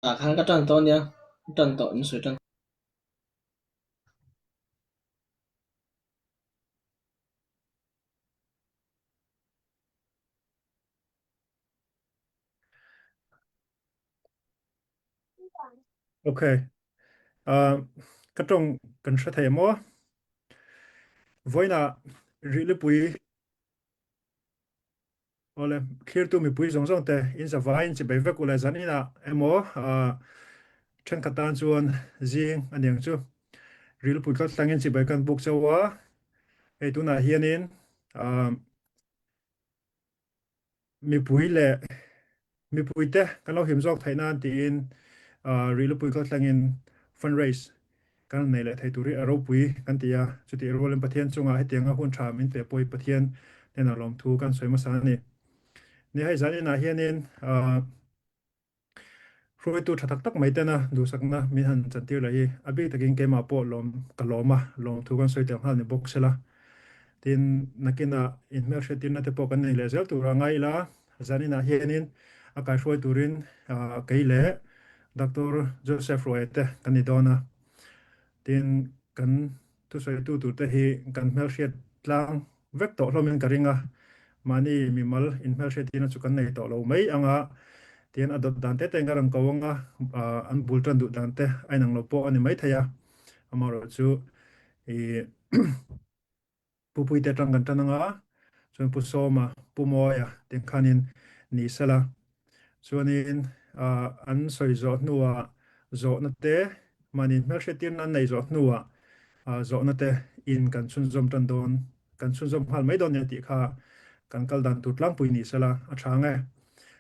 Khan ka ṭan tawn nia. Ṭan tawh in sui ṭan. Okay. Uh, ka tong kan hre thei maw? Voina rilipui Awle, thlirtu mipui zawng zawng te in zavaiin chibai vek ule zan inah emaw thenkhat tan chuan zing a niang chu rilpui tlat tlangin chibai kan buk chauh a, hei tunah hianin mipui leh Mipuite kan lo him zawk theih nan tiin Rilupui kaltlangin fundraise kan nei leh thei tur hi a ropui kan ti a, chutih rualin Pathian chungah hetianga hun tha min pe pawh hi Pathian hnenah lawmthu kan sawi hmasa a ni. Ni hei zan inah hianin hruaitu tha tak tak mai tena duhsakna min han chantir leh hi a bik takin keimah pawh lawm ka lawm a, lawmthu kan sawi tel nghal ni bawk sela. Tin, nakinah inhmelhriattirna te pawh kan nei leh zel tur a ngai ila, Zaninah hianin a kaihruai turin kei leh Doctor Joseph Ruaia te kan ni dawn a. Tin, kan thusawitu turte hi kan hmelhriat tlang vek tawh hlawmin ka ring a. Mahni mimal inhmelhriattirna chu kan nei tawh lo mai ang a. Tin, a dawt dan te te in ka rawn ko ang a, an bul tan duh dan te a inang lo pawh a ni maithei a. Amaherawhchu i Pu Puite atang kan tan anga, chuan Pu Sawma, Pu Mawia tih khanin ni sela. Chuanin an sawi zawh hnuah zawhna te, mahni hmelhriattirna an neih zawh hnuah zawhna te in kan chhunzawm tan dawn, kan chhunzawm nghal mai dawn nia tih kha kan kal dan tur tlangpui ni sela a tha ang e.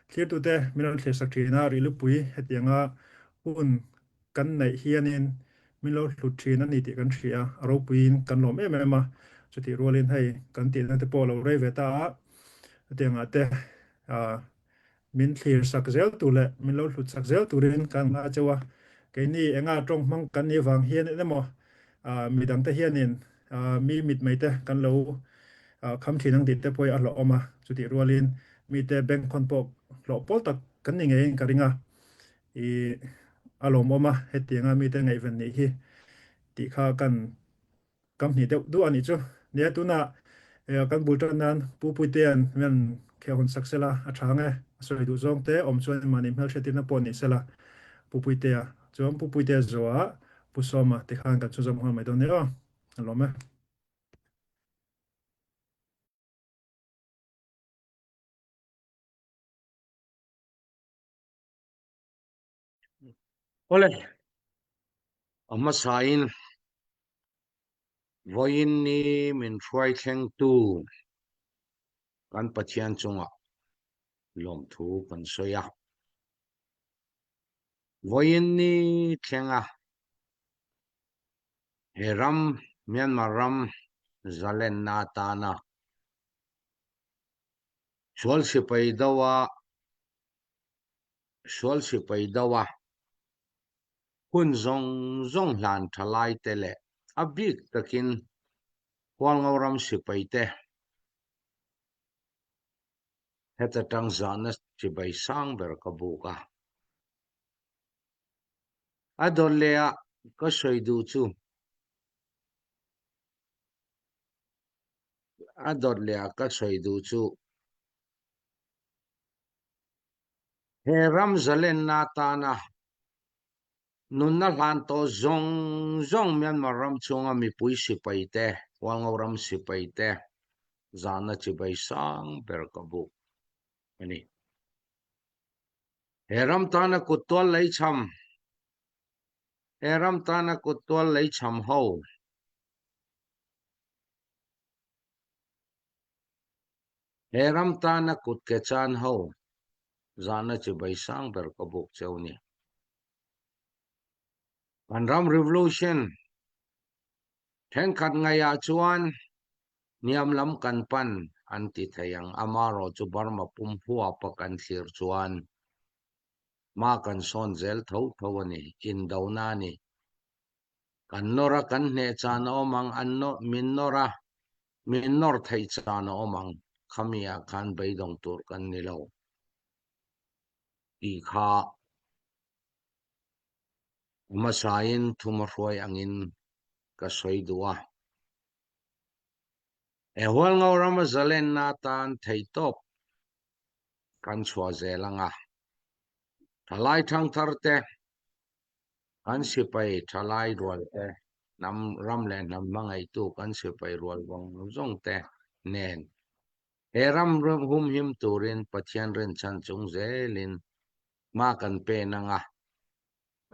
Thlirtute min rawn thlirsak thin a, Rilupui hetianga hun kan neih hianin min lo hlut thin a ni tih kan hria a, a ropuiin kan lawm em em a, chutih rualin hei kan tihna te pawh a lo rei ve ta a, hetiangah te min thlir sak zel tur leh min lo hlut sak zel turin kan nghah cheu a, keini enga tawng hmang kan nih vang hian emaw midangte hianin mi mitmei te kan lo kham thin ang tih te pawh hi a hlauhawm a, chutih rualin mite bank khawn pawh hlawh pawl tak kan ni ngeiin ka ring a. I a lawmawm a, hetianga mite ngaihven nih hi tih kha kan kam hnih deuh duh a nih chu. Nia tunah kan bul tan nan Pu Puitea'n min kheh hawn sak sela a tha ang e, a sawi duh zawng te awm chuan mahni hmelhriatirna pawh ni sela Pu Puitea chuan Pu Puitea zuaah Pu Sawma tikhan kan chhunzawm nghal mai dawn nia aw, a lawm e. Awle, a hmasain vawiin ni min hruai thlengtu kan Pathian chungah lawmthu kan sawi a. Vawiin ni thlenga he ram, Myanmar ram zalenna atana sual sipai do a sual sipai do a hun zawng zawng hlan tha lai te leh a bik takin Hualngo ram sipai te heta tang zahna chibai sang ber ka buk a. A dawt leh ah ka sawi duh chu a dawt leh ah ka sawi duh chu He ram zalenna atana nunna hlan tawh zawng zawng Myanmar ram chhunga mipui sipai te, Hualngo ram sipai te zahna chibai sang ber ka buk a ni. He ram tana kut tual leichham He ram tana kut tual leichham ho He ram tana kut ke chan ho zahna chibai sang ber ka buk cheu ni. Kan ram revolution thenkhat ngaihah chuan hniam lam kan pan an ti thei ang, amarawh chu Burma pum huapa kan thlir chuan hma kan sawn zel tho tho a ni, indona a ni. Kan nawr a, kan hneh chan a awm ang, an nawr, min nawr a, min nawr theih chan a awm ang, khami ah khan beidawng tur kan ni lo tih kha. A hmasa in thumahruai angin ka sawi duh a. He Hualngo ram a zalenna atan theihtawp kan chhuah zel ang a. Thalai thangthar te, kan sipai thalai rual te, hnam ram leh hnam hmangaihtu kan sipai rual vawng zawng te nen he ram humhim turin Pathian rinchhan chung zelin hma kan pen ang a,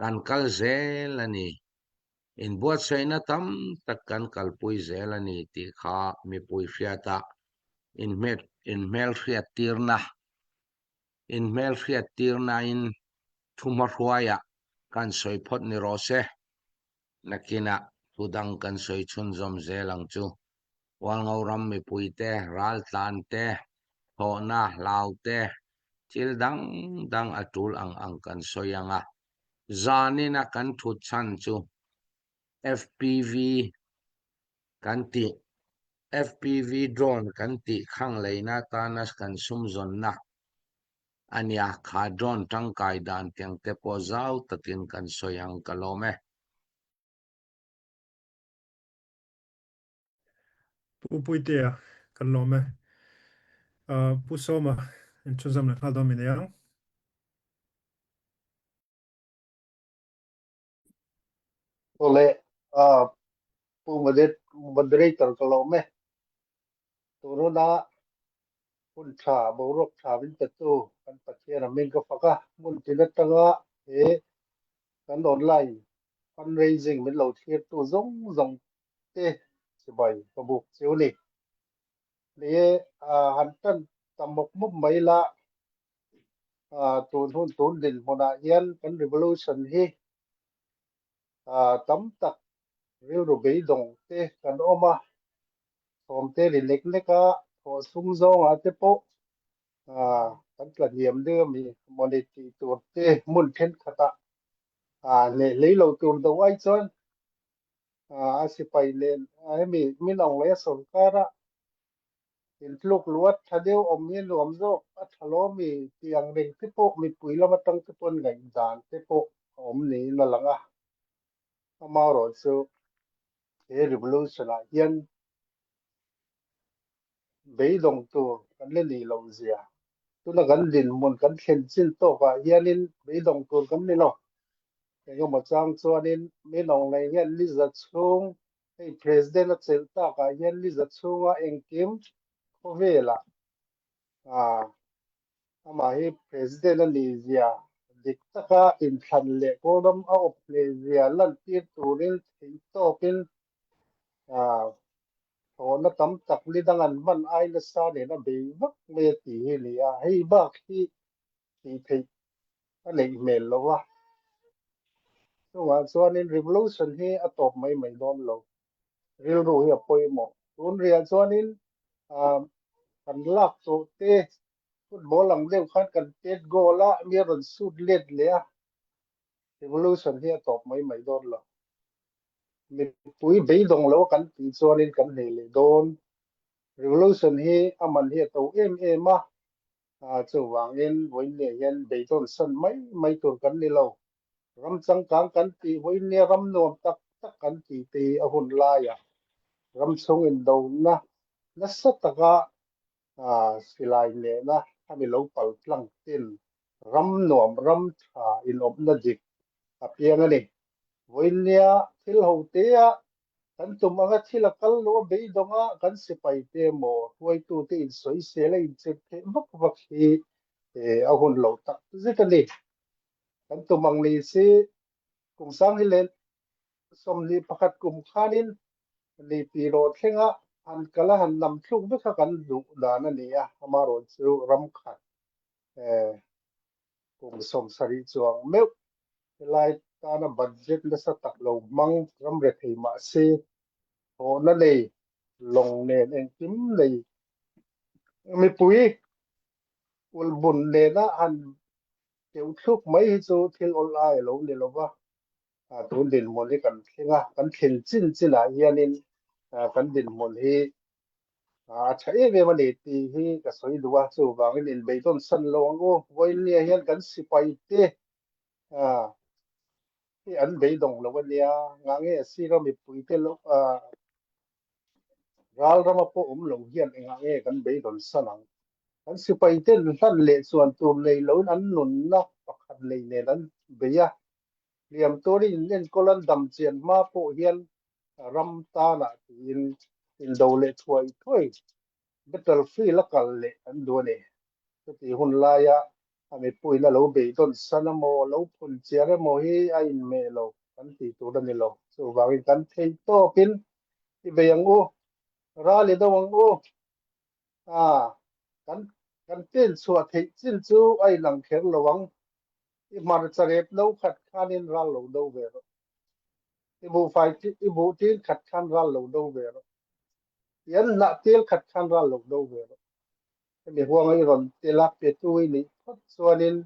kan kal zel a ni. Inbuatsaihna tam tak kan kalpui zel a ni tih kha mipui hriatah inhmelhriattirna inhmelhriattirnain thuhmahruaiah kan sawi phawt ni rawh se. Nakinah thu dang kan sawi chhunzawm zel ang chu. Hualngo ram mipuite, raltlan te, thawhna, hlau te, thil dang dang a tul ang ang kan sawi ang a. Zanina kan thut chhan chu FPV kan tih, FPV drone kan tih khang leina atana kan sumzawnna a nia, kha drone tangkai dan tiang te pawh zau takin kan sawi ang ka lawm e. Pu Puitea kan lawm e. Pu Sawma inchhunzawm leh nghal dawn mi nei ang. Awle, Pu Moderator ka lawm e. Tununa hun tha, boruak tha min petu kan Pathian a min ka fak a, hmun tin atanga he kan online fundraising min lo thlirtu zawng zawng te chibai ka buk cheu ni. Ni e, han tan ta mawp mawp mai la, tun hun tun dinhmunah hian kan revolution hi tam tak rilru beidawng te kan awm a, thawm te ri lek lek a, thawh sum zawngah te pawh kan tla hniam deuh a mi mawni tih tur te hmun thenkhatah hneh hlei lo tur do ai chuan a sipai nen hemi min awng leh a sorkara intluk luat tha deuh awm hi nuam zawk a tha lawmi tih ang reng te pawh mipui lam atang te pawn ngaihdan te pawh a awm niin a lang a. Amaherawhchu he revolution ah hian beidawng tur kan la nih loh zia tuna kan dinhmun kan thlen chin tawkah hianin beidawng tur kan ni lo. Engemaw chang chuanin min awng leh hian ni za chhung hei President a chelh takah hian ni za chhunga engkim khawvelah ah amah hi President a nih zia dik taka inthlan leh Kawlram a awp hleh zia lantir turin theihtawpin ah Thawhna tam tak ni dang an hman ai nasa nen a bei vak mai a tih hi a ni a, hei bak hi tih theih a neih hmel lo a. Chungah chuanin revolution hi a tawp mai mai dawn lo, rilru hi a pawimawh. Tun riah chuanin kan lak tawh te football ang deuh khan kan pet goal a, mi a rawn shoot let leh a, revolution hi a tawp mai mai dawn lo. Mipui beidawng lo kan tih chuanin kan hneh leh dawn. Revolution hi a man hi a to em em a, chuvangin vawiinniah hian beidawn san mai mai tur kan ni lo. Ram changkang kan tih vawiinnia ram nuam tak tak kan tih te hi a hun laiah ram chhung indona nasa taka silai nena a mi lo pal tlang ten ram nuam ram tha inawmna dik a piang a ni. Vawiinnia thil ho tea kan tum anga thil a kal lo a beidawng a, kan sipai te emaw hruaitute insawisel a inchep theih vak vak hi a hun lo tak zet a ni. Kan tum ang ni si kum sang hi leh 21 kum khanin Lipi rawh thlenga han kal a han lam thluk vek kha kan duh dan a ni a, amaherawhchu ram khat kum 70 chuang meuh helai tana budget nasa tak lo hmang ram rethei mahse thawhna nei lawng nen engkim nei mipui ulhbun nena han keuh thluk mai hi chu thil awlai a lo ni lo va. Tun dinhmun hi kan thleng a, kan thlen chin chinah hianin kan dinhmun hi a tha em em a ni tih hi ka sawi duh a, chuvangin inbeidawn san lo ang u. Vawiinnia hian kan sipaite. Hi an beidawng lo a nia. Ngah nge a si lo mipuite lo ral rama pawh awm lo hian engah nge kan beidawn san ang? Kan sipai ten hlan leh chuan tur nei loin an nunna pakhat nei nen an bei a. Hliam turin in enkawl an dam chian hma pawh hian ram tanah tiin indo leh thuai thuai battlefield a kal leh an duh a ni. Chutih hun laia a mipuiin a lo beidawn san emaw, lo phun chiar emaw hi a inhmeh lo kan tih tur a ni lo. Chuvangin kan theih tawkin i bei ang u, ral i do ang u. A, kan kan pen chhuah theih chin chu a inang kher lo ang. I hmarcha rep no khat khanin ral lo do ve rawh. I buhfai i buh til khat khan ral lo do ve rawh. I an hnah til khat khan ral lo do ve rawh. Hemi huanga i rawn tel a, petu i nih phawt chuanin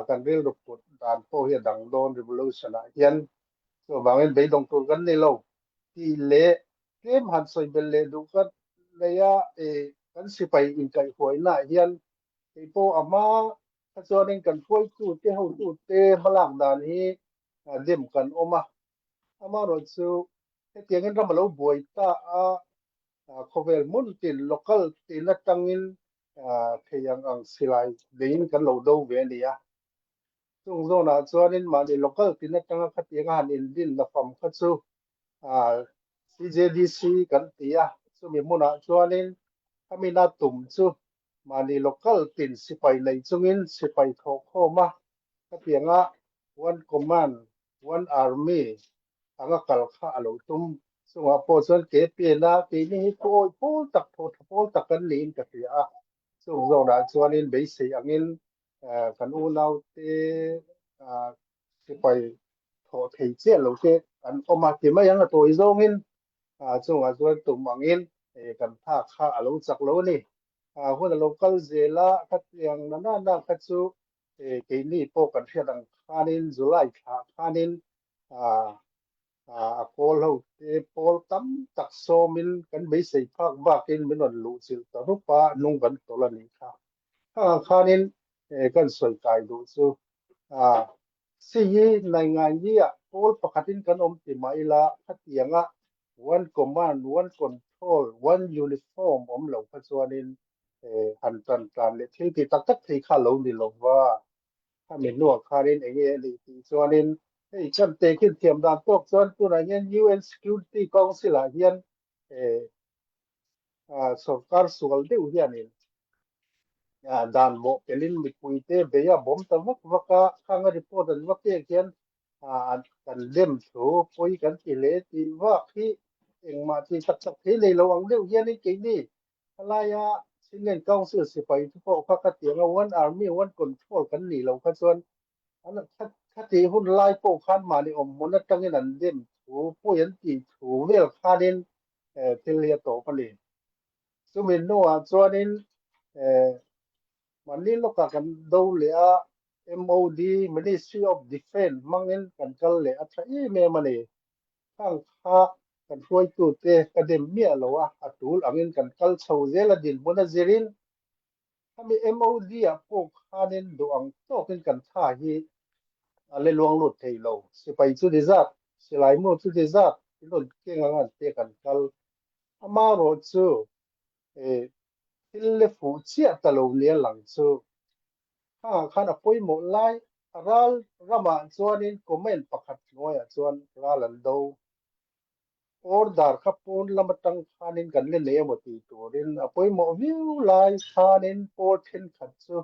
kan rilru put dan pawh hi a dang dawn revolution ah hian. Chuvangin beidawng tur kan ni lo tih leh tlem han sawi belh leh duh ka nei a, kan sipai inkaihhuaina ah hian kei pawh a hma kha chuanin kan hruaitute hotute hmalak dan hi dem kan awm a. Amaherawhchu hetiangin ram a lo buai ta a, khawvel hmun tin local tin atangin thei ang ang silai neiin kan lo do ve a ni a. Chung zawnah chuanin mahni local tin atanga khatianga han indin la fam kha chu CJDC kan ti a, chumi hmunah chuanin khamina tum chu mahni local tin sipai nei chungin sipai thawhkhawm a, khatianga one command one army anga kal kha a lo tum. Chungah pawh chuan ke pen a, keini hi thu awih pawl tak, thaw tha pawl tak kan niin ka hria a. Chung zawnah chuanin beisei angin kan unaute sipai thawh thei chiah lo te an awm a ti mai ang a tawi zawngin chungah chuan tum angin kan phak kha a lo chak lo a ni. Hun a lo kal zel a, khatiang na na na kha chu keini pawh kan hriat ang khanin July thlah khanin a kawl ho te pawl tam tak sawmin kan beisei phak bakin min rawn luh chilh ta rup a, nung kan tawlh a nih kha. Khangah khanin kan sawi kai duh chu si hi nai ngai ni ah pawl pakhatin kan awm ti mah ila khatianga one command, one control, one uniform awm lo kha chuanin han tan tlan leh thil ti tak tak thei kha lo ni lo va. Khami hnuah khanin eng nge a nih tih chuanin hei kan tehkhin thiam dan tawk chuan tunah hian UN Security Council ah hian sorkar sual deuh hianin dan bawh pelin mipuite bei a bawm ta vak vak a, khang a report an va pek hian kan lem thu pawi kan ti hle tih vak hi engmah ti tak tak thei nei lo ang deuh hianin keini khalaia Chinland Council sipai te pawh kha ka tiang a, one army one control kan nih loh kha chuan khati hun lai pawh khan mahni awm hmun atangin an dem thu pawi an tih thu vel khanin thil hi a tawp a ni. Chumi hnuah chuanin mahni lawkah kan do leh a, MOD, Ministry of Defence, hmangin kan kal leh a tha em em a ni. Khang kha kan hruaitute ka dem miah lo a, a tul angin kan kal chho zel a dinhmun a zirin khami MOD ah pawh khanin duh ang tawkin kan tha hi a le luang lut thei lo. Sipai chu ni zat, silai mu chu ni zat, in rawn keng ang an te kan kal. Amaherawh chu thil le fuh chiah ta lo nia lang chu khangah khan a pawimawh lai ral ramah chuanin comment pakhat hnuaiah chuan ral an do. Order kha pawn lam atang khanin kan la nei emaw tih turin a pawimawh viau lai khanin pawl thenkhat chu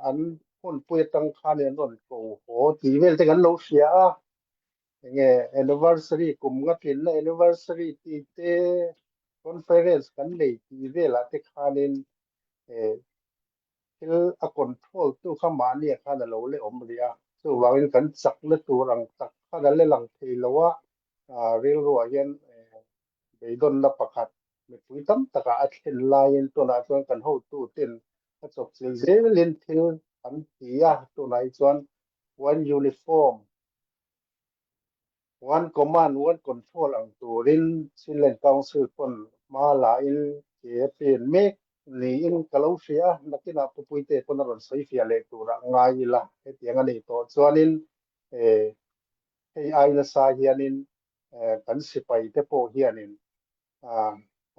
an hunpui atang khanin an rawn ko haw tih vel te kan lo hria a. Enge anniversary kum nga tlinna anniversary tih te conference kan nei tih velah te khanin thil a control tu kha mahni ah khan a lo le awm rih a, chuvangin kan chakna tur ang tak khan a le lang thei lo a, rilru ah hian beidawnna pakhat mipui tam takah a thlen laiin tunah chuan kan hotu ten a chawpchilh zelin thil an ti a, tunah hi chuan one uniform One command, one control ang turin Chinland Council pawn hma la in ke a pen mek niin ka lo hria a, nakinah Pupuite pawn a rawn sawi fiah leh turah ngai ila hetiang a nih tawh chuanin eh. Hei ai nasa hianin kan sipai te pawh hianin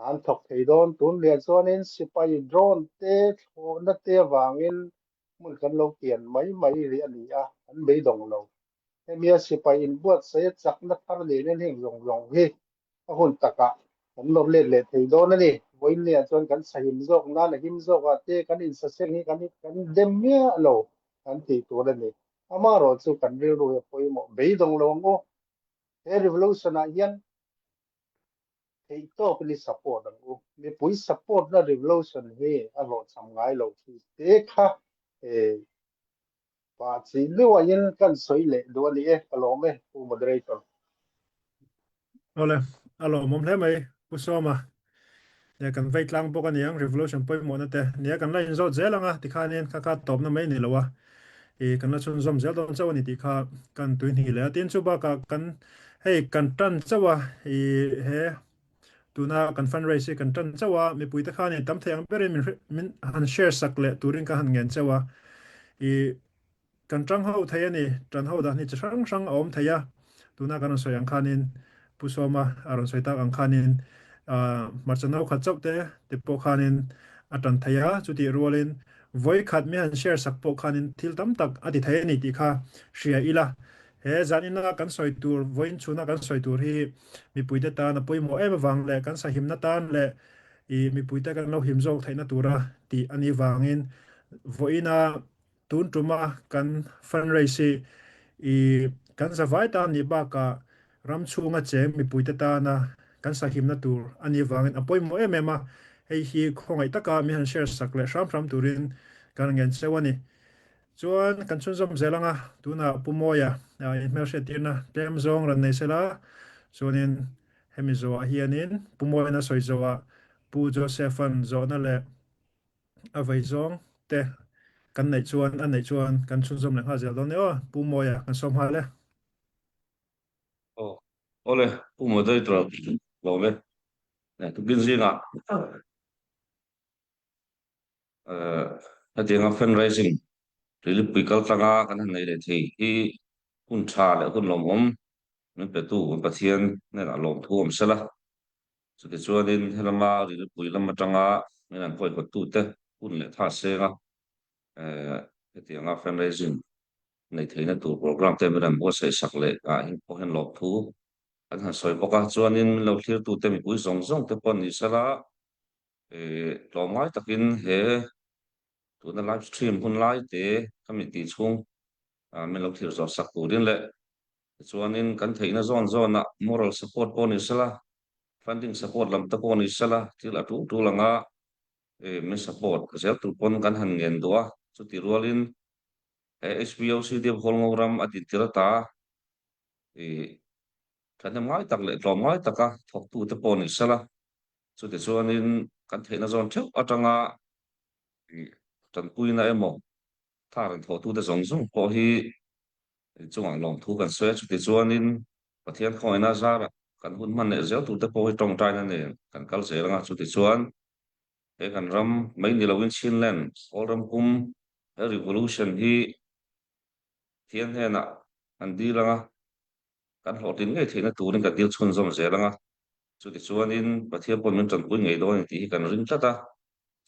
an thawk thei dawn. Tun leh chuanin sipai drone te thlawhna te avangin hmun kan lo kian mai mai rih a ni a, an beidawng lo. Hemia sipai inbuatsaih a chakna thar nen heng zawng zawng hi a hun takah kan nawr let leh thei dawn a ni. Vawiinniah chuan kan sahim zawk nan a him zawkah te kan insaseng hi kan kan dem miah lo kan tih tur a ni. Amaherawh chu kan rilru hi a pawimawh beidawng lo ang u. He revolution-ah hian theihtawkin i support ang u. Mipui support-na revolution hi a hlawhchham ngai lo tih te kha pah chih luahin kan sawi leh duh a ni e, ka lawm e Pu Moderator. Awle, a lawmawm hle mai Pu Sawma. Nia kan vei tlang bawk a niang revolution pawimawhna te. Nia kan la inzawt zel ang a, tikhanin kha kha tawpna mai ni lo a, i kan la chhunzawm zel dawn chauh a ni tih kha kan tuihnih leh a. Tin chu bakah kan hei kan tan chauh a, i he tuna kan fundraise hi kan tan chauh a, mipuite khanin tam thei ang berin min min han share sak leh turin ka han ngen chauh a, i Kan ṭang ho thei a ni. Ṭan ho dan hi chi hrang hrang a awm thei a. Tuna kan rawn sawi ang khanin Pu Sawma a rawn sawi tak ang khanin hmarcha no khat chauh te te pawh khanin a ṭan thei a. Chutih rualin vawi khat mi han share sak pawh khanin thil tam tak a ti thei a ni tih kha hria ila. He zanina kan sawi tur, vawiin chhuna kan sawi tur hi mipuite tan a pawimawh em avang leh kan sahimna tan leh i mipuite kan lo him zawk theihna tura tih a nih vangin vawiina Tun tuma kan fundraise hi i kan zavai tan nih bakah ram chhunga cheng mipuite tana kan sahimna tur a nih vangin a pawimawh em em a, hei hi khawngaih taka min han share sak leh hram hram turin kan ngen cheu a ni. Chuan kan chhunzawm zel anga tunah Pu Mawia inhmelhriattirna tlem zawng rawn nei sela, chuanin hemi zawhah hianin Pu Mawia'n a sawi zawhah Pu Joseph-a'n zawhna leh A vei zawng te kan neih chuan a neih chuan kan chhunzawm leh nghal zel dawn nia aw, Pu Mawia kan sawm nghal e. Aw, awle Pu Moderator lawm e. Tukin zingah hetianga fundraising Rilipui kal tlanga kan han nei leh thei hi hun tha leh hun lawmawm min petu Pathian hnenah lawmthu awm sela. Chutichuanin helama rilpui lam atanga min an huaihawttute hun leh tha senga hetianga fundraising nei theihna tur programme te min an buatsaih sak leh ah hian pawh hian lawmthu an han sawi bawk a. Chuanin min lo thlirtute mipui zawng zawng te pawh ni sela tlawmngai takin he tuna live stream hun lai te ka mi tih chhung min lo thlir zawh sak turin leh Tichuanin kan theihna zawn zawnah moral support pawh ni sela, funding support lam te pawh ni sela, thil a tul tul anga min support zel tur pawn kan han ngen duh a. Chutih rualin he HPOC Dip Hawlngo ram a dintir ata thahnem ngai tak leh tlawm ngai taka thawktute pawh ni sela, chutichuanin kan theihna zawn theuh atanga tanpuina emaw thar in thawhtute zawng zawng pawh hi Chungah lawmthu kan sawi a, chuti chuanin Pathian khawngaihna zarah kan hun hman leh zel turte pawh hi tawngtaina nen kan kal zel anga, chuti chuan he kan ram mai ni loin Chinland Kawl ram pum he revolution hi Pathian hnenah kan dil anga, kan hlawhtlin ngei theihna turin kan dil chhunzawm zel anga, chuti chuanin Pathian pawh min tanpui ngei dawn a ni tih hi kan ring tlat a,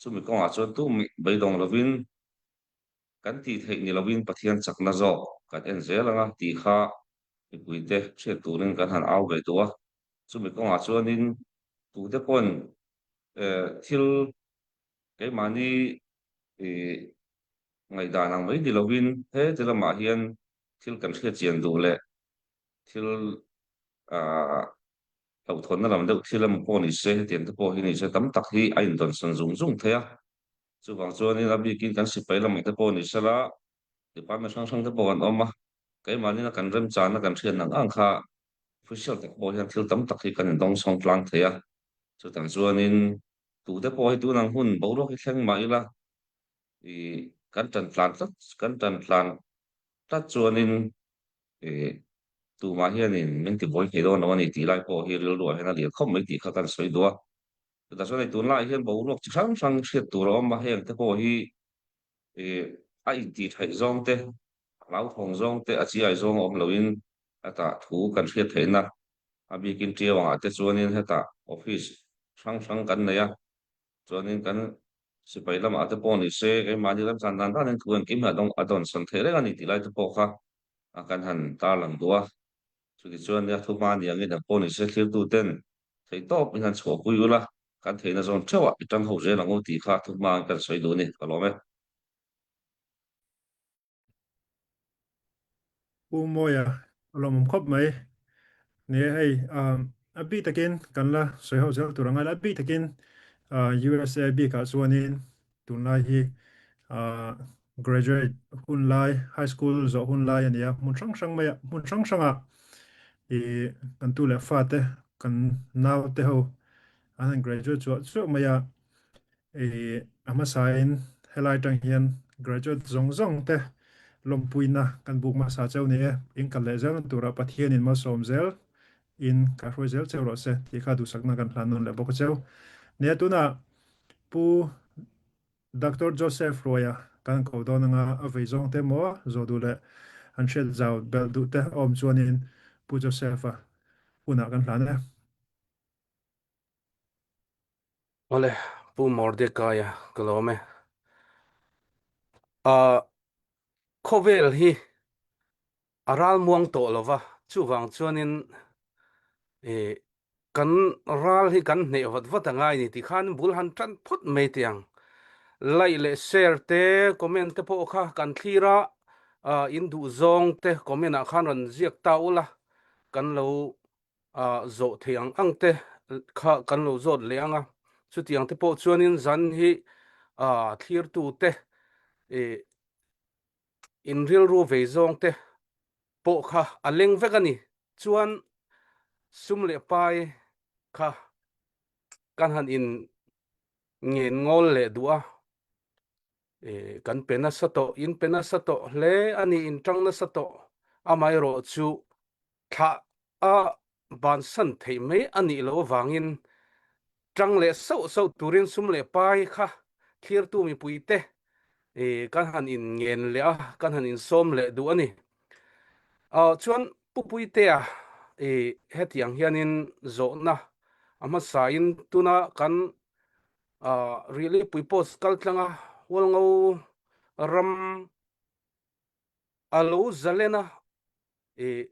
chumi kawngah chuan tum beidawng lovin Kan tih theih ni loin Pathian chakna zawk kan en zel anga tih kha mipuite hriat turin kan han au ve duh a. Chumi kawngah chuanin tute pawn thil keimahni ngaihdan ang mai ni loin heti lamah hian thil kan hriat chian duh leh thil hlauhthawnna lam deuh thil emaw pawh ni se hetiang te pawh hi ni se tam tak hi a indawnsawn zung zung thei a. Chuvang chuanin a bikin kan sipai lamah te pawh ni sela, department hrang hrang te pawh kan awm a, keimahnin a kan remchana kan hriat ang ang kha official tak pawh hian thil tam tak hi kan indawngsawng tlang thei a. Chutah chuanin tute pawh hi tunang hun boruak hi thleng mah ila ih kan tan tlan tlat kan tan tlan tlat chuanin ih tumah hianin min tibuai thei dawn lo a ni tih lai pawh hi rilruah hian a lian khawp mai tih kha kan sawi duh a. Chutah chuan hei tunlaiah hian boruak chi hrang hrang hriat tur a awm a, heng te pawh hi ih a intih theih zawng te, a hlauthawng zawng te, a chiai zawng a awm loin Hetah thu kan hriat theihna a bikin ṭiau angah te chuanin hetah office hrang hrang kan nei a, chuanin kan sipai lamah te pawh ni se keimahni ram chan dan danin thu engkim hi a dawnsawn theih reng a ni tih lai te pawh kha kan han tarlang duh a. Chutichuan nia thu hma ni angin an pawh ni se thlirtu ten theihtawp in han chhuahpui ula, kan theihna zawn theuhah i tang ho zel ang u tih kha thu hma ang kan sawi duh a ni, ka lawm e. Pu Mawia, a lawmawm khawp mai. Ni e hei, a bik takin kan la sawi ho zel tur a ngai la, a bik takin USA bikah chuanin tunlai hi graduate hun lai, high school zawh hun lai a ni a, hmun hrang hrang maiah, hmun hrang hrangah i kan tu leh fate, kan naute ho an han graduate chuah chuah mai a, i a hmasain helai atang hian graduate zawng zawng te lawmpuina kan buk hmasa cheu ni e, in kal leh zelna turah Pathianin malsawm zel in ka hruai zel cheu rawh se tih kha duhsakna kan hlan nawn leh bawk a cheu. Nia tunah Pu Doctor Joseph Ruaia kan ko dawn anga a vei zawng te maw zawh duh leh an hriat zau belh duh te a awm chuanin Pu Joseph-a hunah kan hlan e. Awle, Pu Mordecai-a ka lawm e. Ah, khawvel hi a ral muang tawh lo va, chuvang chuanin ih kan ral hi kan hneh vat vat a ngai ni ti khan bul han tan phawt mai teh ang. Like leh share te, comment te pawh kha kan thlir a, ah in duh zawng te comment ah khan rawn ziak ta ula, kan lo ah zawh thei ang ang te kha kan lo zawt leh ang a, chutiang te pawh chuanin zan hi ah thlirtu te ih in rilru vei zawng te pawh kha a leng vek a ni. Chuan sum leh pai kha kan han in ngen ngawl leh duh a, kan pe nasa tawh, in pe nasa tawh hle a ni, in tang nasa tawh, amaherawh chu thlah a bansan theih mai a nih loh avangin tang leh sauh sauh turin sum leh pai kha thlirtu mipuite kan han in ngen leh a, kan han insawm leh duh a ni. Chuan Pu Puitea hetiang hianin zawhna a hmasain tuna kan Rihlipui post kaltlanga Hualngo ram a lo zalen a, I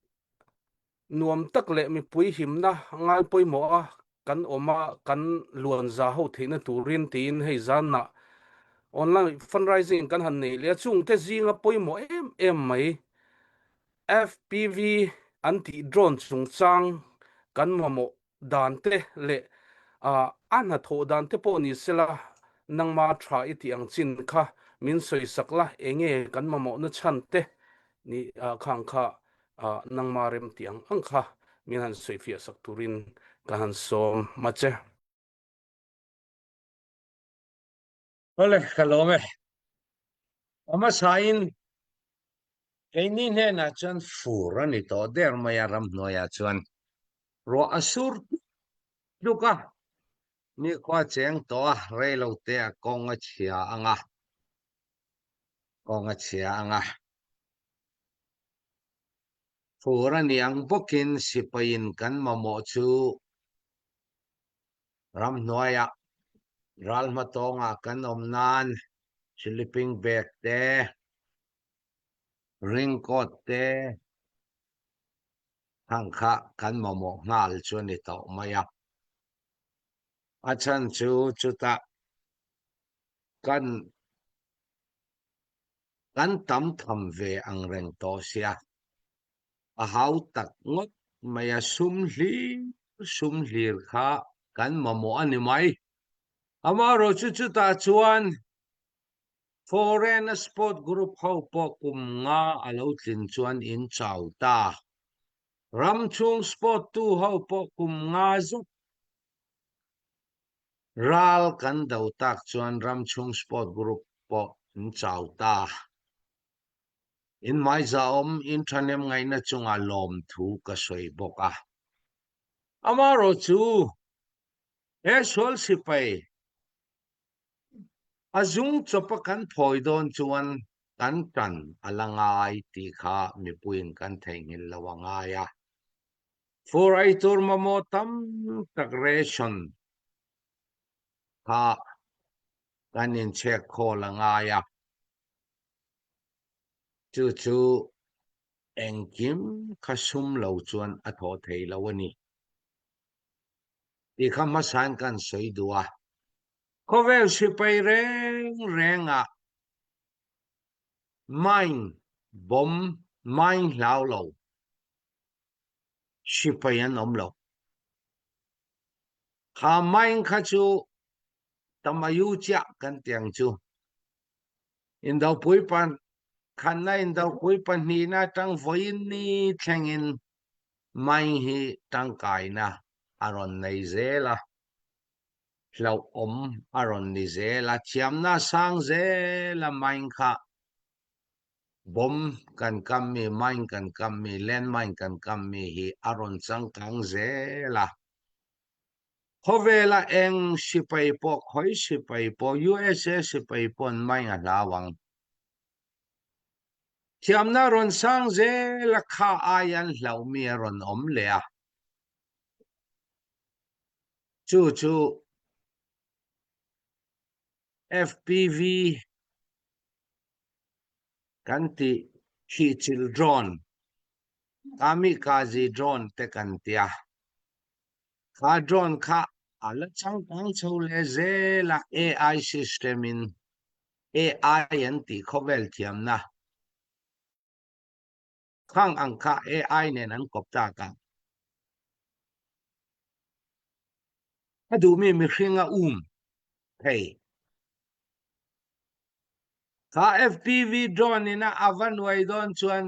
nuam tak leh mipui himna ngai pawimawh a kan awm a, kan luan za ho theihna turin tiin hei zanah online fundraising kan han nei leh a, chungte zinga pawimawh em em mai FPV an tih drone chungchang kan mamawh dan te leh a hnathawh dan te pawh ni sela, nangma tha i tih ang chin kha min sawisak la, enge kan mamawhna chhan te ni khang kha nangma rem tih ang ang kha min han sawifiah sak turin ka han sawm ma che. Awle, ka lawm e. A hmasain keini hnenah chuan fur a ni tawh der mai a, ramhnuaiah chuan ruah a sur tluk a, nikhua cheng tawh a, rei lo te a kawng a chhia ang a, kawng a chhia ang a. Fur a ni ang bawkin sipaiin kan mamawh chu Ramhnuaiah ral hmatawngah kan awm nan sleeping bag te, raincoat te hang kha kan mamawh nghal chu a ni tawh mai a. A chhan chu chutah kan kan tam tham ve ang reng tawh sia. A hau tak ngawt mai a, sum hlir sum hlir kha kan mamawh a ni mai. Amaherawh chu chutah chuan foreign sport group ho pawh kum nga a lo tlin chuan in chau ta. Ram chhung sport tu ho pawh kum nga zet ral kan do tak chuan ram chhung sport group pawh in chau ta. In hmaizaawm in thahnem ngaihna chunga lawmthu ka sawi bawk a. Amaherawh chu he sual sipai a zung chawpa kan phawi dawn chuan. Kan ṭan a la ngai ti kha mipuiin kan theihnghilh lo a ngai a. Fur ei tur mamawh tam tak ration kha kan inchek khawl a ngai a. Chu chu engkim kha sum lo chuan a thawh thei lo a ni ti kha hmasain kan sawi duh a. Khawvel sipai reng rengah mine bomb, mine hlau lo sipai an awm lo. Kha mine kha chu tamayu chiah kan ti ang chu. Indopui khanna indopui pahnihna atang vawiin ni thlengin mine hi tangkaina a rawn nei zel a. Hlauhawm a rawn ni zel a, thiamna sang zel a mine kha bomb kan kam mi, mine kan kam mi, land mine kan kam mi hi a rawn changkang zel a. Khawvela eng sipai pawh, khawi sipai pawh, USA sipai pawn mine a hlau ang. Thiamna rawn sang zel a kha aian hlauhmi a rawn awm leh a. Chu chu FPV kan tih thihchilh drone, kamikaze drone te kan tia. Kha drone kha a la changkang chho leh zel a, AI system in AI an tih khawvel thiamna Khang ang kha AI nen an kawp tak a. A duhmi mihring a um thei. Kha FPV drone in a a va nuai dawn chuan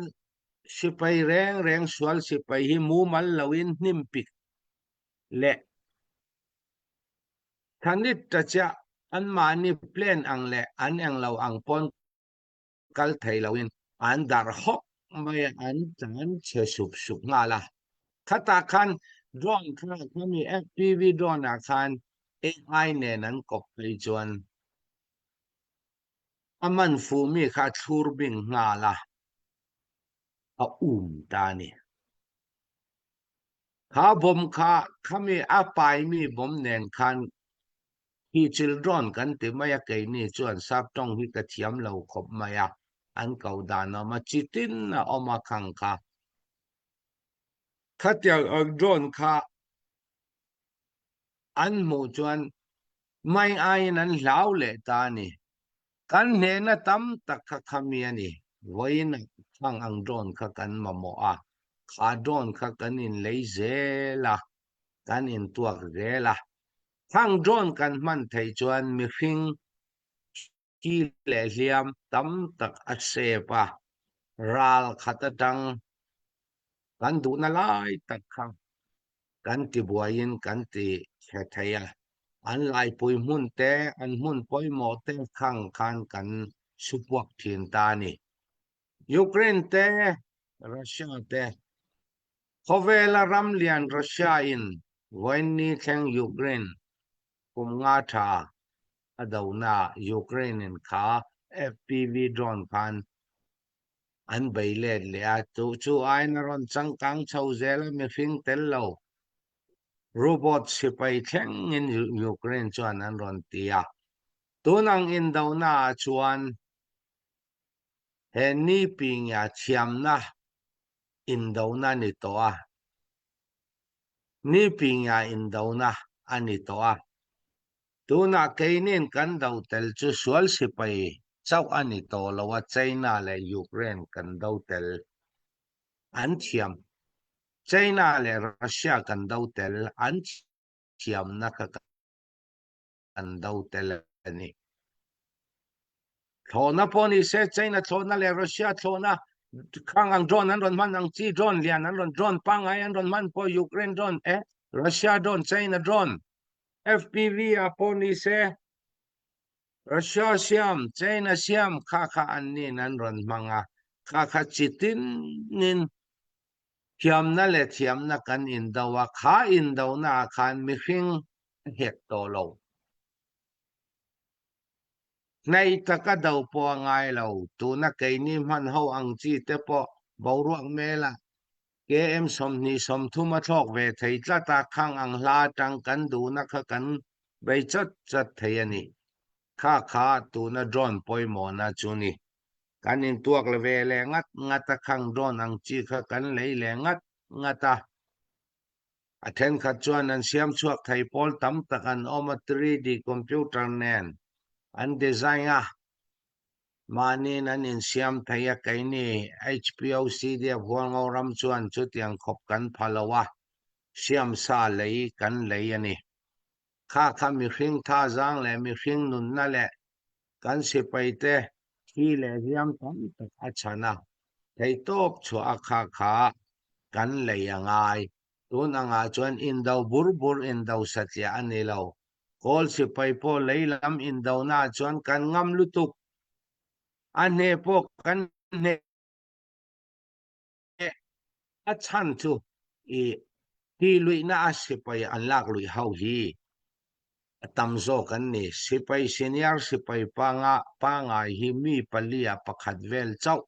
sipai reng reng sual sipai hi mumal loin hnim pik leh thanit ta chiah anmahni plan ang leh an englo ang pawn kal thei loin an darh hawk mai a, an tlan chhe sup sup nghal a. Khatah khan drone kha khami FPV drone ah khan AI nen an kawp phei chuan a man fuh mi kha a thlur bing nghal a, a um ta a ni. Kha bomb kha khami a paimi bomb nen khan Hi children kan ti mai a, keini chuan sap tawng hi ka thiam lo khawp mai a, an ko dan a awm a, chi tin a awm a khang kha. Khatiang ang drone kha an hmuh chuan mai aiin an hlau leh ta a ni. Kan hnehna tam tak kha khami a ni. Vawiin khang ang drone kha kan mamawh a, kha drone kha kan inlei zel a, kan intuak zel a. Thang drone kan hman theih chuan mihring thi leh hliam tam tak a sep a, ral khat atang kan duhna lai tak kha kan ti buaiin kan ti hre thei a. An laipui hmun te, an hmun pawimawh te khang khan kan supuak thin ta a ni. Ukraine te, Russia te Khawvela ram lian Russia in vawiinni thleng Ukraine kum nga tha a dona Ukraine in kha FPV drone khan an bei let leh a, chu chu aiin a rawn changkang chho zel a, mihring tel lo robot sipai thlengin Ukraine chuan an rawn ti a. Tun ang indona ah chuan he ni pingia thiamna indona ni tawh a, ni pinga indona a ni tawh a. Tunah keinin kan do tel chu sual sipai chauh a ni tawh lo a, China leh Ukraine kan do tel an thiam. China leh Russia kan do tel an thiamna kha kan do tel a ni. Thlawhna pawh ni se, China thlawhna leh Russia thlawhna khang ang drone an rawn hman ang chi, drone lian an rawn drone pangngai an rawn hman pawh Ukraine drone eh Russia drone, China drone, FPV ah pawh ni se, Russia siam, China siam kha kha an nin an rawn hmang a, kha kha chi tinin thiamna leh thiamna kan indo a, kha indona ah khan mihring a hek tawh lo. Hnei taka do pawh a ngai lo. Tuna keini hman ho ang chi te pawh boruak mela KM 20 30 a thlawk ve thei tlat a, khang ang hla atang kan duhna kha kan bei chat chat thei a ni. Kha kha tuna drone pawimawhna chu ni. Kan intuak la ve leh ngat ngat a, khang drone ang chi kha kan lei leh ngat ngat a. A thenkhat chuan an siam chhuak thei pawl tam tak an awm a, 3D computer nen an design a, mahniin an insiam thei a, keini HPOCDF Hualngo ram chuan chutiang khawp kan pha lo a, siamsa lei kan lei a ni. Kha kha mihring thazang leh mihring nunna leh kan sipaite thi leh hliam tam tak a chhan a, theihtawp chhuah a kha kha kan lei a ngai. Tun angah chuan indo bur bur indo satliah a ni lo. Kawl sipai pawh lei lam indonaah chuan kan ngam lutuk. A hne pawh kan hne a chhan chu i tihluihna a sipai an lak luih ho hi a tam zawk an ni. Sipai senior sipai panga pangai hi mi palia pakhat vel chauh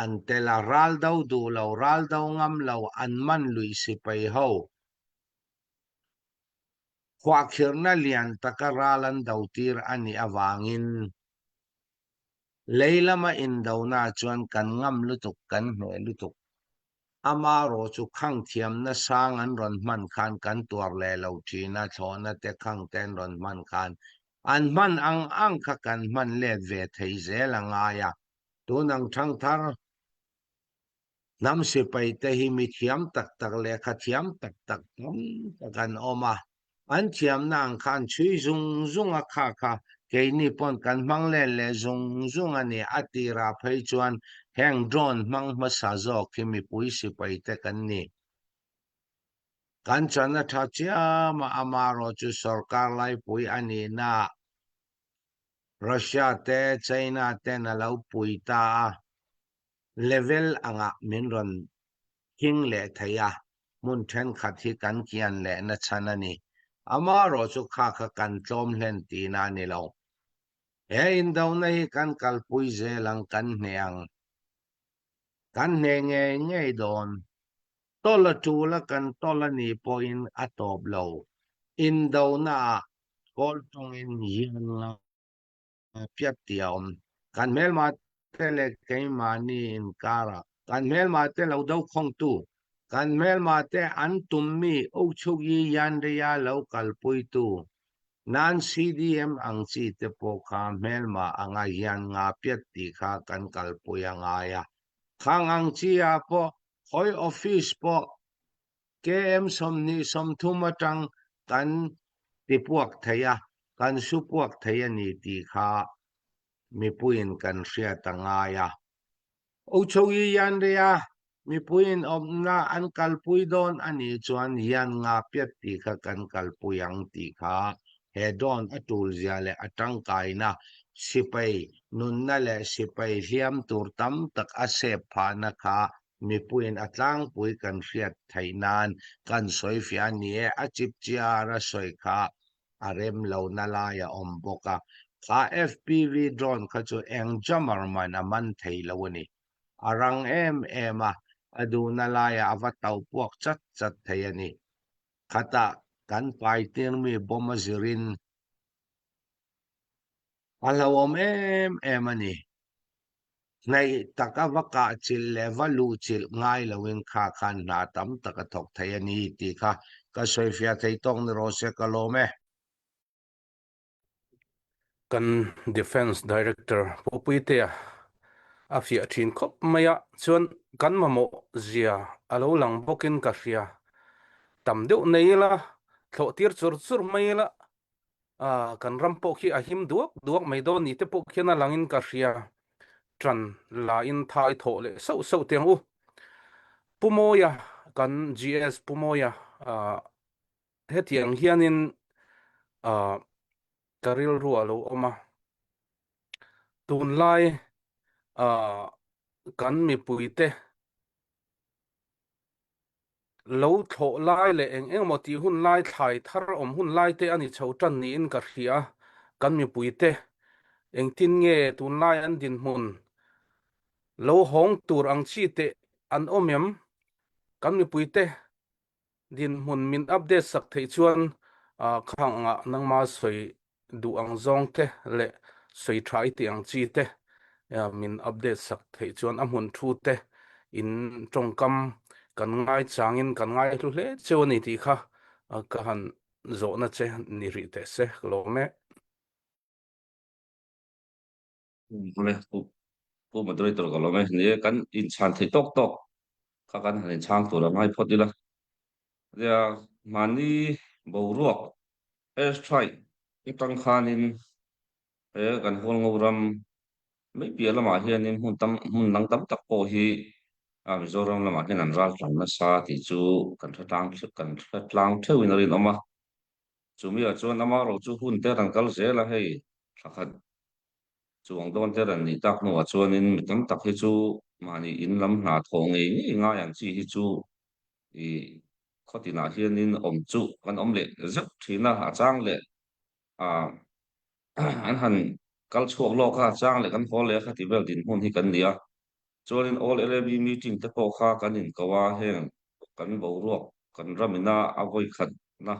an tel a, ral do duh lo, ral do ngam lo an man luih sipai ho khuahkhirhna lian taka ral an do tir a nih avangin Lei lama indona chuan kan ngam lutuk, kan hneh lutuk. Amarawh chu khang thiamna sang an rawn hman khan kan tuar leh lo thin a, thlawhna te khang te an rawn hman khan an hman ang ang kha kan hman let ve thei zel a ngai a. Tun ang thangthar Hnam sipai te hi mi thiam tak tak lehkha thiam tak tak tam tak an awm a, an thiamna ang kha an chhui zung zung a, kha kha keini pawn kan hmang len leh zung zung a ni. A tirah phei chuan heng drone hmang hmasa zawk hi mipui sipai te kan ni. Kan chan a tha chiam a, amarawh chu sorkar laipui a nihna Russia te China ten a lo pui ta a, Level angah min rawn khing leh thei a, hmun thenkhat hi kan kian leh na chhan a ni. Amarawh chu kha kha kan tlawm hlen tihna a ni lo. He indona hi kan kalpui zel ang, kan hneh ang. Kan hneh ngei ngei dawn. Tawlh a tul a, kan tawlh a nih pawhin a tawp lo. Indona ah kawl tawngin hian nga. piat tih a awm. Kan hmelma te leh keimahni inkarah kan hmelma te lo do khawngtu, kan hmelma te an tummi Uchuk-i Yanreia lo kalpuitu nan CDM ang chi te pawh kha hmelma anga hian nga piat tih kha kan kalpui a ngai a. Khang ang chi ah pawh khawi office pawh KM 20 30 atang kan tipuak thei a, kan su puak thei a ni tih kha mipuiin kan hriat a ngai a. Uchoyi Yanria mipuiin awmna an kalpui dawn a nih chuan hian nga piat tih kha kan kalpui ang tih kha he dawn a tulzia leh a tangkaina sipai nunna leh sipai hliam tur tam tak a sep phahna kha Mipuiin a tlangpui kan hriat theih nan kan sawi fiah a ni e, a chipchiar a sawi kha a rem lohna lai a awm bawk a, kha FPV drone kha chu eng jammer man a man thei lo a ni. A rang em em a, a duhna laiah a va tauh puak chat chat thei a ni. Khatah kan pai tirmi bomb a zirin a hlauhawm em em a ni. Hnaih taka va kah chilh leh va luh chilh ngai loin kha khan hna tam tak a thawk thei a ni tih kha ka sawifiah thei tawk ni rawh se ka lawm e. Kan Defence Director Pupuitea a fiah thin khawp mai a, chuan kan mamawh zia a lo lang bawkin ka hria. Tam deuh nei ila, thlawh tir chur chur mai ila, kan ram pawh khi a him duak duak mai dawn ni te pawh khian a langin ka hria. Ṭan lain thai thawh leh sauh sauh teh ang u. Pu Mawia, kan GS Pu Mawia, hetiang hianin ka rilru a lo awm a. Tunlai kan mipuite Lo thlawh lai leh eng eng emaw tih hun lai thlai thar awm hun lai te a ni chho tan niin ka hria. Kan mipuite. Engtin nge tunlai an dinhmun lo hawng tur ang chi teh an awm em? Kan mipuite dinhmun min update sak theih chuan khang angah nangma sawi duh ang zawng te leh sawi tha i tih ang chi te min update sak theih chuan a hmun thu te in tawngkam kan ngai changin kan ngai hlu hle cheu a ni tih kha ka han zawhna che ni rih teh se ka lawm e. Awle pu pu moderator ka lawm e ni e kan inchhan theih tawk tawk kha kan han inchhang tur a ngai phawt ila nia mahni boruak air strike atang khanin he kan hualngo ram mai piah lamah hianin hmun tam hmun dang tam tak pawh hi a Mizoram lamah hian an ral tlang nasa tih chu kan hre tlang kan hre tlang theuhin a rinawm a. Chumi-ah chuan amarawh chu hun te rawn kal zel a, hei thla khat chuang dawn te rawn nih tak hnuah chuanin mi tam tak hi chu mahni in lam hna thawh ngei ngei ngai ang chi hi chu ih khaw tinah hianin awm chu kan awm leh zeuh thin a, a chang leh ah an han kal chhuak lawk a, a chang leh kan haw leh a khati vel dinhmun hi kan ni a. Chuanin All LAB meeting te pawh kha kan inko a, heng kan boruak kan ramina a vawi khatna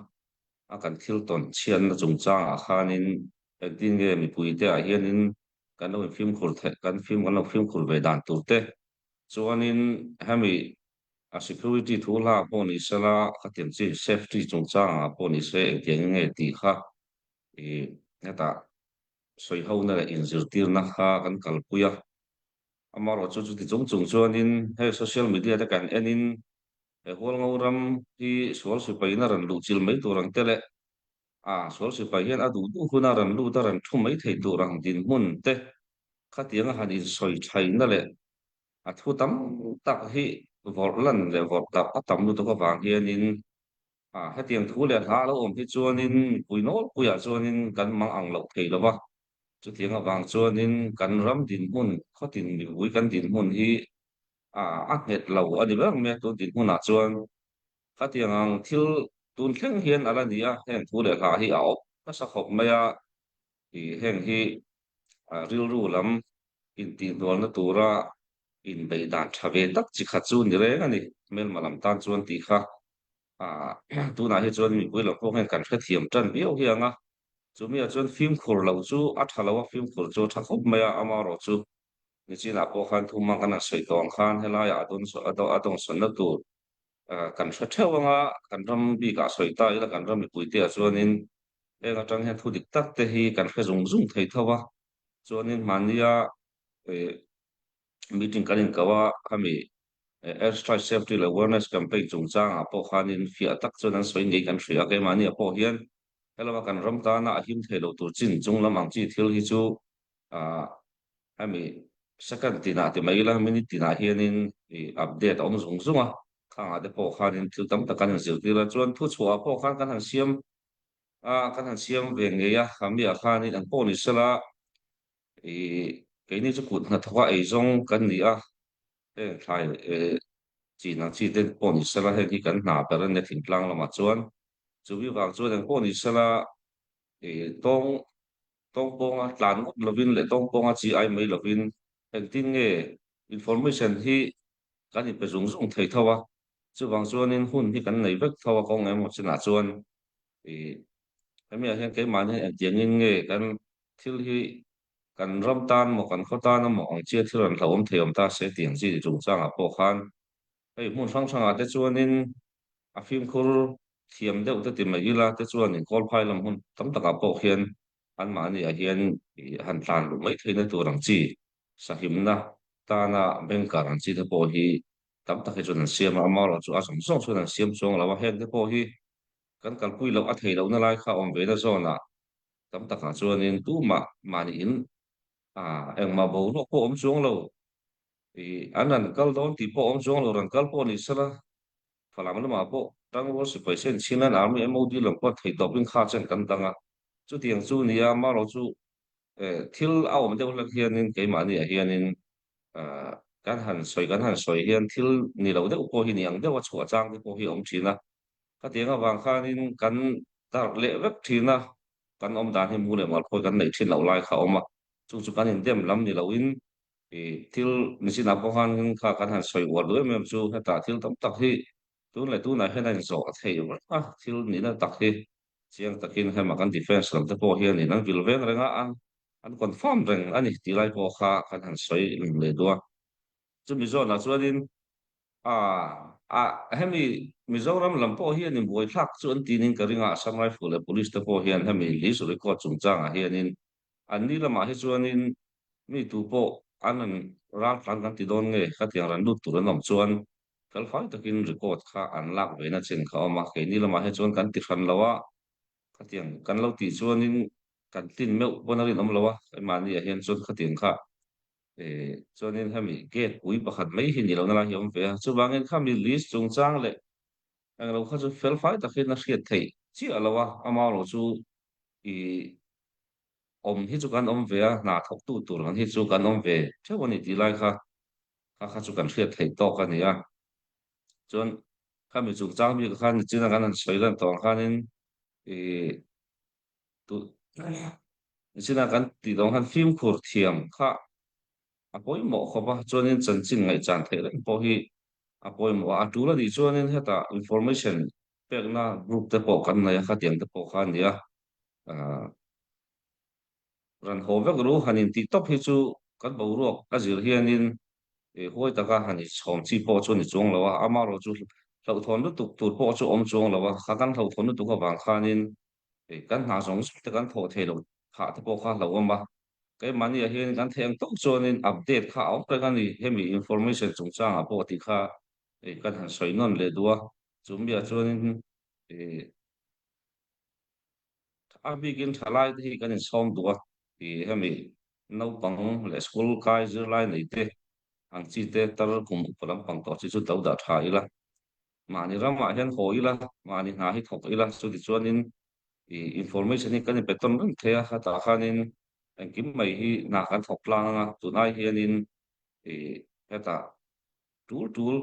a kan thil tawn chhiatna chungchangah khanin engtin nge mipuite ah hianin kan lo infimkhur theih kan fim kan lo fimkhur ve dan tur te chuanin hemi a security thu hla pawh ni sela khatiang chi safety chungchangah pawh ni se engtiang nge tih kha ih hetah sawihona leh inzirtirna kha kan kalpui a. Amaherawh chu chuti chung chung chuanin hei social media te kan enin he Hualngo ram hi sual sipaina rawn luh chil mai tur ang te leh a sual sipai hian a duh duh huna rawn lut a rawn thu mai thei tur ang dinhmun te khatianga han insawi thaina leh a thu tam tak hi vawrh lan leh vawrh darh a tam lutuk avang hianin a hetiang thu leh hla a lo awm hi chuanin mipui nawlpuiah chuanin kan mang ang loh thei lo va. Chutiang avang chuanin kan ram dinhmun, khawtin mipui kan dinhmun hi a nghet lo a ni ber mai a, tun dinhmunah chuan khatiang ang thil tun thleng hian a la ni a, heng thu leh hla hi a awp nasa khawp mai a, ih heng hi rilru lam intihhnualna tura inbeih dan tha ve tak chi khat chu ni reng a ni, hmelma lam tan chuan tih kha tunah hi chuan mipui lam pawh hian kan hrethiam tan viau hi ang a. Chumi ah chuan fimkhur loh chu a tha lo a, fimkhur chu a tha khawp mai a, amaherawh chu nichinah pawh khan thuma kan han sawi tawh ang khan helaiah a dawn a dawnsawnna tur kan hre theuh ang a, kan ram bikah sawi ta ila kan ram mipuite ah chuanin heng atang hian thu dik tak te hi kan hre zung zung thei tho a, chuanin mahnia meeting kan inkauh a, khami Air Strike Safety leh Awareness Campaign chungchangah pawh khanin fiah tak chuan an sawi ngei kan hria a, keimahniah pawh hian helama kan ram tana a him thei lo tur chin chung lam ang chi thil hi chu ah hemi second tinah ti mai ila minute tinah hianin ih update a awm zung zung a, khangah te pawh khanin thil tam tak kan inzirtir a, chuan thuchhuah pawh khan kan han siam a kan han siam ve ngei a, khamiah khanin an pawh ni sela ih keini chu kut hnathawka eizawng kan ni a. Heng thlai chin ang chi te pawh ni sela heng hi kan hna ber a nia thingtlang lamah chuan chumi vang chuan eng pawh ni sela ih tawng tawng pawnga tlan ngawt lovin leh tawng pawnga chi ai mai lovin engtin nge information hi kan inpe zung zung thei tho a chuvang chuanin hun hi kan nei vek tho a kawng emaw chinah chuan ih hemi ah hian keimahni engtiangin nge kan thil hi Kan ram tan maw, kan khaw tan amaw ang chia thil an hlauhawm thei awm ta se tih ang chi chungchangah pawh khan hei hmun hrang hrangah te chuanin a fimkhur thiam deuh te ti mai ila te chuanin kawlphai lam hun tam takah pawh khian anmahni ah hian han tlan luh mai theihna tur ang chi sahimna tana bengkar ang chi te pawh hi tam tak hi chuan an siam a, amaherawh chu a zawng zawng chuan an siam chuang lo a, heng te pawh hi kan kalpui loh a theih lohna lai kha awm ve na zawnah Tam takah chuanin tumah mahniin engmah boruak pawh awm chuang lo, ih an rawn kal dawn tih pawh awm chuang lo, rawn kal pawh ni sela, Falam lamah pawh Tangrual sipai sen Chinland Army MOD lam pawh theih tawpin kha chen kan dang a, chutiang chu nia amaherawh chu thil a awm deuh hlek hianin keimahniah hianin kan han sawi kan han sawi hian thil ni lo deuh pawh hi ni ang deuh a chhuah chang te pawh hi a awm thin a. Khatiang avang khanin kan darh leh vek thin a, kan awm dan hi mu leh mual phawi kan neih thin loh lai kha a awm a. Chu chu kan indem lam ni loin i thil nichinah pawh khan kha kan han sawi uar duh em em chu hetah thil tam tak hi tun leh tunah hian a inzawh a thei reng a, thil nihna tak hi chiang takin hema kan defence lam te pawh hianin an vil veng reng a, an confirm reng a ni tih lai pawh kha kan han sawi lang leh duh a. Chumi zawnah chuanin a a hemi Mizoram lam pawh hianin buaithlak chu an tinin ka ring a, Assam Rifle leh Police te pawh hian hemi list record chungchangah hianin Anni lamah hi chuanin mi tu pawh an rawn raltlan kan ti dawn nge khatiang rawn lut tur an awm chuan felfai takin record kha an lak ve na chin kha a awm a, keini lamah hi chuan kan ti hran lo a, khatiang kan lo tih chuanin kan tlin meuh pawn a rinawm lo a, keimahni ah hian chuan khatiang kha eh chuanin hemi gate pui pakhat mai hi ni lohna lai hi a awm ve a, chuvangin khami list chungchang leh englo kha chu felfai takin a hriat theih chiah lo a, amaherawhchu ih awm hi chu kan awm ve a, hna thawktu tur ang hi chu kan awm ve theuh a ni tih lai kha kha kha chu kan hriat theih tawk a ni a. Chuan khami chungchang bik khan nichina kan han sawi lan tawh ang khanin ih tu nichina kan tih dawng khan fimkhur thiam kha a pawimawh khawp a, chuanin chanchin ngaihchan theih reng pawh hi a pawimawh a, a tul a nih chuanin hetah information pekna group te pawh kan nei a, khatiang te pawh kha a ni a. Ran haw vek ru han intih tawp hi chu kan boruak a zir hianin huai taka han inchhawm chi pawh chu a ni chuang lo a, amaherawhchu hlauhthawn lutuk tur pawh chu a awm chuang lo a, kha kan hlauhthawn lutuk avang khanin kan hna zawng zawng te kan thawh thei loh phah te pawh kha a hlauhawm a, keimahniah hian kan theih ang tawk chuanin update kha a awm reng a ni, hemi information chungchangah pawh tih kha kan han sawi nawn leh duh a, chumiah chuanin A bikin thalai te hi kan insawm duh a, ih hemi naupang leh school kai zirlai nei te ang chi te tar kum upa lampang tawh chi chu lo dah tha ila, mahni ramah hian haw ila, mahni hna hi thawk ila, chuti chuanin ih information hi kan inpe tawn reng thei a, hetah khanin engkim mai hi hna kan thawk tlang anga tunai hianin ih hetah tul tul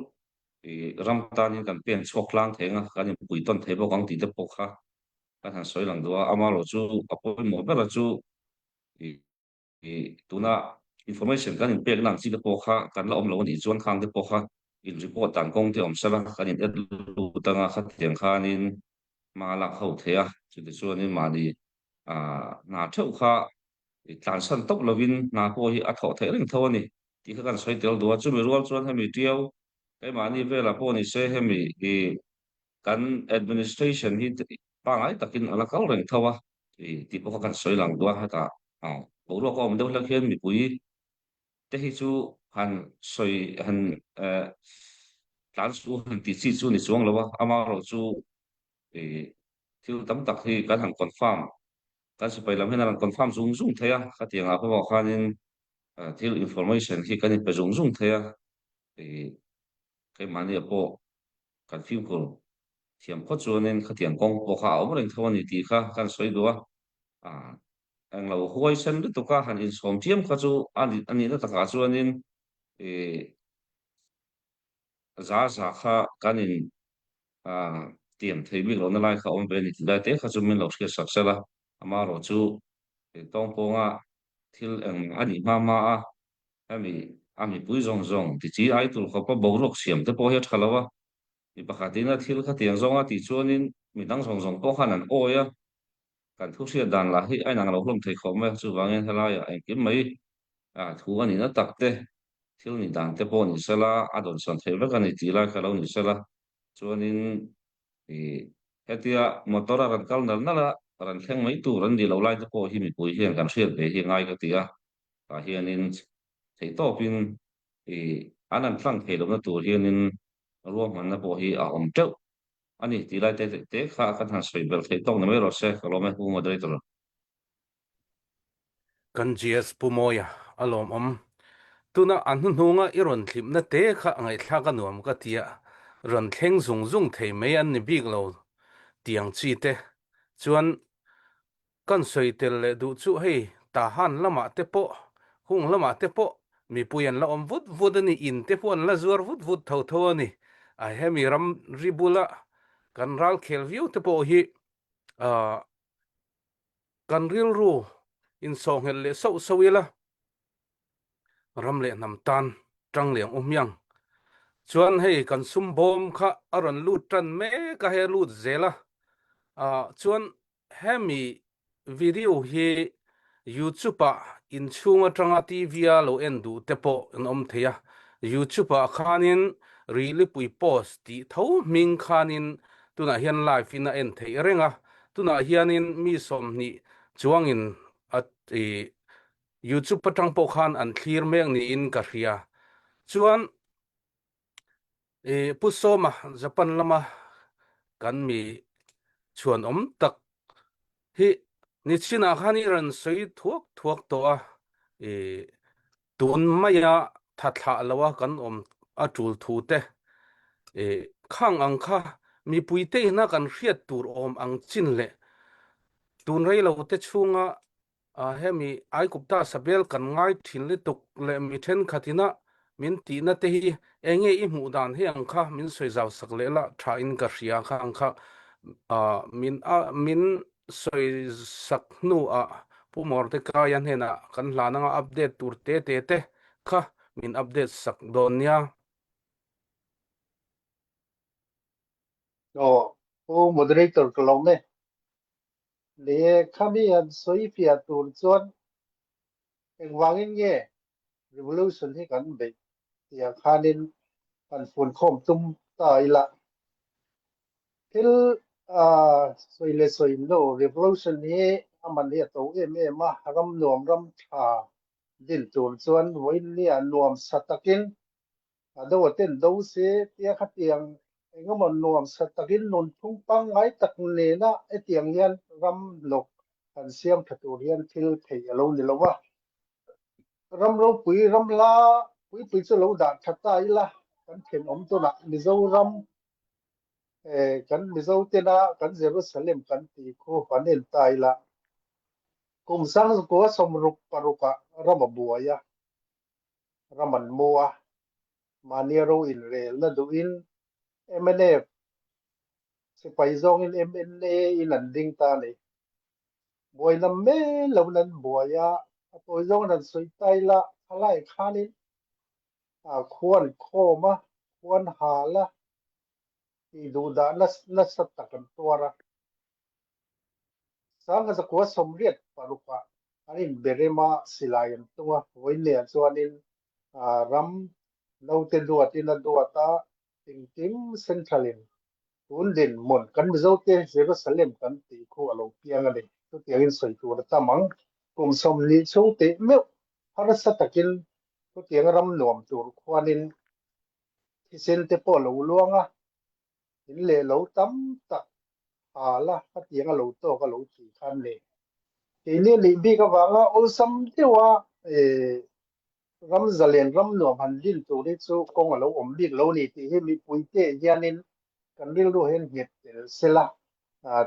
ih ram tanin kan pen chhuak tlang thei anga kan inpui tawn thei bawk ang tih te pawh kha kan han sawi lang duh a, amaherawh chu a pawimawh ber a chu ih ih tuna information kan inpekna ang chi te pawh kha kan la awm lo a nih chuan khang te pawh kha in report dan kawng te awm sela kan in add lut anga khatiang khanin hma lak ho thei a, chutichuanin mahni ah hna theuh kha i tlansan tawp lovin hna pawh hi a thawh theih reng tho a ni tih kha kan sawi tel duh a, chumi rual chuan hemi tiau keimahni velah pawh ni se hemi i kan administration hi pangngai takin a la kal reng tho a i tih pawh kha kan sawi lang duh a, hetah boruak a awm deuh hlek hian mipui te hi chu han sawi han eh tlan su han tih chi chu ni chuang lo a, amaherawhchu i thil tam tak hi kan han confirm Kan sipai lam hian a rawn confirm zung zung thei a, khatiangah pawh khanin thil information hi kan inpe zung zung thei a, ih keimahniah pawh kan fimkhur thiam phawt chuanin khatiang kawng pawh kha a awm reng tho a ni tih kha kan sawi duh a, ah englo huaisen lutuk a han insawm thiam kha chu a nihna takah chuanin ih za za kha kan in tiam thei bik lohna lai kha awm ve a ni tih lai te kha chu min lo hriat sak sel a, amaherawh chu tawngpawnga thil engmah a nih hma hma a, hemi a mipui zawng zawng ti chi ai tur khawpa boruak siam te pawh hi a tha lo a, mi pakhatin a thil khatiang zawnga tih chuanin midang zawng zawng pawh khan an awi a, kan thu hriat dan lah hi a inang lo hlawm thei khawp mai a, chuvangin helaiah engkim mai thu a nihna tak te thil nih dan te pawh ni sela a dawnsawn theih vek a ni tih lai kha lo ni sela Chuanin ih hetia motor a rawn kal nal nal a, rawn thleng mai tur an nih loh lai te pawh hi mipui hian kan hriat ve hi ngai ka ti a, tah hianin theihtawpin ih an an tlang thei lohna tur hianin ruahmanna pawh hi a awm teuh a ni tih lai te te kha kan han sawi belh theih tawk ni mai rawh se, ka lawm e Pu Moderator. Kan GS Pu Mawia a lawmawm. Tuna a hnuhnunga i rawn thlimna te kha ngaihthlak a nuam ka ti a, rawn thleng zung zung thei mai an ni bik lo tiang chi te chuan kan sawi tel leh duh chu hei Tahan lamah te pawh hung lamah te pawh mipui an la awm vut vut a ni, in te pawh an la zuar vut vut tho tho a ni. A hemi ram ri bula kan ralkhel viau te pawh hi ah Kan rilru insawhnghelh leh sauh sauh ila. Ram leh hnam tan ṭang leng u hmiang. Chuan hei kan sum bawm kha a rawn lut ṭan mek a, hei a lut zel a. Chuan hemi video hi YouTube ah inchhung aṭanga TV a lo en duh te pawh an awm thei a. YouTube ah khanin Rilipui Post tih tho hming khanin tunah hian live in a en theih reng a. Tunah hianin mi 20 chuangin a YouTube atang pawh khan an thlir mek niin ka hria. Chuan i Pu Sawma Japan lama kan mi chhuan awm tak hi nichinah khan i rawn sawi thuak thuak tawh a, i tun maia tha thlah loa kan awm a tul thu te i khang ang kha mipuite ina kan hriat tur awm ang chin leh tun rei lo te chhunga Hemi Aigupta Sabel kan ngai thin lutuk leh mi thenkhat ina min tihna te hi enge i hmuh dan hi ang kha min sawi zau sak leh la tha in ka hria kha ang kha min min sawi sak hnu ah Pu Mordekaia hnenah kan hlan anga update tur te te te kha min update sak dawn nia. Aw, Pu Moderator ka lawm e. Lehkha mi han sawi fiah tur chuan engvangin nge revolution hi kan beih tih khanin han funkhawm tum ta ila. Thil sawi leh sawi lo revolution hi a man hi a to em em a, ram nuam ram tha din tur chuan vawiin nuam sa takin A do a ten do se tia khatiang engemaw nuam sa takin nunphung pangngai tak nena hetiang hian ram hnawk han siam tha tur hian thil theih a lo ni lo a. Ram ropui ram hla puipui chu lo dah tha ta ila kan thenawm tunah Mizoram kan Mizo tena kan Jerusalem kan tih khu han en ta ila kum sangzakua 66 ah ram a buai a. ram an mu a, mahnia ro inrelna duhin mnf sipai zawngin mna in an ding ta a ni. Buaina mel loin an buai a, a tawi zawngin an sawi ta ila thalai khanin khua an khawm a, khua an hal a, tih duhdah nasa tak an tuar a. 1986 ah an inberem a, silai an tung a, vawiinleh chuanin ram naute duatin a duat a, engkim central in tun dinhmun kan Mizote Jerusalem kan tih khu a lo piang a ni. Chutiangin sawi tur a tam ang. Kum 20 chhung teh meuh harsa takin chutiang ram nuam tur khuanin thisen te pawh a lo luang a, in leh lo tam tak hal a, hetiang a lo tawk a lo tih khan le. Keini a nih bik avanga awlsam deuha ram zalen ram nuam han din tur hi chu kawng a lo awm bik lo ni tih hi mipuite hianin kan rilru hian nghet tel sela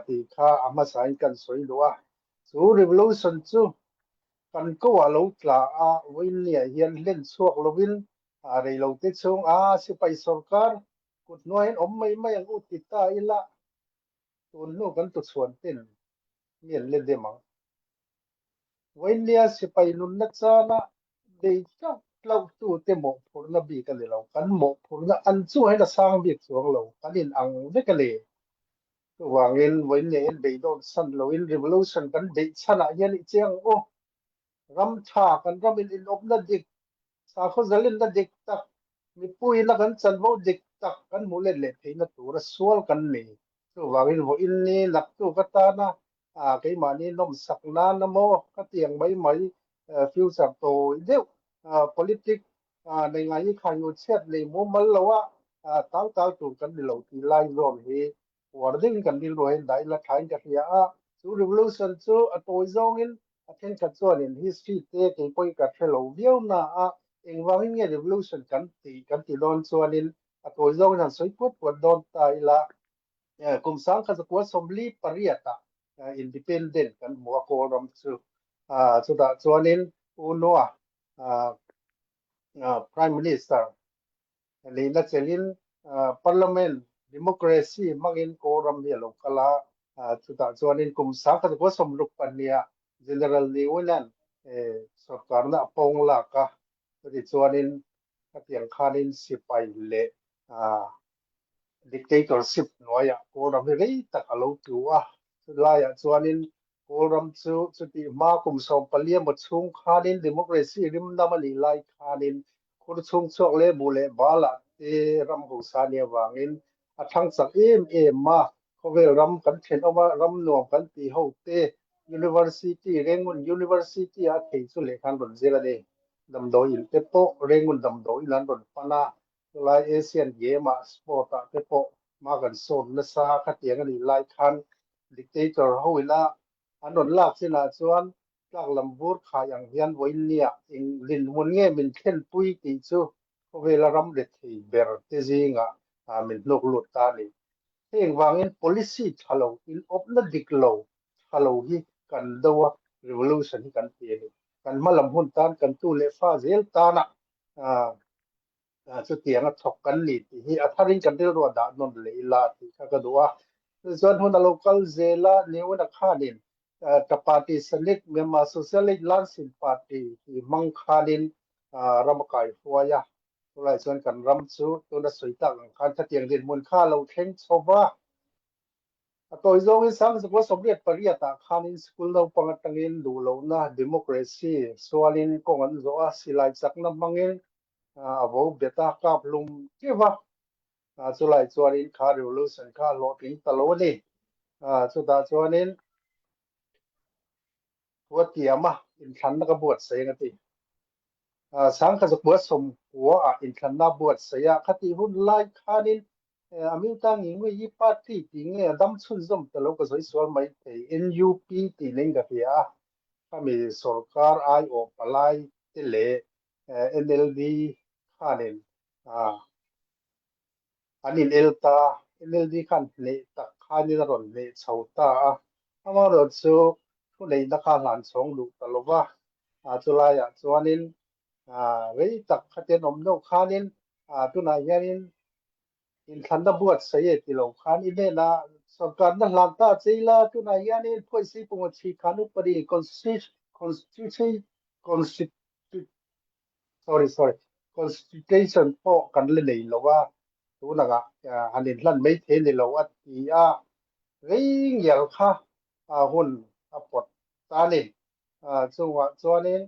tih kha a hmasain kan sawi duh a. Chu revolution chu kan koah lo tla a, vawiinniah hian hlen chhuak lovin reilote chhung a sipai sorkar Kut hnuaiin awm mai mai ang u ti ta ila, tun hnu kan tuchhuan ten mi an la dem ang. Vawiinnia sipai nunna chana bei tlauh tlauh tute mawhphurhna bik a ni lo. Kan mawhphurhna an chungah hian a sang bik chuang lo, kan in ang vek a ni. Chuvangin vawiinnia hian beidawn san loin revolution kan beih chhanah hian i chiang ang u. Ram tha, kan ram in inawpna dik, sakhaw zalenna dik tak, mipuiina kan chanvo dik tak kan hmuh let leh theihna tura sual kan ni. Chuvangin vawiin ni naktuk atana keimahni nawmsak nan emaw ka tiang mai mai future tawi deuh politic nei ngai hi khai u chhiat nei mumal loa tal tal tur kan ni lo tih lai zawn hi uar deuhin kan rilru a indah ila thain ka hria a, chu revolution chu a tawi zawngin a thenkhat chuanin history te kei pawhin ka hre lo viau na a, engvangin nge revolution kan tih kan ti dawn chuanin a tawi zawngin han sawi puat puat dawn ta ila, kum 1948 ah independent kan hmu a Kawl ram chu, chutah chuanin U Noah Prime Minister Leina chelin Parliament Democracy hmangin Kawlram hi a lo kal a, chutah chuanin kum 1962 ah General Ne Win-a'n sorkarna a pawng lak a. Chutichuanin khatiang khanin sipai leh dictatorship hnuaiah Kawlram hi rei tak a lo tlu a. Chulaiah chuanin Kawlram chu chutih hma kum 14 emaw chhung khanin democracy rimnam a nih lai khanin khur chhung chhuak leh buh leh balah te ram hausa nih avangin a thlang chak em em a. Khawvel ram kan thenawm a, ram nuam kan tih ho te University, Rengun University ah thei chu lehkha an rawn zir a ni. Damdawi in te pawh Rengun damdawi in an rawn pan a, chulai Asian Game ah sport ah te pawh hma kan sawn nasa khatiang a nih lai khan dictator ho ina an rawn lak chinah chuan tlak lam vur khai ang hian vawiinnia eng dinhmun nge min thlenpui tih chu khawvela ram rethei ber te zingah min hnuk lut ta a ni. Heng vangin policy tha lo, inawpna dik lo tha lo hi kan do a, revolution hi kan ti a ni. Kan hma lam hun tan, kan tu leh fa zel tana chutianga thawk kan ni tih hi a tharin kan rilru a dah nawn leh ila tih kha ka duh a. Chuan hun a lo kal zel a, Niwina khanin ka party Sanik Myanmar Socialist Lansing Party tih hmang khanin ram a kai hruai a. Chulai chuan kan ram chu tuna sawi tak ang khan khatiang dinhmun kha a lo thleng chho va. A tawi zawngin Sangzakua 88 ah khanin school naupang atangin duhlohna democracy sualin kawng an zawh a, silai chakna hmangin a vo bet a, kap hlum teuh va. Chulai chuanin kha revolution kha a hlawhtling ta lo a ni. Chutah chuanin thu a tiam a, inthlanna ka buatsaih ang a ti. Sangkazakua 90 ah inthlanna a buatsaih a, khatih hun lai khanin Amyuta Ngingui party tih nge a dam chhunzawm ta lo ka sawi sual mai thei, NUP tih leng ka hria a, khami sorkar aiawh palai te leh NLD khanin an in el ta, NLD khan hneh tak khanin a rawn hneh chho ta a, amaherawhchu thuneihna kha a hlan chhawng duh ta lo va, chulaiah chuanin rei tak khatin awm deuh khanin tunah hianin inthlanna buatsaih e ti lo khan i hnena sorkarna hlan ta che ila tunah hianin phuaihsi punga chhi khan upari constitution sorry sorry constitution pawh kan la nei lo a tunah han inhlan mai thei ni lo a ti a rei ngial kha hun a pawt ta a ni chungah chuanin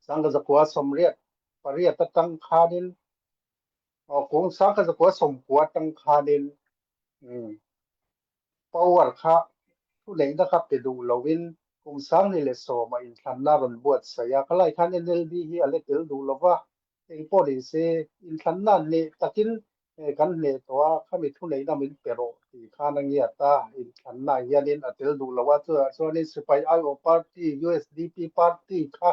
1988 atang khanin kum 1990 atang khanin power kha thuneihna kha pe duh loin kum 2010 ah inthlanna a rawn buatsaih a, khalai khan NLD hi a la tel duh lo va, engpawh ni se inthlanna hneh takin kan hneh tawh a, khami thuneihna min pe rawh tih khan a ngiat a, inthlanna hianin a tel duh lo a, chutah chuanin Sipai Aiawh Party, usdp Party, kha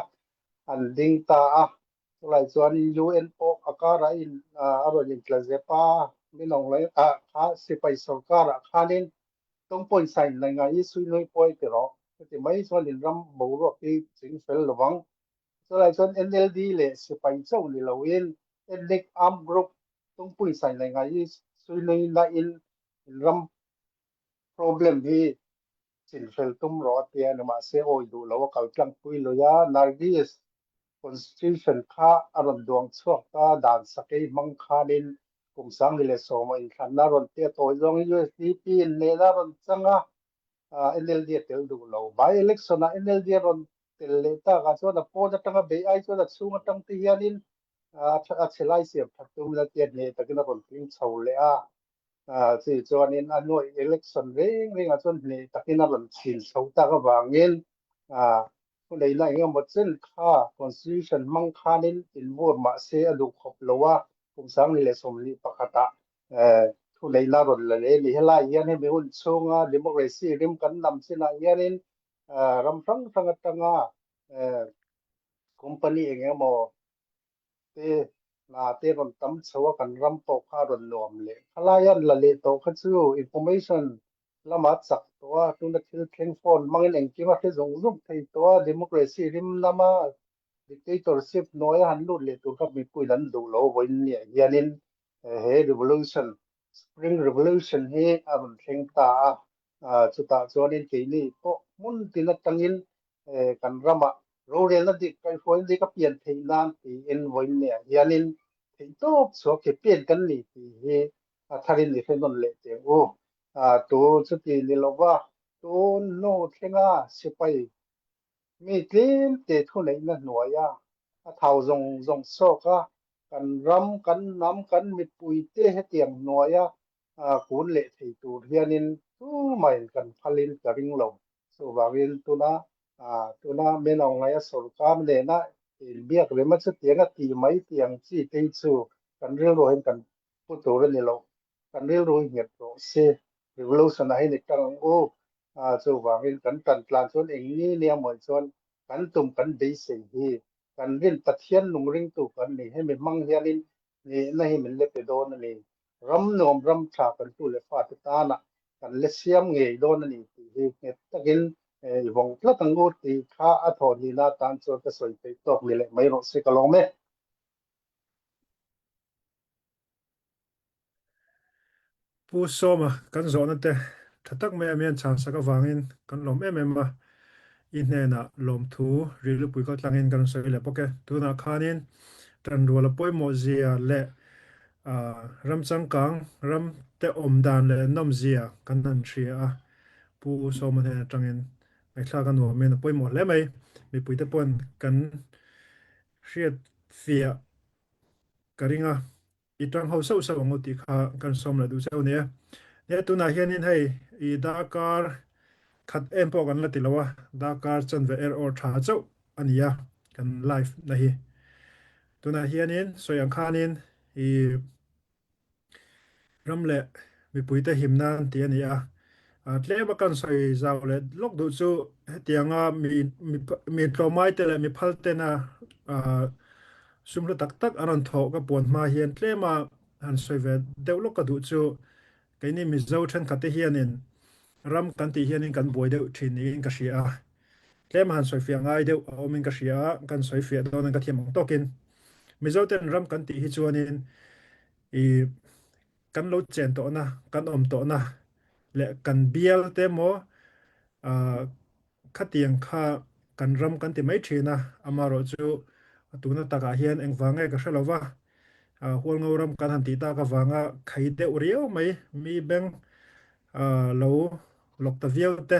an ding ta a, Chulai chuan UN pawh a karah in a rawn intla zep a, min awng lai ah kha sipai sorkarah khanin tawng pawisa in la ngai i sui nui pawi ti rawh. Chuti mai chuan in ram boruak hi ching fel lo vang. Chulai chuan NLD leh sipai chauh ni loin ethnic armed group tawng pawisa in la ngai i sui nui na in in ram problem hi chinfel tum rawh a tia ni mahse awi duh lo a kal tlangpui lui a, Nargis Constitution kha a rawn duang chhuak ta, dan sakei hmang khanin kum 2010 a inthlanna a rawn tia tawi zawngin usdp in nena a rawn chang a, NLD a tel duh lo. By election ah NLD a rawn tel leh takah chuan a pawn atanga beih ai chuan a chhung atang te hianin a chhe lai siam that tumin a tia hneh takin a rawn tling chho leh a. Chi chuanin a nuaih election reng rengah chuan hneh takin a rawn chhin chho tak avangin thuneihna eng emaw chen kha constitution hmang khanin invur mah se a duh khawp lo a, kum 2021 ah thuneihna rawn la leh a ni. Helai hian hemi hun chhunga democracy rim kan nam chinah hianin ram hrang hrang atanga company eng emaw te hna te rawn tam chho a kan ram pawh kha a rawn nuam leh khalai a la leh tawh kha chu information lama chak tawh a tuna thil thleng phone hmangin engkim a hre zung zung thei tawh a democracy rim lama dictatorship hnuaia han lut leh tur kha mipuiin an duh lo vawiin niah hianin he revolution spring revolution hi a rawn thleng ta a chutah chuanin keini pawh hmun tin atangin kan ramah. Rorelna dik, kaihhruaina dik a pian theih nan tiin vawiin ah hianin theihtawp chhuak hi pen kan ni tih hi a tharin i hre nawn leh teng u. Tu chuti ni lova tun hnu thlenga sipai mi tlemte thuneihna hnuaia a thau zawng zawng sawk a, kan ram, kan hnam, kan mipuite hetiang hnuaia kun leh thei tur hianin tumahin kan phalin ka ring lo. Chuvangin tuna tuna Menongaia sorkar nena inbiak rem a chutiang a tih mai tih ang chi te hi chu kan rilru hian kan pu tur a ni lo. Kan rilru hi nghet rawh se. Revolution ah hian i tang ang u. Chuvangin kan tan tlan chuan eng ni nia mawi chuan kan tum kan beisei hi kan rin Pathian nung ringtu kan ni. Hemi hmang hianin Nihna hi min la pe dawn a ni. Ram nuam ram tha kan tu leh fate tana kan la siam ngei dawn a ni tih hi nghet takin i vawng tlat ang u tih kha a thawh nihna atan chuan ka sawi theih tawk ni leh mai rawh se ka lawm e. Pu Sawma kan zawhna te tha tak mai a mian chhan sak avangin kan lawm em em a, i hnenah lawmthu rilrupui kal tlangin kan rawn sawi leh bawk e. Tunah khanin tanrual a pawimawh zia leh ram changkang ram te awm dan leh nawmzia kan han hria a, Pu Sawma hnen atangin ngaihthlak a nuamin a pawimawh hle mai. Mipuite pawn kan hriat fiah ka ring a. I tang ho sauh sauh ang u tih kha kan sawm leh duh cheu nia. Nia tunah hianin hei i darkar khat em pawh kan la ti lo a, darkar chanve er awr tha chauh a ni a kan live na hi. Tunah hianin sawi ang khanin i ram leh mipuite him nan tih a ni a. Tlema kan sawi zau leh lawk duh chu hetianga mi mi tlawmai te leh mi phal tena Sum hlu tak tak a rawn thawh ka puan hma hian tlema han sawi ve deuh lawk ka duh chu keini Mizo thenkhat te hianin ram kan tih hianin kan buai deuh thin niin ka hria a. Tlema han sawi fiah ngai deuh a awmin ka hria a, kan sawi fiah dawn ka thiam ang tawkin. Mizo ten ram kan tih hi chuanin i kan lo chen tawhna, kan awm tawhna leh kan bial te maw Khatiang kha kan ram kan ti mai thin a, amaherawhchu tuna takah hian engvang nge ka hre lo va, Hualngo ram kan han tih tak avanga khai deuh riau mai, mi beng lo lawk ta viau te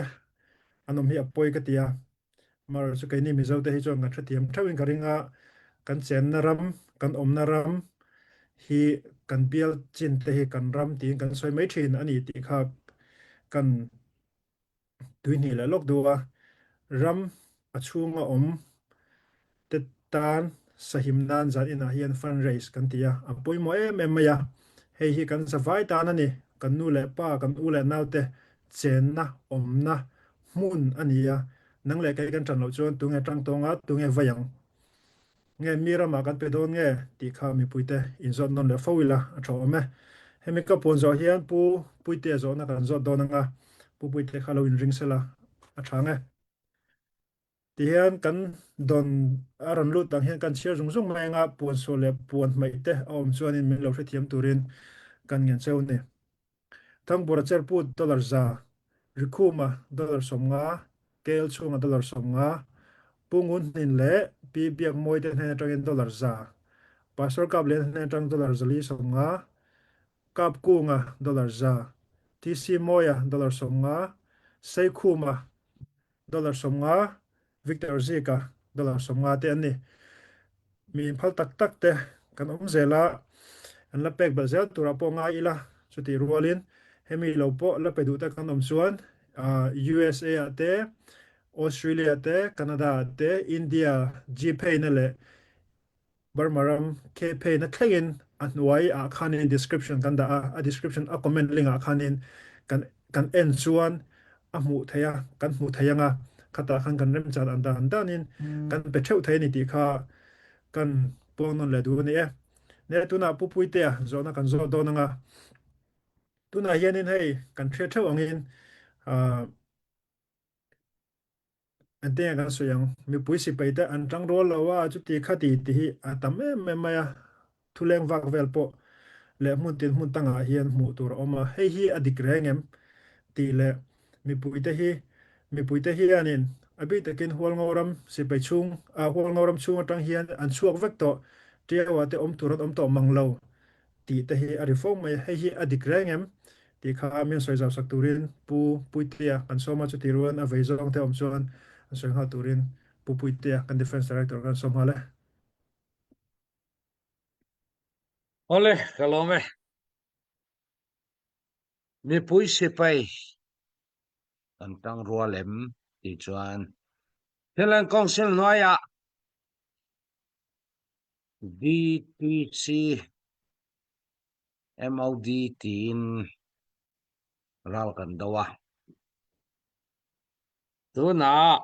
an awm hi a pawi ka ti a. Amaherawhchu keini Mizo te hi chuan kan hrethiam theuhin ka ring a, kan chenna ram, kan awmna ram hi kan bial chin te hi kan ram tiin kan sawi mai thin a ni tih kha kan Tuihnih leh lawk duh a, ram a chhunga awm te tan sahim nan zan inah hian fundraise kan ti a, a pawimawh em em mai a. Hei hi kan zavai tan a ni, kan nu leh pa, kan u leh naute chenna, awmna hmun a ni a, nang leh kei kan tan loh chuan tunge tang tawng a, tunge vai ang? Nge mi ramah kan pe dawn nge tih kha mipuite inzawt nawn leh fo ila a tha awm e. Hemi ka puan zawh hian Pu Puitea zawhna kan zawt dawn anga Pu Puitea kha lo inring sela a tha ang e. Tihian kan dawn a rawn lut ang hian kan chhiar zung zung mai anga puan sual leh puan hmaih te a awm chuanin min lo hrethiam turin kan ngen cheu ni. Thangbura cherput dollar za, Rikhuma dollar 50, Kel chhunga dollar 50, Pu Ngun Hnin leh Pi Biakmawi te hnen atangin dollar za, Pastor Kaplian hnen atang dollar 450, Kap Kunga dollar za, TC Mawia dollar 50, Seikhuma dollar 50, Victor Zika dollar 50 te an ni. Mi inphal tak tak te kan awm zel a, an la pek belh zel turah pawh ngai ila, chutih rualin hemi lo pawh la pe duh te kan awm chuan USA ah te, Australia te, Canada ah te, India Gpay na leh Burma ram ke pheina thlengin a hnuai ah khanin description kan dah a, a description a comment link ah khanin kan kan en chuan a hmuh theih a, kan hmuh thei anga khatah khan kan remchan an dan danin kan pe theuh thei a ni tih kha kan puang nawn leh duh a ni e. Nia tunah Pu Puitea zawhna kan zawt dawn anga tunah hianin hei kan hriat theuh angin ah Engtinge kan sawi ang? Mipui sipai te an tang rual lo a, chuti khati tih hi a tam em em mai a, thuleng vak vel pawh leh hmun tin hmun tangah hian hmuh tur a awm a, hei hi a dik reng em? tih leh mipui te hi mipui te hianin A bik takin Hualngoram sipai chung Hualngoram chung atang hian an chuak vek tawh Ṭiau ah te um tur an um tawh mang lo tih te hi a ri fo mai. Hei hi a dik reng em tih kha min sawi zau sak turin Pu Puitea kan sawm a, chuti ruan a vei zawng te awm chuan an sawi nghal turin Pu Puitea kan Defence Director kan sawm nghal e. Awle, ka lawm e. Mipui sipai kan tang rual em tih chuan Finland Council hnuaiah DTC MOD tiin ral kan do a. Tunah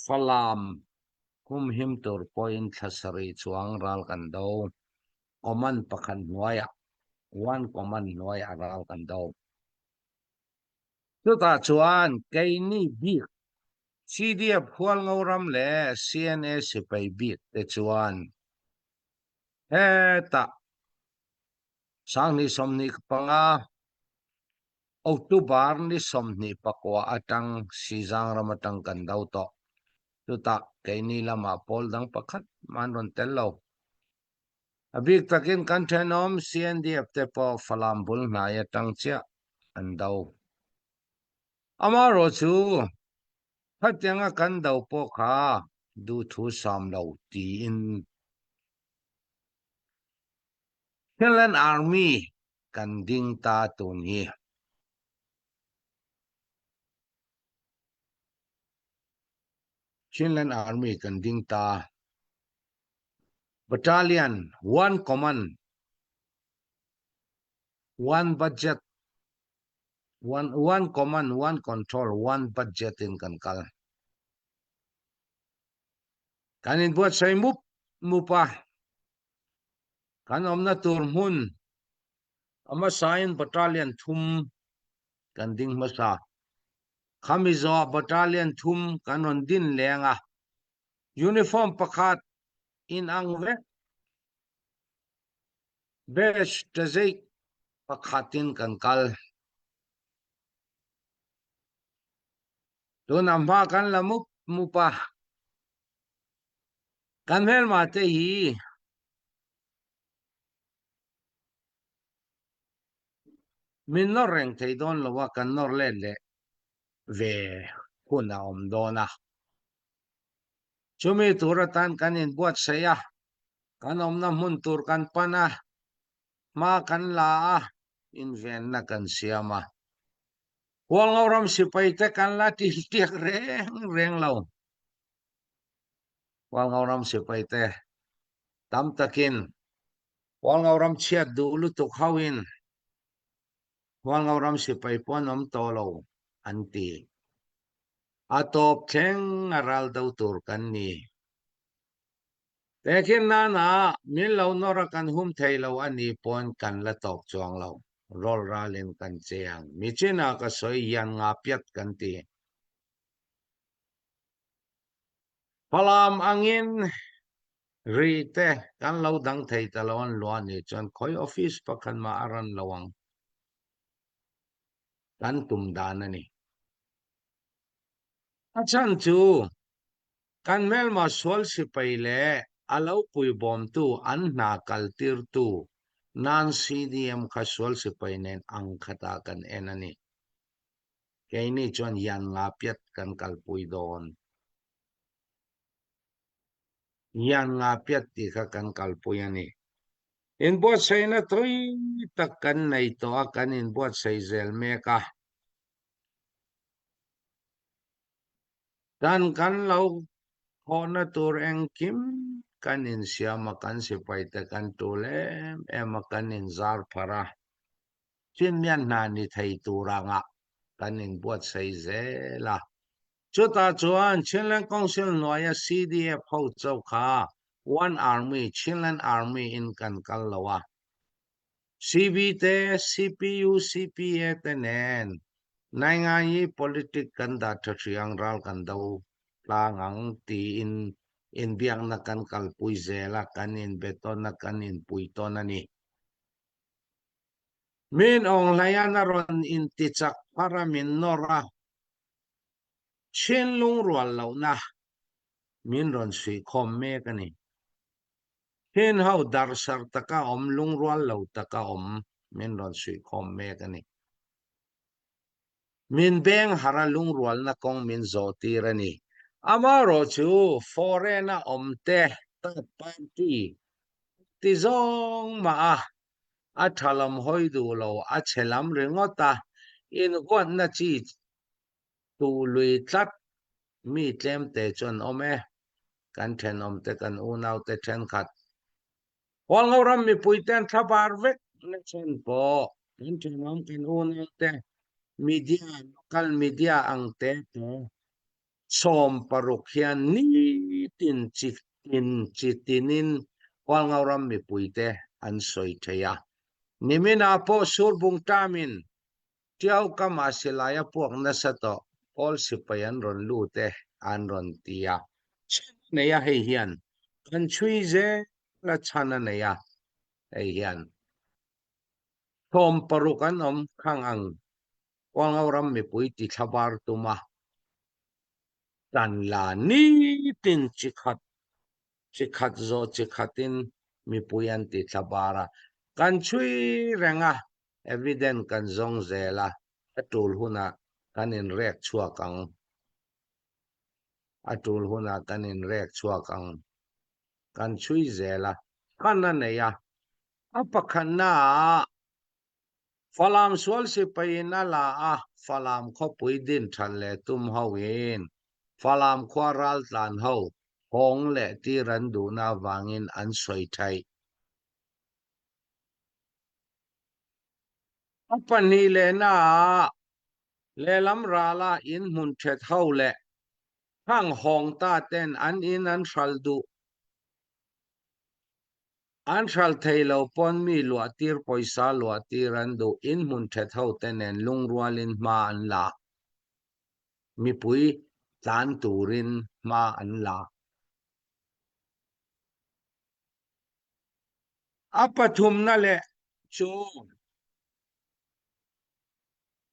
Falam humhim tur pawhin thla sarih chuang ral kan do. Command pakhat hnuaiah, one command hnuaiah ral kan do. Chutah chuan keini bik CDF Hualngoram leh CNA sipai bik te chuan hetah 2025 October ni 24 atang Sizang ram atang kan do tawh. Chutah keini lamah pawl dang pakhat mah an rawn tel lo. A bik takin kan thenawm CNDF te pawh Falam bul hnai atang chiah an do. Amaherawh chu khatianga kan do pawh kha duhthu sam lo tiin Finland Army kan ding ta tun hi. Chinland Army kan ding ta. Battalion, one command, one budget, one, one command, one control, one budget in kan kal. Kan inbuatsaih mup mup a, kan awmna tur hmun a hmasain battalion thum kan ding hmasa. Khami zawhah battalion thum kan rawn din leng a, uniform pakhat inang vek, badge tazeih pakhatin kan kal. Tunah hma kan la mup mup a, kan hmelma te hi min nawr reng thei dawn lo a, kan nawr let leh ve hun a awm dawn a. Chumi tur atan kan inbuatsaih a, kan awmna hmun tur kan pan a, hma kan la a, invenna kan siam a. Hualngoram sipai te kan la tiltiak reng reng lo. Hualngoram sipai te tam takin Hualngoram chhiat duh lutuk hoin Hualngoram sipai pawh an awm tawh lo an ti. A tawp thleng a ral do tur kan ni. Tehkhin nana min lo nawr a kan hum thei lo a ni pawn kan la tawp chuang lo. Rawl ralin kan che ang. Michinah ka sawi hian nga piat kan ti. Falam angin ri te kan lo dang thei ta lo an luah nih chuan khawi office pakhat mah a ran lo ang. Kan tum dan a ni. A chhan chu Kan hmelma sual sipai leh a lo puibawmtu an hna kaltirtu nan CDM kha sual sipai nen ang khatah kan en a ni. Keini chuan yan nga piat kan kalpui dawn. Yan nga piat tih kha kan kalpui a ni. Inbuatsaihna tui tak kan nei tawh a, kan inbuatsaih zel mek a. Dan kan lo khawhna tur engkim kan insiam a, kan sipaite kan tul em em a, kan inzar pharh a, Chinmian hna ni thei tur anga kan inbuatsaih zel a. Chutah chuan Chinland Council hnuaia CDF ho chauh kha One Army, Chinland Army in kan kal lo a, CB te, CPU, CPA te nen Naingaii politic kan dah tha hriang ral kan do tlang ang tiin inbiakna kan kalpui zel a, kan inbe tawn a, kan inpui tawn a ni. Min Aung Hlaing a rawn intichak phar a, min nawr a. Chin lungrual lohna min rawn suihkhawm mek a ni. Chin ho darhsarh taka awm, lungrual lo taka awm min rawn suihkhawm mek a ni. Min beng harh a lungrualna kawng min zawh tir a ni. Amaherawhchu foreign a awm te third party ti zawng mah a, a tha lam hawi duh lo, a chhe lam ringawt a inhuatna chi tuh lui tlat mi tlemte chu an awm e. Kan thenawmte kan unaute thenkhat Hualngo ram mipuite an thlabar vek na chhan pawh kan thenawm kan unaute media, local media ang te te 60 hian nitin chi tin chi tinin Hualngo ram mipuite an sawi thei a. Niminah pawh Surbung term-in Tiau kamah silai a puak nasa tawh, Kawl sipai an rawn lut e, an rawn ti a. Chhan a nei a hei hian, kan chhui zel a chhan a nei a hei hian. 60 an awm khang ang Kuangau ram mipui ti thlabar tum a, tan la nitin chi khat chi khat zawh chi khatin mipui an ti thlabar a, kan chhui reng a, evidence kan zawng zel a, a tul hunah kan inrek chhuak ang. A tul hunah kan inrek chhuak ang. Kan chhui zel a, khan a nei a, a pakhatnaah Falam sual sipaiin a la a, Falam khawpui din that leh tum hoin Falam khua raltlan ho hawng leh tir an duhna avangin an sawi thaih. A pahnih lehnaah lehlam rala in hmun that ho leh khang hawng ta ten an in an hralh duh. An hralh thei lo pawn mi luah tir pawisa luah tir an duh in hmun that ho te nen lungrualin hma an la. Mipui tlan turin hma an la. A pathumna leh chu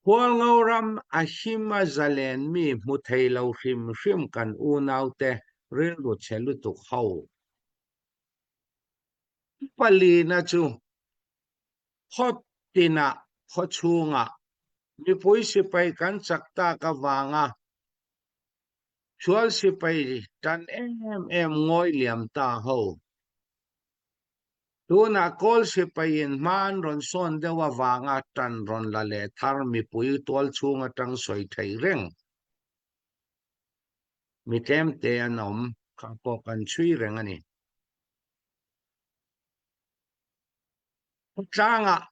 Hualngo ram a him a zalen mi hmu thei lo hrim hrim kan unaute rilru chhe lutuk ho. Palina chu khaw tinah khaw chhungah mipui sipai kan chak tak avanga sual sipai tan em em ngawi liam ta ho. Tunah kawl sipaiin hma an rawn sawn deuh avanga tan rawn la leh thar mipui tual chhung atang sawi theih reng. Mi tlemte an awm kha pawh kan chhui reng a ni. Khawtlangah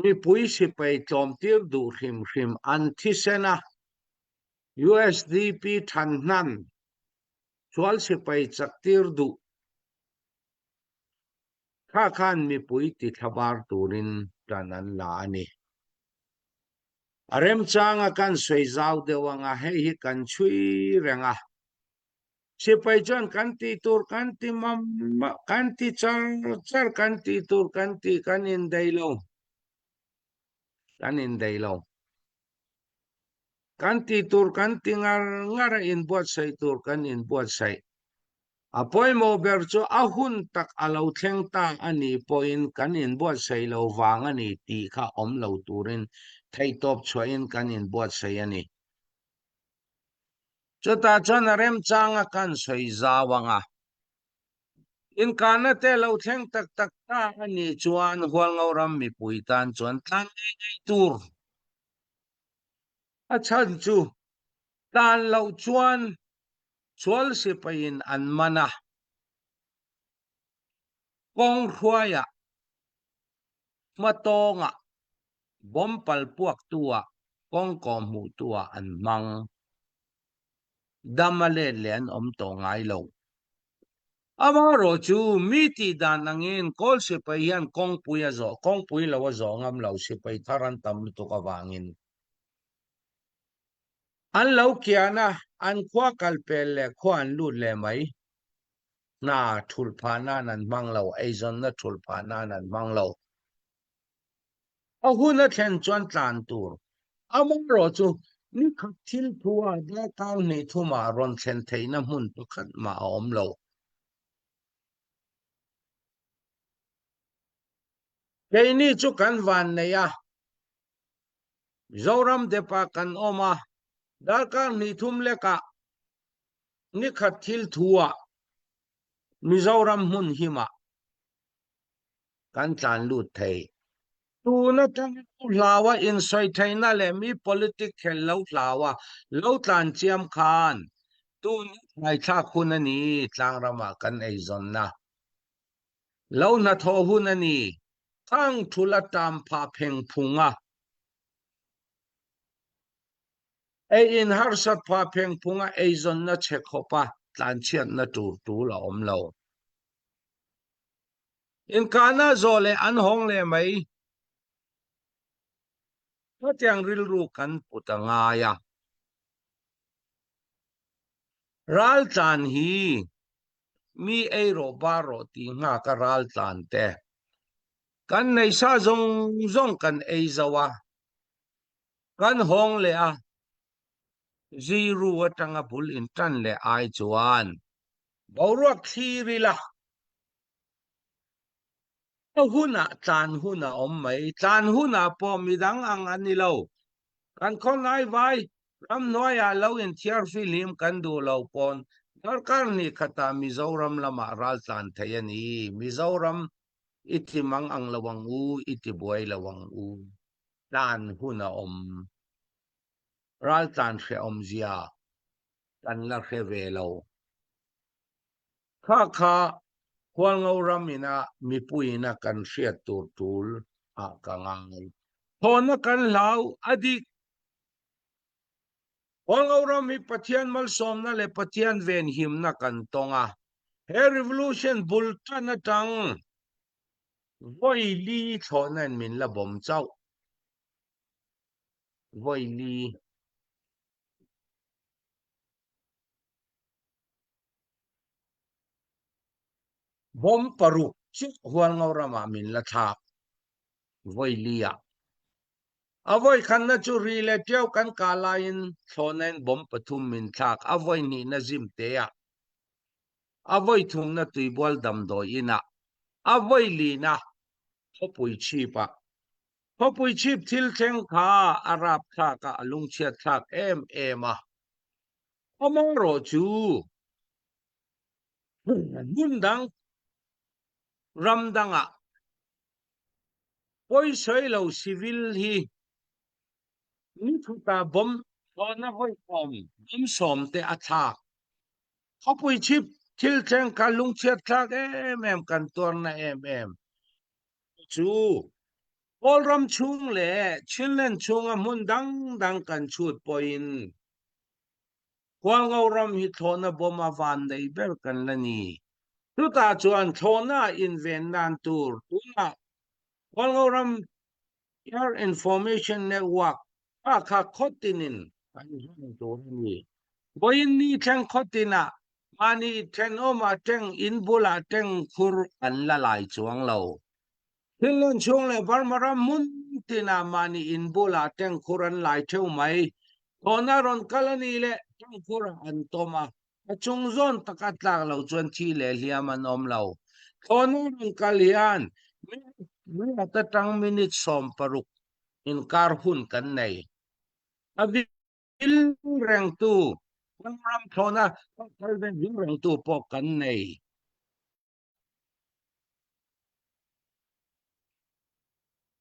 mipui sipai tlawmtir duh hrim hrim an thisen a, usdp than hnan sual sipai chaktir duh kha khan mipui ti thlabar turin tan an la a ni. A remchanga kan sawi zau deuh anga hei hi kan chhui reng a. Sipai chuan kan tih tur kan ti mam kan ti char char kan tih tur kan ti kan indei lo. Kan indei lo. Kan tih tur kan ti ngar ngar a inbuatsaih tur kan inbuatsaih. A pawimawh ber chu a hun tak a lo thleng ta a nih pawhin kan inbuatsaih lo vang a ni tih kha awm lo turin theihtawp chhuahin kan inbuatsaih a ni. Chutah chuan a remchanga kan sawi zau ang a, inkarna te lo thleng tak tak ta a nih chuan Hualngo ram mipui tan chuan tlan ngei ngei tur a chhan chu tlan loh chuan Sual sipaiin an man a, kawng hruaiah, hmatawngah, bomb pal puaktuah, kawng kawhhmuhtuah an hmang. Dam a let leh an awm tawh ngai lo. Amaherawh chu mi tih dan angin Kawl sipai hian kawngpui a zawh, kawngpui lo a zawh ngam lo, sipai thar an tam lutuk avangin. An lo kian a, an khua kal pel leh khua an lut leh mai. Hna thulh phah nan an hmang lo, eizawnna thulh phah nan an hmang lo. A hun a thlen chuan tlan tur. Amaherawh chu. Nikhat thil thu ah darkar hnih thum ah rawn thlen theihnak hmun pakhat mah a um lo. Keini cu kan van nei a, Mizoram dep ah kan um a, darkar hnih thum lek ah nikhat thil thu ah Mizoram hmun him ah kan tlan lut thei. Tun atang hlau a in soi theihnak le mi politic khel lo hlau a lo tlan chiam khan tun thlaithlak hun a ni tlangram ah kan eizawnnak. Lo hnathawh hun a ni. Thang thul a ṭam phah phengphung a. Ei in harsat phah phengphung a eizawnnak che khawp a tlanchiatnak ṭur ṭul a um lo. Innkaan ah zaw le an hawng le mei. Hmatiang rilru kan put a ngai a. Raltlan hi mi ei rawh bar rawh ti hnga ka raltlan te. Kan neisa zong zong kan ei zo a. Kan hawng le a. Ziru atanga bul in tan le ai chuan. Boruak thlir ila. A hun ah tlan hun a um mei. Tlan hun ah pawh midang ang an ni lo. Kan khawngai vai ramhnuai ah lo in thiarfihlim kan duh lo pawn darkar hnih khat ah Mizoram lam ah raltlan thei a ni. Mizoram i ti mang ang lo ang u, i ti buai lo ang u. Tlan hun a um. Raltlan hrehawm zia kan la hre ve lo. Khakha Hualngo ram in ah mipui in a kan hriat tur tul ah ka ngai. Thawn a kan hlau a dik. Hualngo ram hi Pathian malsawmna le Pathian venhimna kan tong a. He revolution bul tan atang voi li thlawhna in min la bawm chauh. Voi li. Bom paruk cu Hualngo ram ah min la thlak. Voi li ah. A voi khannak cu ri le ṭio kan kah lai in thlawhna in bom pathum min thlak. A voi hnihnak zimte ah. A voi thumnak tuibual damdawi inn ah. A voi linak khuapui chip ah. Khuapui chip thil thleng kha a rapthlak ah a lungchiat thlak emem a. Amarawh cu hmundang ramdang ah poisoi lo civil hi nithut ah bom na hawikom bom sawm te a thlak. Khuapui chip thil thleng kha lungchiat thlak emem kan tuar na emem. Cu Kawlram chung le Chinland chung a hmun dangdang kan chut poin Hualngo ram hi thlawhna bom a vannei ber kan la ni. Chutah chuan thlawhna inven nan tur tunah Hualngo ram Air Information Network kha kha khawtin in kan hman tur a ni. Vawiin ni thleng khawtin ah mahni thenawm ah teng inn bulah teng khur an la lai chuang lo. Finland chung le Burma ram hmun tin ah mahni inn bulah teng khur an lai theu mai. Thawn a rawn kal a ni le teng khur ah an tawm a. A chung zawn tak a tlak lo chuan thi le hliam an awm lo. Thawn a rawn kal hian minute atang minute 16 inkar hun kan nei. A vil rengtu ram thawn a kal ve vil rengtu pawh kan nei.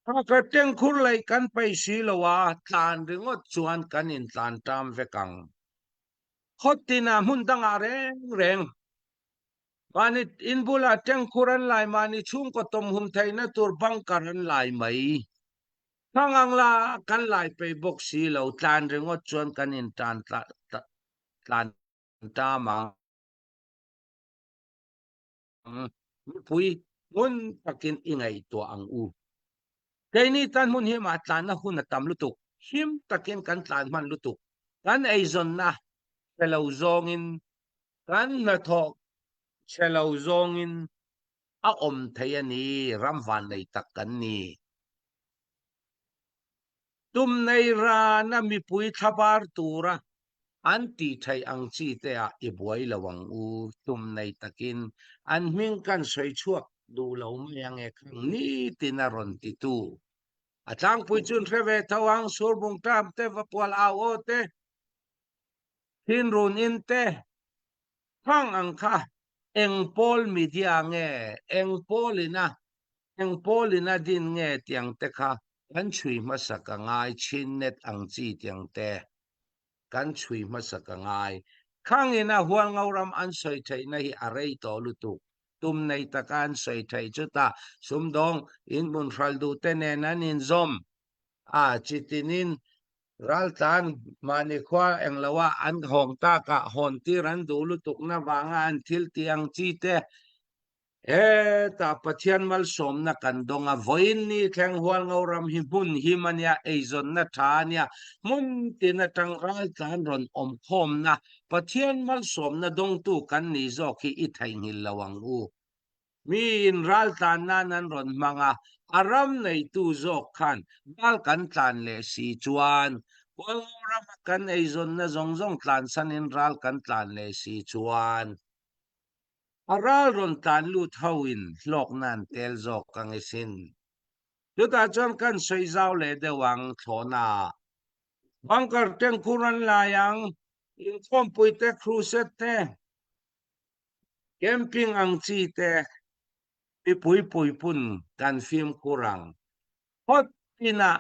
Ka tengkhur lei kan pei si lo ah tlan ringawt chuan kan in tlan ṭam vek ang. Khawtin ah hmun dang ah rengreng. Mahni inn bulah tengkhur an lai, mahni chhungkaw tawmhum theihna tur bunker an lai mai. Hmangang la kan lai pei bawk si lo, tlan ringawt chuan kan in tlan tlan ṭam ang. Mipui ngun takin i ngaihtuah ang u. Keini tan hmun hi mah tlanna hun a tam lutuk. Him takin kan tlan hman lutuk. Kan eizawnna che lo zawngin, kan hnathawh che lo zawngin a awm thei a ni, ram vannei tak kan ni. Tum nei rana mipui thlabar tura an ti thei ang chi te ah i buai lo ang u. Tum nei takin an hming kan sawi chhuak duh lo mai ang e khang nitin a rawn ti tu. A tlangpui chun hre ve tho ang Surbung Tram te Vapual au aw te Thinrun in te khang ang kha eng pawl media nge eng pawl ina eng pawl ina din nge tiang te kha kan chhui hmasa ka ngai chin net ang chi tiang te kan chhui hmasa ka ngai khang ina Hualngo ram an sawi theihna hi a rei tawh lutuk tum nei taka an sawi theih chutah sumdawng inhmun hral duh te nen an inzawm a chitinin Raltlan mahni khua engloa an hawng takah hawntir an duh lutukna vanga an thil tih ang chi te hetah Pathian malsawmna kan dawng a, vawiin ni thleng Hualngo ram hi hmun him a nia, eizawnna tha a nia, hmun tin atang raltlan rawn awm khawmna Pathian malsawmna dawngtu kan nih zawk hi i theihnghilh lo ang u. Miin ral tlan nan an rawn hmang a, a ram neitu zawk khan ral kan tlan leh si chuan Hualngo rama kan eizawnna zawng zawng tlansanin ral kan tlan leh si chuan a ral rawn tlan lut hoin hlawkna an tel zawk ang i sin. Chutah chuan kan sawi zau leh deuh ang thlawhna ah. Bunker tengkhur an lai ang, inkhawmpui te, crusade te, Camping ang chi te mipui puipun kan fimkhur ang. Hot pinah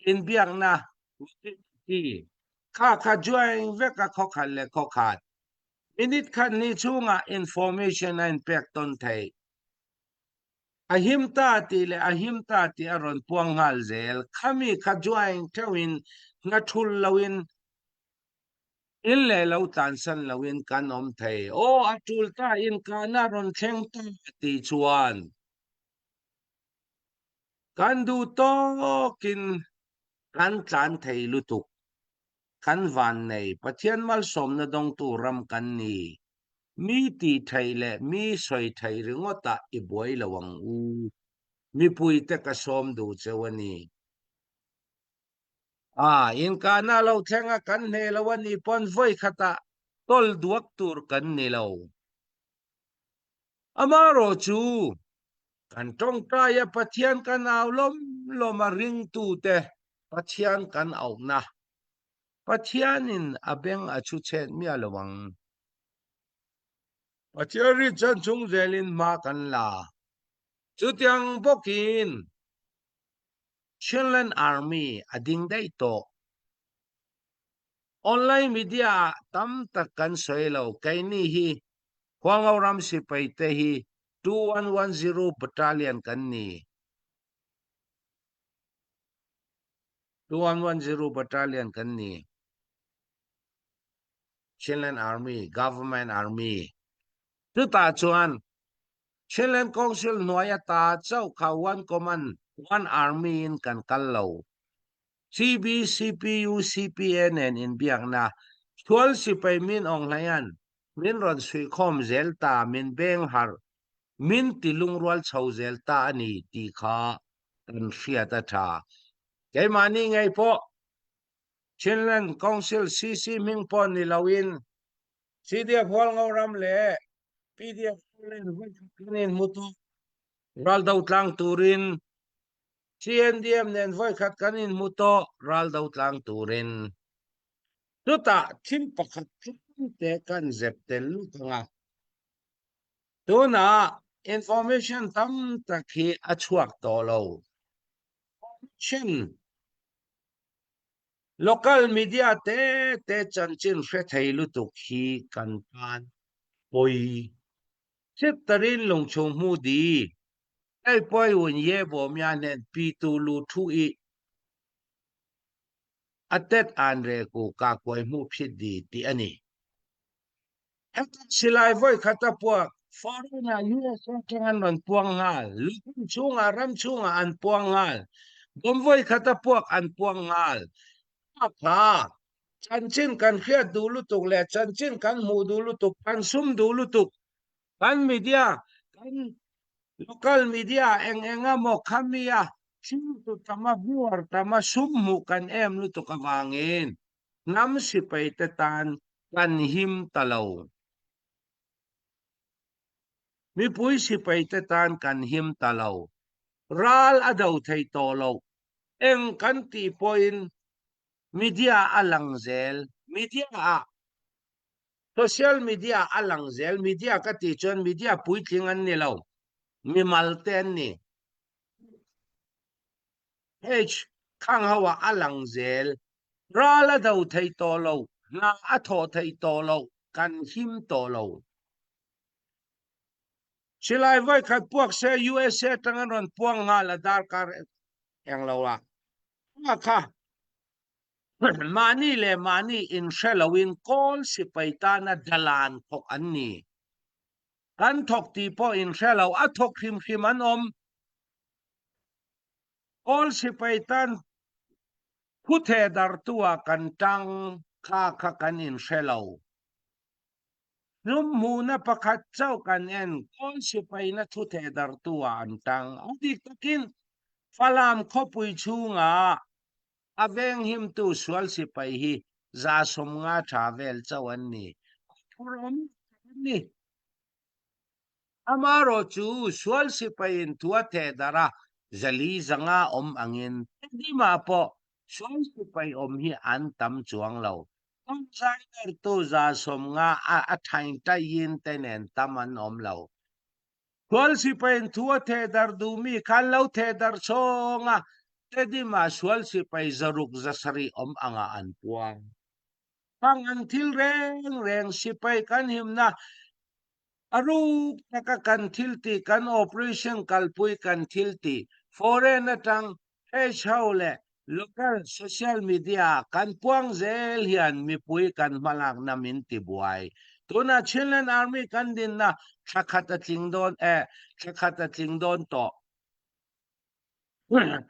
inbiakna chi kha kha join vek a khawkhat leh khawkhat. Minute khat ni chhungah information a inpek tawn theih. A him ta tih leh a him ta tih a rawn puang nghal zel. Khami kha join theuhin hna thul loin In leh lo tlansan loin kan awm thei. Aw, a tul ta, inkahna rawn thleng ta tih chuan kan duh tawkin kan tlan thei lutuk. Kan van nei, Pathian malsawmna dawngtu ram kan ni. Mi tih theih leh mi sawi theih ringawtah i buai lo ang u. Mipuite ka sawm duh cheu a ni. A, inkahna lo thleng a kan hneh lo a nih pawn vawi khatah tawl duak tur kan ni lo. Amaherawh chu kan tawngtai a Pathian kan au lawm lawm a ringtute Pathian kan auhna Pathianin a beng a chhu chhet miah lo ang. Pathian rinchhan chung zelin hma kan la. Chutiang bawkin Chinland Army a ding daih tawh. Online media ah tam tak kan sawi lo. Keini hi Hualngo ram sipai te hi 2110 Battalion kan ni. 2110 Battalion kan ni. Chinland Army, Government Army. Chutah chuan Chinland Council hnuai ata chauh kha One Command, One Army in kan kal lo. CB, CPU, CPA nen inbiakna Sual sipai min awng hlaian min rawn suihkhawm zel ta, min beng harh, min ti lungrual chho zel ta a ni tih kha kan hriat a tha. Keimahni ngei pawh Chinland Council CC hming pawh ni loin CDF Hualngo ram leh PDF nen vawi khat kan inhmu tawh. Ral do tlang turin CNDM nen vawi khat kan inhmu tawh ral do tlang turin. Chutah thil pakhat tlemte kan zep tel lut ang a. Tunah information tam tak hi a chhuak tawh lo. Information Local media te te chanchin hre thei lutuk hi kan tan pawi. Siptarin lungchhung hmu di, hei pawi un ye bawm ya hnen pi tu lu thu i a tet an re ku ka kuai hmu phit di tih a ni. Heta silai vawi khat a puak, foreign ah USA atang an rawn puang nghal, lukhum chhungah ram chhungah an puang nghal, bomb vawi khat a puak an puang nghal. A kha, chanchin kan hriat duh lutuk leh chanchin kan hmuh duh lutuk, kan sum duh lutuk, kan media, kan local media eng eng emaw khami a. Thiltu tam a viewer tam a sum hmuh kan em lutuk avangin hnam sipai te tan kan him ta lo. Mipui sipai te tan kan him ta lo. Ral a do thei tawh lo. Eng kan tih pawhin media a lang zel. Media ah social media a lang zel. Media ka tih chuan media puitling an ni lo. Mimal te an ni. H khang ho ah a lang zel. Ral a do thei tawh lo, hna a thawh thei tawh lo, kan him tawh lo. Silai voikhat puak se USA atang an rawn puang nghal a darkar eng lo a. Kha kha mahni leh mahni inhre loin kawl sipai tana dalan thawk an ni. Kan thawk tih pawh inhre lo, a thawk hrim hrim an awm. Kawl sipai tan thutheh dartu ah kan tang kha kha kan inhre lo. Hnum hmuhna pakhat chauh kan en, Kawl sipaina thutheh dartu ah an tang. A dik takin Falam khawpui chhungah a venghimtu sual sipai hi 150 tha vel chauh an ni. Khuaphur awm tak an ni. Amaherawh chu sual sipaiin thu a theh darh a, 400 500 awm angin Tedimah pawh sual sipai awm hi an tam chuang lo. Tawngzai bertu 150 a thaingtaiin te nen tam an awm lo. Sual sipaiin thu a theh darh duhmi kha an lo theh darh chhawng a, Tedimah sual sipai 600 700 awm angah an puang. Hang an thil reng reng sipai kan himna a ruk taka kan thil tih kan operation kalpui kan thil tih foreign atang ho leh local social media ah kan puang zel hian mipui kan hmalakna min ti buai. Tunah Chinland Army kan dinna thla khat a tling dawn eh thla khat a tling dawn tawh.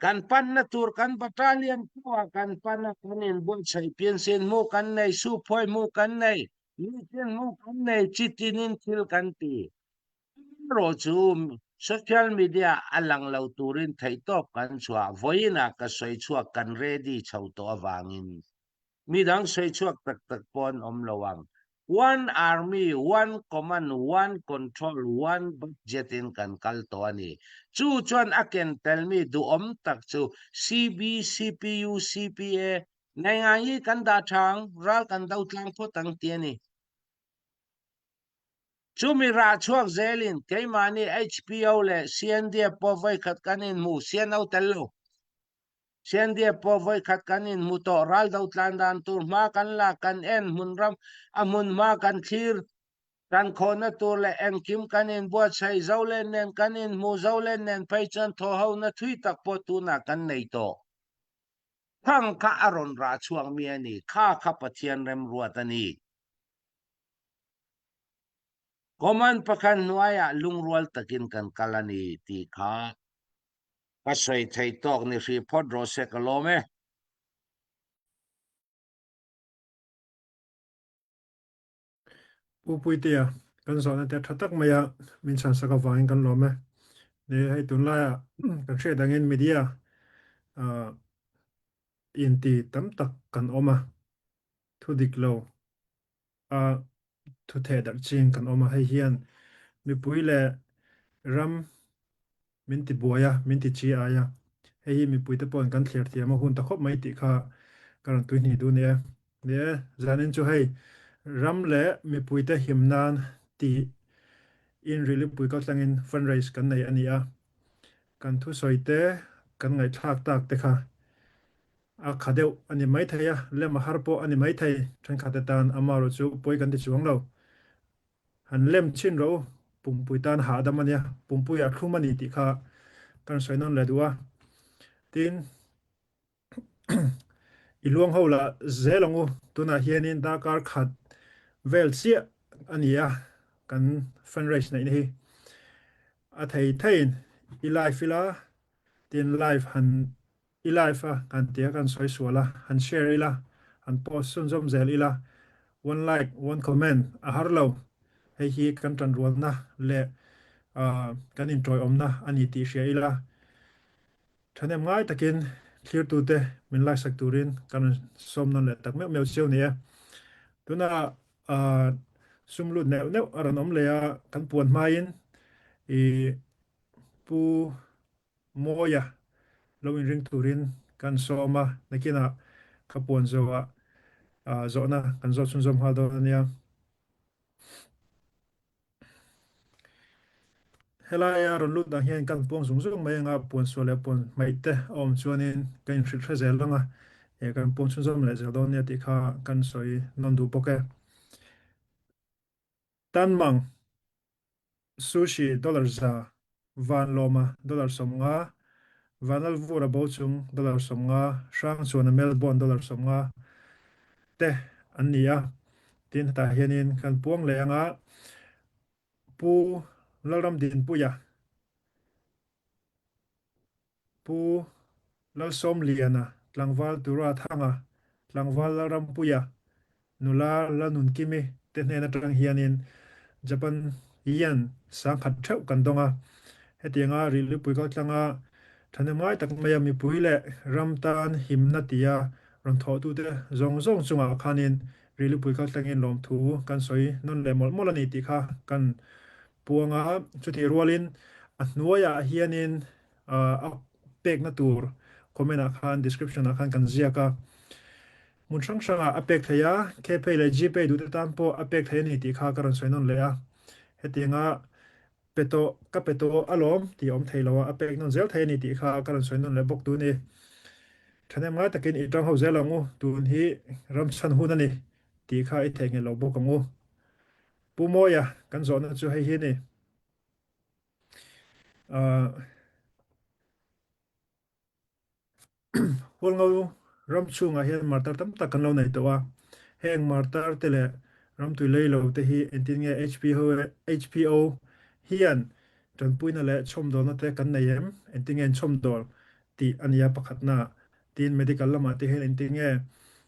Kan panna tur kan battalion pawh ah kan pan a, kan inbuatsaih piansin hmuh kan nei, suphawi hmuh kan nei, meeting hmuh kan nei, chitinin thil kan ti. Erawh chu social media a lang lo turin theihtawp kan chhuah, vawiinah ka sawi chhuak kan ready chho tawh avangin Midang sawi chhuak tak tak pawh an awm lo ang. One army, one command, one control, one budget in kan kal tawh a ni. Chu chuan a ken telmi duhawm tak chu CB, CPU, CPA, nei ngai hi kan dah tha ang, ral kan do tlang phawt ang ti a ni. Chumi rah chhuak zelin keimahni HPO leh CNDF pawh vawikhat kan inhmu, CNO tel lo. Siandia pawh vawikhat kan inhmu tawh, ral do tlan dan tur hma kan la, kan en hmun ram a hmun hma kan thlir, kan khawhna tur leh engkim kan inbuatsaih, Zolen nen kan inhmu, Zolen nen phei chuan thawhhona thui tak pawh tunah kan nei tawh. Thang kha a rawn rah chhuak mi a ni, kha kha Pathian remruat a ni. Command pakhat hnuaiah lungrual takin kan kal a ni tih kha Ka sawi thei tawk ni hri phawt rawh se ka lawm e. Pu Puitea, kan zawhna te tha tak mai a min chhan sak avangin kan lawm e. Ni hei tunlaia kan hriat angin media inti tam tak kan awm a, thu dik lo a thu theh darh ching kan awm a, hei hian mipui leh ram min ti buai a, min ti chi ai a, hei hi mipui te pawhin kan thlir thiam a hun ta khawp mai tih kha ka rawn tuihnih duh a ni e. Ni e, zanin chu hei ram leh mipui te him nan tih in rilipui kaltlangin fundraise kan nei a ni a, kan thusawi te kan ngaihthlak tak te kha A kha deuh a ni maithei a, lem a har pawh a ni maithei. Thenkhat atan amaherawh chu pawi kan ti chuang lo. Han lem chhin rawh u, pumpui tan hahdam a nia, pumpui a thlum a ni tih kha kan sawi nawn leh duh a. Tin, i luang ho lah zel ang u, tunah hianin darkar khat vel chiah a ni a, kan fundraise neihna hi. A thei theiin i live ila, tin live han I live a kan tia kan sawi sual a, han share ila, han post chhunzawm zel ila, one like, one comment a har lo. Hei hi kan tanrualna leh kan intawiawmna a ni tih hria ila. Ṭhahnem ngai takin thlirtute min laksak turin kan rawn sawm nawn leh tak meuh meuh cio ni e. Tunah sum lut neuh neuh a rawn awm leh a, kan puan hmain i Pu Mawia lo inring turin kan sawm a, nakinah ka puan zawhah zawhna kan zawt chhunzawm nghal dawn a nia. Helaia rawn lut dang hian kan puang zung zung mai anga puan sual leh puan hmaih te a awm chuanin ka inhrilh hre zel ang a, eh kan puang chhunzawm leh zel dawn nia tih kha kan sawi nawn duh bawk e. Tanmang, Sushi dollar za, Vanlawma dollar 50, Vanlalvura Bochung dollar 50, Hrangchuana Melbourne dollar 50 te an ni a. Tin hetah hianin kan puang leh anga Pu Lalramdinpuia, Pu Lalsawmliana, Tlangval Tura Thanga, Tlangval Lalrampuia, Nula Lanunkimi te hnen atang hianin Japan yen 10,000 theuh kan dawng a. Hetianga Rihlipui kaltlanga thahnem ngai tak maia mipui leh ram tan himna tia rawn thawhtute zawng zawng chungah khanin Rilipui kaltlangin lawmthu kan sawi nawn leh mawlh mawlh a ni tih kha kan puang a. Chutih rualin a hnuaiah hianin a pekna tur comment ah khan description ah khan kan ziak a. Hmun hrang hrangah a pek thei a, Kpay leh Gpay duhte tan pawh a pek thei a ni tih kha ka rawn sawi nawn leh a. Hetianga pe tawh, ka pe tawh alawm tih a awm thei lo a, a pek nawn zel thei a ni tih kha ka rawn sawi nawn leh bawk tu ni. Thahnem ngai takin i tang ho zel ang u, tun hi ram chhan hun a ni tih kha i theihnghilh lo bawk ang u. Pu Mawia, kan zawhna chu hei hi a ni. Ahh. Hualngo ram chhungah hian martar tam tak kan lo nei tawh a, heng martar te leh ramtui lei lo te hi engtin nge HPO hian tanpuina leh chhawmdawlna te kan nei em? Engtin nge an chhawmdawl tih a nia pakhatna. Tin, medical lamah te hian engtin nge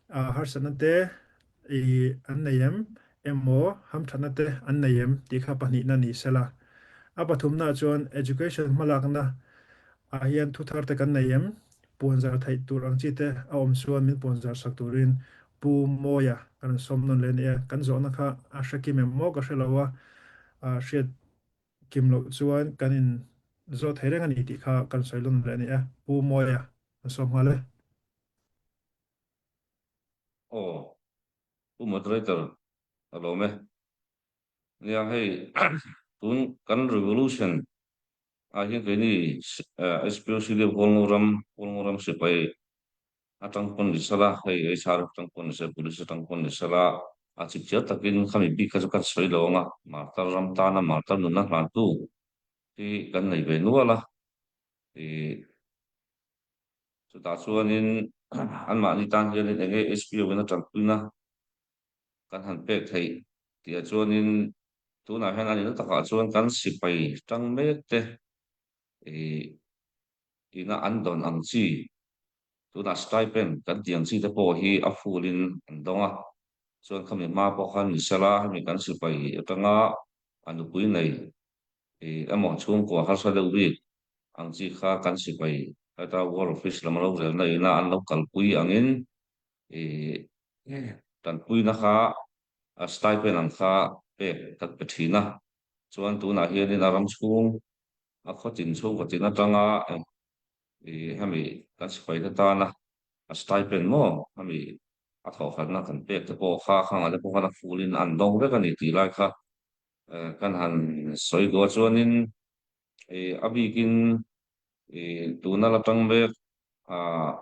harsatna te i an nei em? Emaw hamthatna te an nei em? Tih kha pahnihna ni sela. A pathumna chuan education hmalakna ah hian thu thar te kan nei em? Puanzar theih tur ang chi te a awm chuan min puanzar sak turin Pu Mawia kan rawn sawm nawn leh a ni e. Kan zawhna kha a hre kim em maw ka hre lo a, hriat kim loh chuan kan in zawh thei reng a ni tih kha kan sawi nawn leh a ni e. Pu Mawia kan sawm nghal e. Aw, Pu Moderator a lawm e. Nia hei tun kan revolution ah hian keini SPOC deuh Hualngo ram, Hualngo ram sipai atang pawn ni sela, hei HR atang pawn ni sela, Police atang pawn ni sela, a chipchiar takin khami bik kha chu kan sawi lo ang a, Martar ram tana Martar nunna hlantu hi kan nei ve nual a, ih chutah chuanin anmahni tan hianin eng nge SPO in a tanpuina kan han pek theih tih ah chuanin tunah hian a nihna takah chuan kan sipai tang mek te ih ina an dawn ang chi tunah stipend kan tih ang chi te pawh hi a full in an dawng a chuan khami hma pawh khan ni sela hemi kan sipai atanga a nupui nei ih emaw chhungkua harsa deuh bik ang chi kha kan sipai heta war office lam lo relna ina an lo kalpui angin ih Tanpuina kha a stipend ang kha pek kan pe thin a, chuan tunah hianin a ram chhung a khawtin chhungkaw tin atanga ih hemi kan sipaina tana a stipend maw hemi a thawhkhatna kan pek te pawh kha khangah te pawh khan a full in an dawng vek a ni tih lai kha kan han sawi duh a chuanin ih a bikin ih tuna la tang mek ah.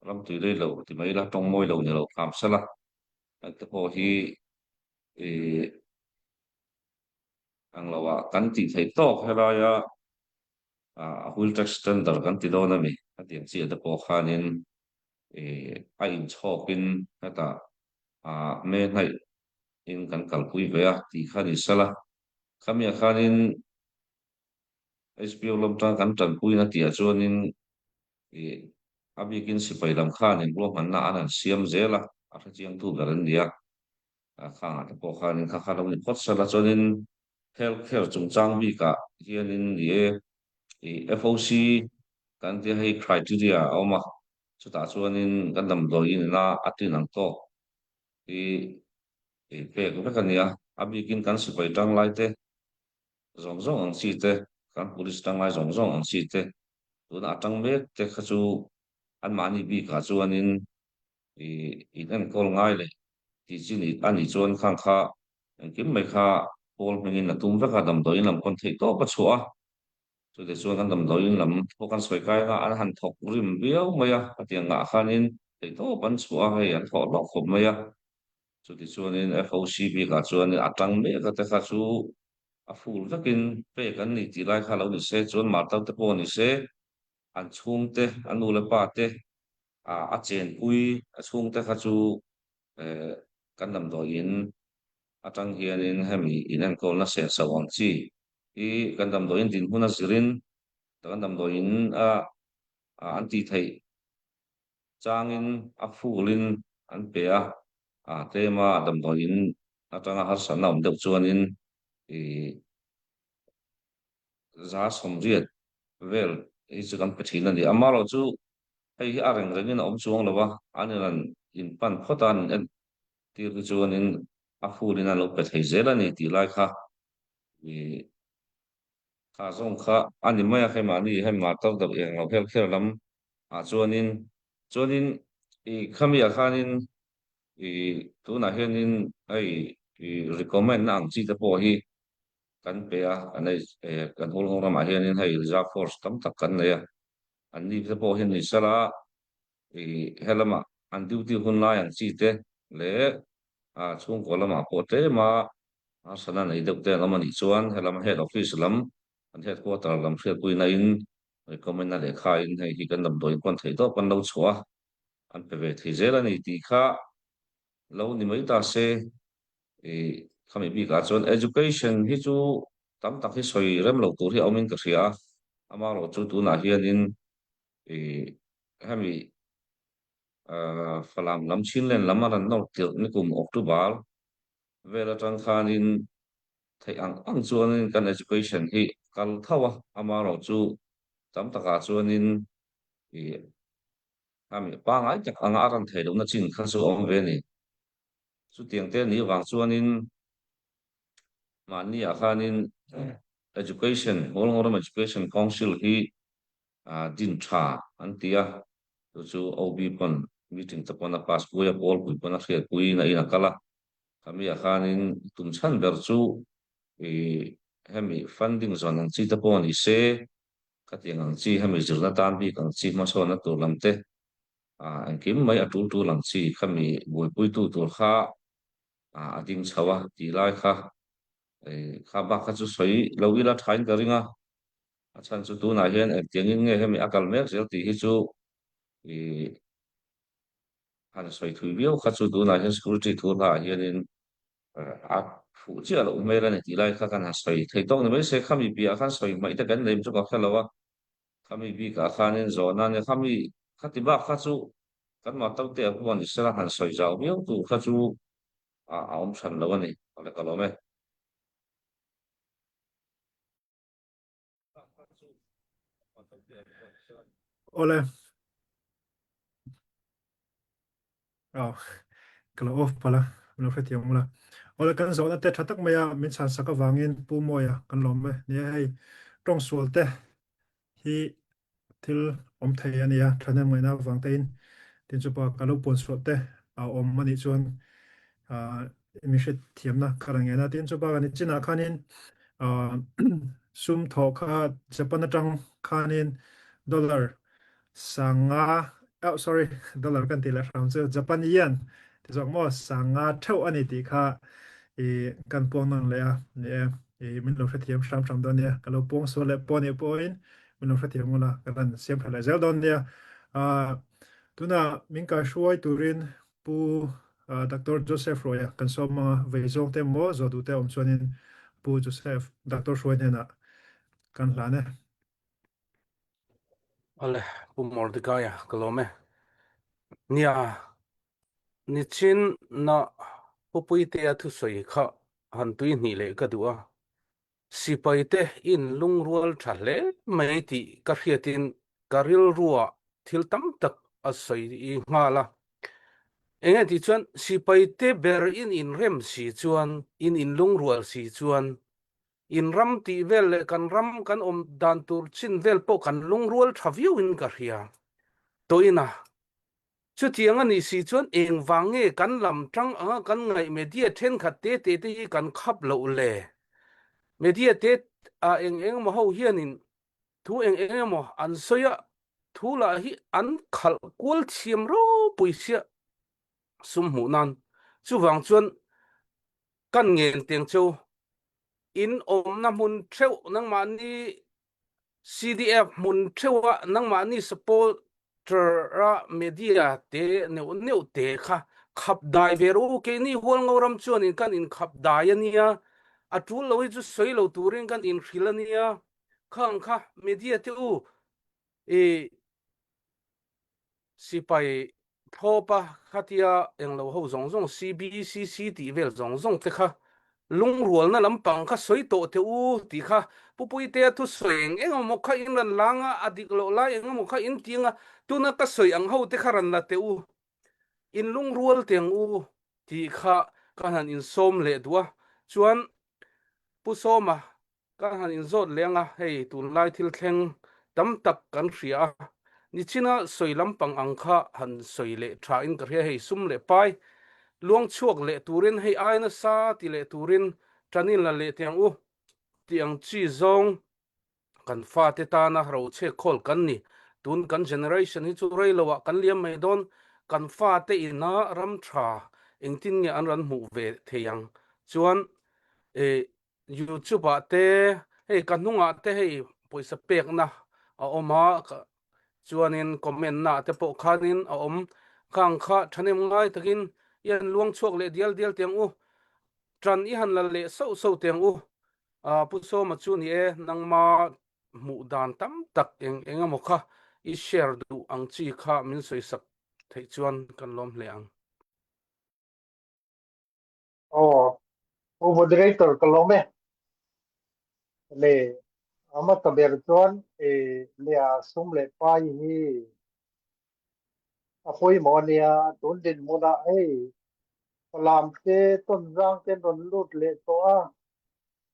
Ram tui rei lo ti mai ila tawng mawi lo ni lo kham sela kan te pawh hi ih ang lo ah kan tih theih tawk helaia ah a wheel tax tender kan ti dawn a mi a tiang chiah te pawh khanin ih a inchhawkin hetah ah me hnaih in kan kalpui ve a tih kha ni sela khamiah khanin HPO lam tan kan tanpuina tihah chuanin ih a bikin sipai lam khanin ruahmanna an han siam zel a, a hrechiangtu ber an ni a, khangah te pawh khanin kha kha lo ni phawt sela chuanin health care chungchang bikah hianin ni e. I FOC kan ti hei criteria a awm a, chutah chuanin kan damdawi in ina a tin ang tawk hi i pek vek a nia. A bikin kan sipai tanglai te zawng zawng ang chi te, kan police tanglai zawng zawng ang chi te, tuna a tang mek te kha chu anmahni bikah chuanin i in enkawl ngai leh tih chi ni a nih chuan khang kha engkim mai kha pawl hmingin a tum vek a, damdawiin lam pawn theih tawp a chhuah a, chutih chuan kan damdawiin lam pawh kan sawi kai anga an han thawk rim viau mai a, hetiang ngah khanin theih tawp an chhuah a, hei an thawh hlawk khawp mai a, chutih chuanin FOC bikah chuan a tang mek a te kha chu a full vekin pek an ni tih lai kha lo ni se chuan martar te pawh ni se an chhungte a nu leh pa te a chenpui a chhungte kha chu kan damdawiin atang hianin hemi inenkawlna senso ang chi hi kan damdawiin dinhmun a zirin kan damdawiin a an tih theih changin a fulin an pe a, a tlema damdawiin atanga harsatna awm deuh chuanin ih 180 vel hi chu kan pe thin a ni. Amaherawh chu hei hi a reng rengin a awm chuang lo a, an in rawn inpan phawt a, an in entir hi chuanin a fulin an lo pe thei zel a ni tih lai kha ih kha zawng kha a ni mai a, hei mahni hei martar deuh eng lo hel kher lam ah chuanin chuanin ih khami ah khanin ih tunah hianin hei ih recommend na ang chi te pawh hi kan pe a, kan ei kan Hawlhawng ramah hianin hei reserve force tam tak kan nei a, an ni te pawh hian ni sela ih helamah an duty hun lai ang chi te leh ah chhungkaw lamah pawh tlem a harsatna nei deuh te an awm a nih chuan helam head office lam an headquarter lam hriatpuina in recommend na lehkha in hei hi kan damdawi in pawn theih tawp kan lo chhuah a, an pe ve thei zel a ni tih kha lo ni mai ta se. I khami bikah chuan education hi chu tam tak hi sawi rem lo tur hi a awmin ka hria a, amaherawh chu tunah hianin i hemi ah Falam lam Chinland lam a rawn nawr tirh nikum October vel atang khanin theih ang ang chuanin kan education hi kal tho a, amaherawh chu tam takah chuanin i hemi pangngai tak anga a rawn theih lohna chin kha chu a awm ve a ni. Chutiang te nih vang chuanin mahniah khanin Education, Hawlngoram Education Council hi din tha an ti a, chu chu OB pawn meeting te pawn a pass pui a, pawlpui pawn a hriatpui na in a kal a, khamiah khanin tum chhan ber chu ih hemi funding zawn ang chi te pawh ni se, khatiang ang chi hemi zirna tan bik ang chi hmasawnna tur lam te Ah, engkim mai a tul tul ang chi khami buaipuitu tur kha ah a ding chho a tih lai kha eh kha bak kha chu sawi lo ila thain ka ring a, a chhan chu tunah hian engtiangin nge hemi a kal mek zel tih hi chu ih han sawi thui viau kha chu tunah hian security thu hlaah hianin a fuh chiah loh hmel a ni tih lai kha kan han sawi thei tawk ni mai se khami piahah khan sawi hmaih te kan nei chu ka hre lo a. Khami bikah khanin zawhna nia khami khati bak kha chu kan Matote a huan Israel han sawi zau viau tur kha chu a awm hran lo a ni. Awle ka lawm e. Awle. Aw, ka lo off palh a, min lo hrethiam ula. Awle kan zawhna te tha tak mai a, min chhan sak avangin Pu Mawia kan lawm e. Nia hei, tawng sual te hi thil awm thei a nia, thahnem ngaihna avang tein tin chupa ka lo puan suah te a awm a nih chuan min hrethiamna ka rawn ngen a. Tin chupa kan chinah khanin sum thawh kha Japan atang khanin dollar Sanga, oh sorry, dollar kan ti leh hram chu Japan yen ti zawk maw sanga theuh ani tih kha i kan puang nawn leh a ni e. I min lo hrethiam hram hram dawn nia. Ka lo puang sual leh pawh nih pawhin min lo hrethiam ula ka rawn siam tha leh zel dawn nia. Ah tuna min kaihruai turin Pu Doctor Joseph Roya kan sawm anga vei zawng te maw zawh duh te awm chuanin Pu Joseph Doctor Hruai hnenah kan hlan e. Awle, Pu Mordecai-a ka lawm e. Nia, nichin na Pu Puitea thusawi kha han tui hnih leh ka duh a. Sipai te in lungrual tha hle mai tih ka hriatin ka rilru ah thil tam tak a sawi nghal a. Enge tih chuan sipai te ber in inrem si chuan, in inlungrual si chuan, in ram tih vel leh kan ram kan awm dan tur chin vel pawh kan lungrual tha viau in ka hria. Tawina Chutiang a nih si chuan engvang nge kan lam tang anga kan ngaih media thenkhat te te te hi kan khap loh le? Media te ah eng eng emaw ho hianin thu eng eng emaw an sawi a, thu lah hi an khalh kual thiam ropui sia sum hmuh nan. Chuvang chuan kan ngen teng cheu in awmna hmun theuh nangmahni CDF hmun theuha nangmahni supporter a media te neuh neuh te kha khap dai ve rawh u. Keini Hualngo ram chuanin kan inkhap dai a nia, a tul lo hi chu sawi lo turin kan inhrilh a nia. Khang kha media te u i Sipai thlawpa khatia englo ho zawng zawng CBCC tih vel zawng zawng te kha lungrualna lampang kha sawi tawh teh u tih kha Pu Puitea thu sawi eng eng emaw kha in rawn lang a, a dik loh lai eng emaw kha in ti ang a, tuna ka sawi ang ho te kha rawn la teh u, in lungrual teh ang u tih kha ka han insawm leh duh a, chuan Pu Sawma Ka han inzawt leng a, hei tunlai thil thleng tam tak kan hria a, nichina sawi lampang ang kha han sawi leh tha in ka hria, hei sum leh pai luang chhuak leh turin hei ai nasa ti leh turin tan in la leh teh ang u tih ang chi zawng kan fate tana rochhe khawl kan ni, tun kan generation hi chu rei lo ah kan liam mai dawn, kan fate ina ram tha engtin nge an rawn hmuh ve thei ang chuan eh YouTube ah te hei ka hnungah te hei pawisa pekna a awm a chuanin comment na te pawh khanin a awm khang kha thahnem ngai takin i han luang chhuak leh dial dial teh ang u tan i han la leh sauh sauh teh ang u ah Pu Sawma chu ni e nangma hmuh dan tam tak eng eng emaw kha i share duh ang chi kha min sawi sak theih chuan kan lawm hle ang. Aw, Pu Moderator ka lawm e. Le, a hmasa ber chuan e leh a sum leh pai hi a pawimawh a nia, tun dinhmunah hei Falam te Tonzang te an rawn lut leh tawh a,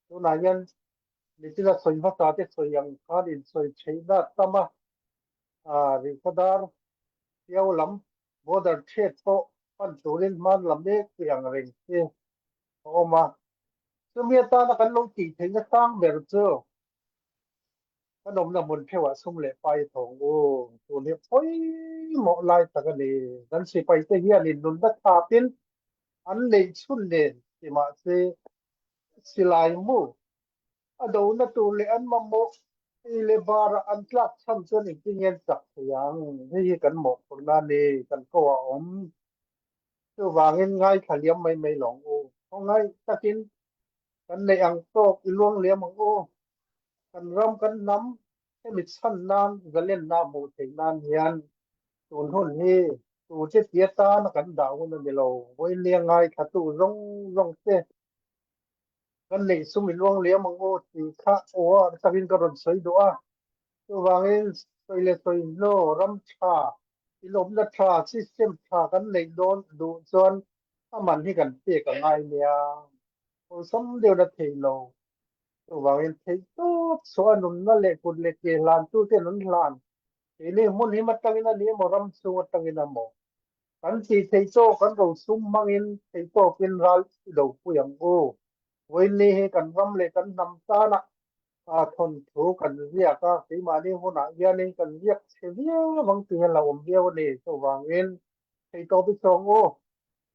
tunah hian nichina sawi hmasa te sawi ang khan insawi theihna a tam a, Rihkhawdar Piau lam border threat pawh pan turin hman la mek tih ang reng hi a awm a. Chumi atana kan lo tih theihna sang ber chu kan awmna hmun theuhah sum leh pai thawng u tun hi pawimawh lai tak a ni. Kan sipaite hianin nunna thapin an neih chhun nen ti mahse silai mu A dona tur leh an mamawh ei leh barah an tlak chhan chuan engtin nge an chak thei ang? Hei hi kan mawhphurhna a ni, kan ko a awm. Chuvangin ngaithla liam mai mai lo ang u. Khawngaih takin kan neih ang tawk i luang liam ang u. Kan ram kan hnam hemi chhan nan zalenna hmuh theih nan hian tun hun hi tu che tia tana kan dah hun a ni lo. Vawinia ngaithlatu zawng zawng te Kan neih sum i luang liam ang aw tih kha aw a takin ka rawn sawi duh a. Chuvangin sawi leh sawi hnu ram tha, inawpna tha, system tha kan neih dawn duh chuan a man hi kan pek a ngai nia. Awlsam deuhin a thei lo. Chuvangin theih tawp chhuah a nunna leh kut leh ke hlantu ten an hlan. Keini hmun him atangin a ni emaw ram chhung atangin emaw Kan tih theih tawk kan rosum hmangin theih tawkin ral i lo pui ang u. Vawiinni hi kan ram leh kan hnam tana thawnthu kan ziak a, keimahni hunah hianin kan ziak chhe viau ang tih hi a lo awm viau a ni. Chuvangin theih tawp i chawng u.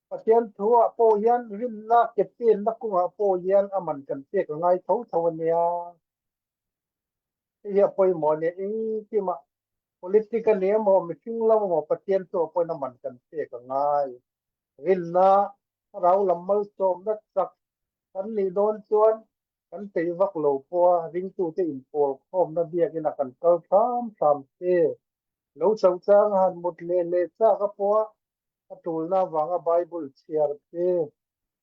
Pathian thuah pawh hian rinna ke penna kawngah pawh hian a man kan pek a ngai tho tho a nia. Hei hi a pawimawh a nia, engkimah politic a ni emaw, mihring lam emaw Pathian chu a pawhin a man kan pek a ngai. Rinna, thlarau lam malsawmna chak kan nih dawn chuan kan peih vak lo pawh a, ringtute inpawl khawmna biakina kan kal hram hram te, lo chauh chang a han mut leh leh chak a pawh a, a tulna avanga Bible chhiar te,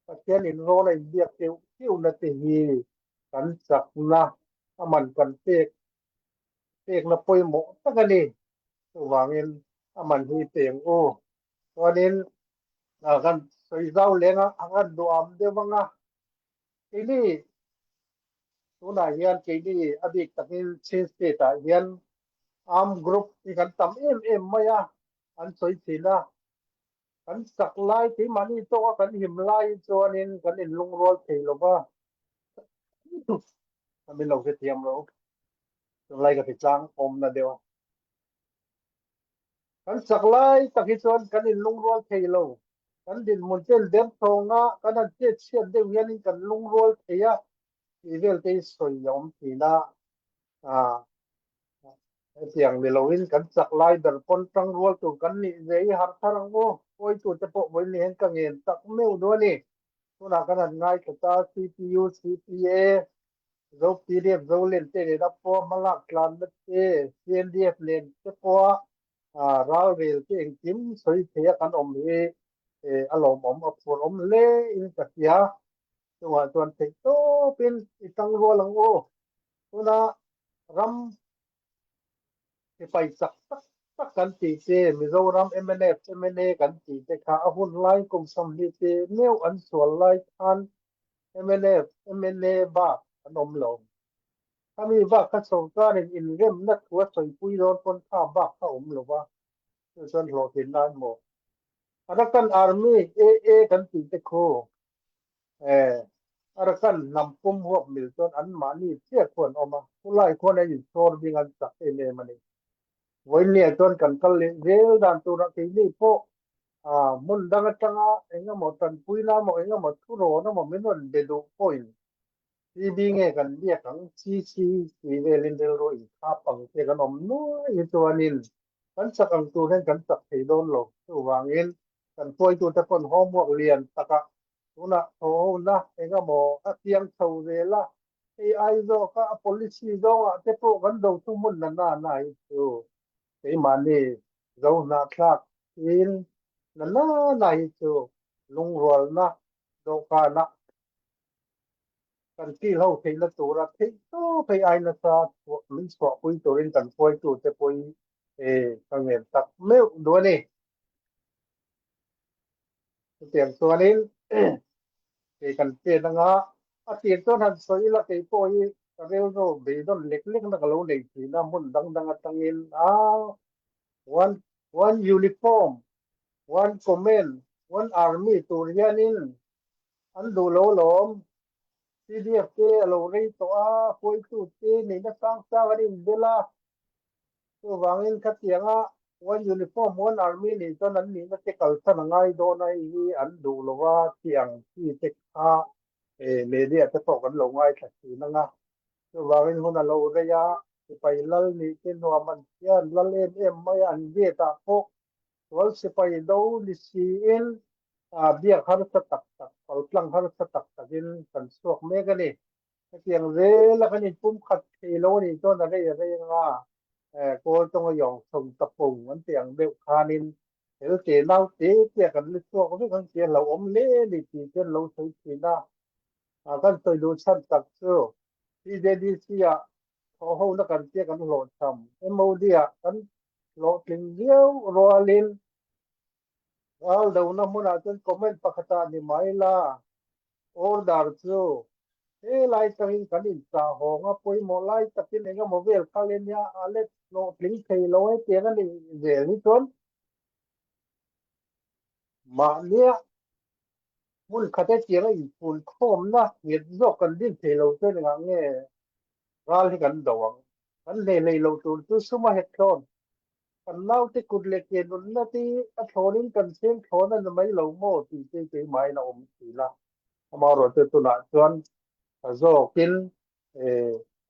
Pathian inrawl a inbiak deuh deuhna te hi. Kan chakna a man kan pek pekna pawimawh tak a ni. Chuvangin a man hi peng u. Chuanin kan sawi zau lenga a kan duham deuh anga keini tunah hian keini a bik takin Chin State ah hian armed group hi kan tam em em mai a, an sawi thin a. Kan sak lai keimahni tawka kan him lai chuanin kan inlungrual thei lo va, ka min lo hrethiam rawh u. Tunlai ka ti tlang awmna deuh a. Kan sak lai tak hi chuan kan inlungrual thei lo. Kan dinhmun ten derthawnga kan han chet chhiat deuh hianin kan lungrual thei a tih vel te hi sawi a awm thin a. Hetiang ni loin kan chak lai ber pawn tangrual tur kan nih ve i harh thar ang u. Pawitute pawh vawiin hian ka ngen tak meuh duh a ni. Tunah kan han ngaithla ta, CPU, CPA, Zo pdf, Zolen te nen a pawha hmalak tlanna te, CNDF nen te pawha ralrel te engkim sawi theia kan awm hi a lawmawm, a phur awm hle in ka hria. Chungah chuan theihtawpin i tangrual ang u. Tuna ram sipai chak tak tak kan tih te, Mizoram mnf, mla kan tih te kha a hun lai kum 20 te meuh an sual lai khan mnf, mla bak an awm lo. Khami bak kha sorkarin inremna thu a sawipui dawn pawn kha bak kha awm lo va, chu chuan hlawhtlinna an hmu. Arakan Army, AA kan tih te khu Eh, Arakan hnam pum huap mil chuan anmahni chiah khu an awm a, khulai khuan an inchhawr ding an chak em em a ni. Vawiinniah chuan kan kal leh zel dan turah keini pawh ah hmun dang atanga eng emaw tanpuina emaw eng emaw thurawn emaw min rawn be duh pawhin CB nge kan biak ang CC tih velin rilru inkhap ang te kan awm nuai hi chuanin kan chak ang tur hian kan chak thei dawn lo. Chuvangin kan hruaitute pawn homework lian takah tunah thawhhona eng emaw a piang chho zel a, hei ai zawka a policy zawngah te pawh kan do thu hmun na na na hi chu keimahni zo hnahthlak in na na na hi chu lungrualna dawhkanah kan kil ho theihna tura theih tawp hei ai nasa min chhuahpui turin kan hruaitute pawhin ka ngen tak meuh duh a ni. Chutiang chuanin kei kan chen anga a tir chuan han sawi ila kei pawh hi ka rilru beidawn lek lekna ka lo nei thin a, hmun dang dang atangin a one one uniform, one command, one army tur hianin an duh lo alawm. CDF te a lo rei tawh a, hruaitu te neihna sang sang an inbel a, Chuvangin khatianga one uniform one army nih chuan an nihna te kalsan a ngai dawn a, hei hi an duh lo va tih ang chi te kha media te pawh kan lo ngaithla thin ang a. Chuvangin hun a lo rei a, sipai lal nih te nuam an hian lal em em mai a, an gate ah pawh sual sipai do ni siin biak harsa tak tak, paltlang harsa tak takin kan chhuak mek a ni. Hetiang zela kan inpumkhat thei lo a nih chuan a rei a rei anga Kawl tawnga yawng chhawm ta pung an tih ang deuh khanin hel te nau te te a kan la chhuak vek ang tih a hlauhawm hle a ni tih te an lo sawi thin a. Kan sawi duh chhan tak chu PJDC ah thawhhona kan tia kan hlawhchham, MOD ah kan hlawhtling viau rualin Ral dohna hmunah chuan comment pakhatah ni mai la, order chu helai tangin kan inchah hawng a, pawimawh lai takin eng emaw vel kha le nia a let hlawhtling thei lo hetiang a nih zel hi chuan mahnia hmun khat hetianga inpunkhawmna nghet zawk kan din thei lo chuan engah nge ral hi kan do ang, kan hlei hlei lo tur chu sum a hek thlawn. Kan naute kut leh ke nunna te hi a thlawnin kan cheng thlawn a ni mai lo maw tih te keimahin a awm thin a. Amaherawhchu tunah chuan tha zawkin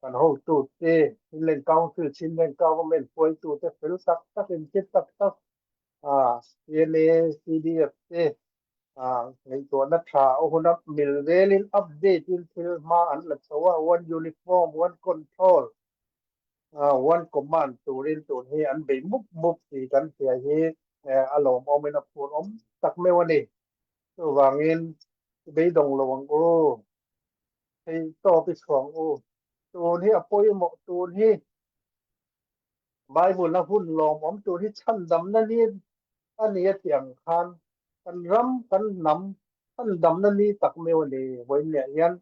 kan hotute, Chinland Council, Chinland Government hruaitute fel tak tak, inthit tak tak CNA, CDF te ngaihtuahna tha a hun a mil velin update in thil hma an la chho a, one uniform, one control, one command turin tun hi an bei mup mup tih kan hria hi a lawmawmin a phur awm tak meuh a ni. Chuvangin i beidawng lo ang u. Thei tawp i chuang u. Tun hi a pawimawh tun hi Bible a hun lawmawm tur hi chhandamna ni a ni a tih ang khan kan ram kan hnam chhandamna ni tak meuh a ni. Vawiinniah hian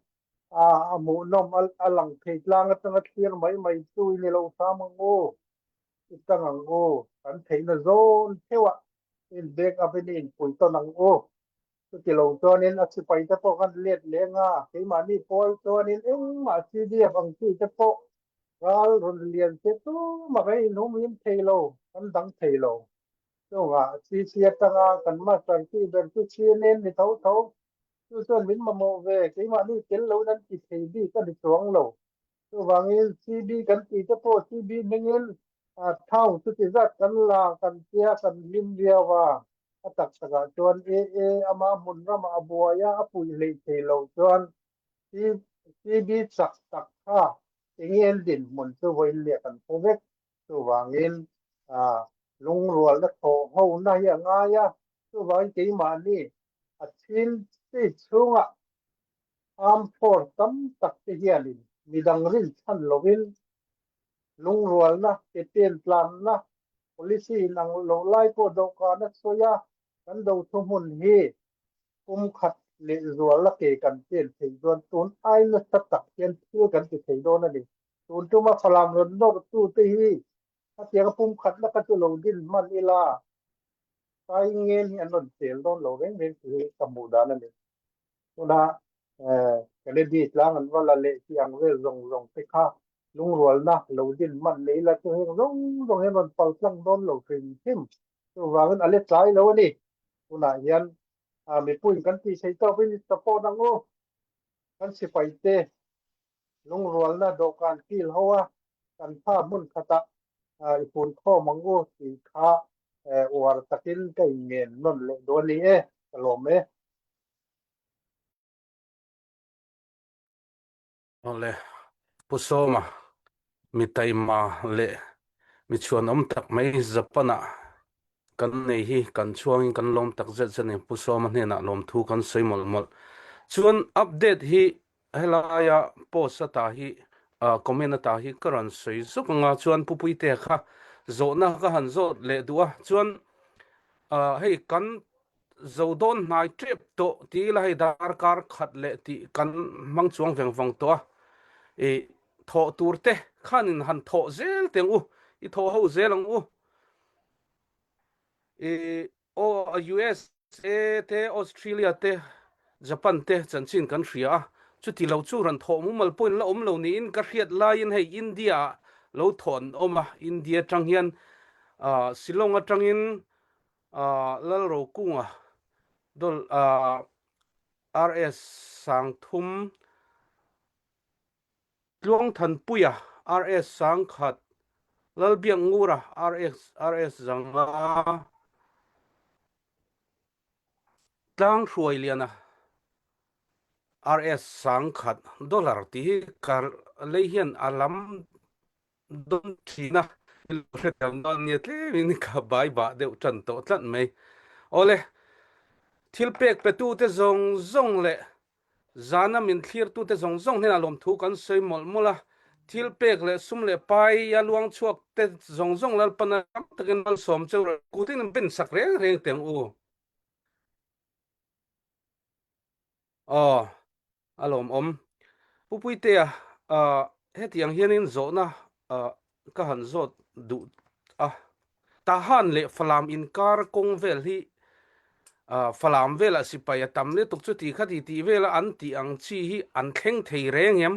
a a hmuhnawm a a lang thei tlang atanga thlir mai mai chu i ni lo hram ang u, i tang ang u, kan theihna zawn theuhah in back up in i inpui tawn ang u. Chuti lo chuanin a sipai te pawh kan let leng a, keimahni pawl chuanin engmah CDF ang chi te pawh ral rawn lian se tumah kan inhum him thei lo, kan dang thei lo. Chungah CC atanga kan master tih ber chu CNN ni tho tho, chu chuan min mamawh ve, keimahni tel loin an ti thei bik a ni chuang lo. Chuvangin CB kan tih te pawh CB hmingin town chuti zat kan la kan tia kan hlim viau a, a tak takah chuan AA ama hmun ramah a buai a, a puih hleih thei lo chuan CB chak tak kha enge an dinhmun chu vawiin leh kan hre vek. Chuvangin lungrualna thawh hona hi a ngai a, chuvangin keimahni a chin state chhungah Armed force tam tak te hianin midang rinchhan lovin lungrualna, ke pen tlanna, policy inang lo lai pawh dawhkan a sawi a, kan do thuhmun hi kum khat leh zual a ke kan pen thei chuan tun ai nasa tak hian thil kan ti thei dawn a ni. Tun tuma Falam rawn nawrtu te hi hetianga pum khatna kha chu lo din hman ila, Sai ngen hi an rawn tel dawn lo reng reng tih hi ka hmuh dan a ni. Tuna Kennedy tlang an va la leh tih ang vel zawng zawng te kha lungrualna lo din hman leh ila chu heng zawng zawng hian rawn pal tlang dawn lo hrim hrim. Chuvangin a let tlai lo a ni. Tunah hian mipuiin kan tih thei tawpin i support ang u. Kan sipai te lungrualna dawhkan kil ho a, kan pha hmun khatah i fun khawm ang u tih kha uar takin ka inngen nawn leh dawn ni e, ka lawm e. Awle, Pu Sawma, mi taima leh mi chhuanawm tak mai Japan-ah kan nei hi kan chhuangin kan lawm tak zet zet a ni. Pu Sawma hnenah lawmthu kan sawi mawlh mawlh. Chuan update hi helaia post ata hi comment ata hi ka rawn sawi zuk anga chuan Pu Puitea kha zawhna ka han zawt leh duh a. Chuan hei kan Zo dawn hnai tep tawh ti ila hei darkar khat leh tih kan hmang chuang veng vawng tawh a, i thawh tur te khanin han thawh zel teh ang u, i thawh ho zel ang u. I USA te Australia te Japan te chanchin kan hria a, chuti lo chu rawn thawh mumal pawhin la awm lo niin ka hriat laiin hei India ah lo thawh an awm a, India atang hian Shillong atangin Lalrokunga Dol RS Sangthum Tluangthanpuia RS Sangkhat Lalbiakngura RS RS Zanga Tlanghruailiana RS Sangkhat Dollar tih hi ka lei hian a lam dawn thin a, i lo hre thiam dawn nia tlemin ka bai bah deuh tan tawh tlat mai. Awle, thil pek petute zawng zawng leh zana min thlirtute zawng zawng hnenah lawmthu kan sawi mawlh mawlh a, thil pek leh sum leh pai a luang chhuak te zawng zawng Lalpana tam takin malsawm cheu rawh kutin an ben sak reng reng teh ang u. Aw, a lawmawm. Pu Puitea, hetiang hianin zawhna ka han zawt duh a. Tahan leh Falam inkar kawng vel hi Falam velah sipai a tam lutuk chu ti kha ti tih vela an tih ang chi hi an thleng thei reng em?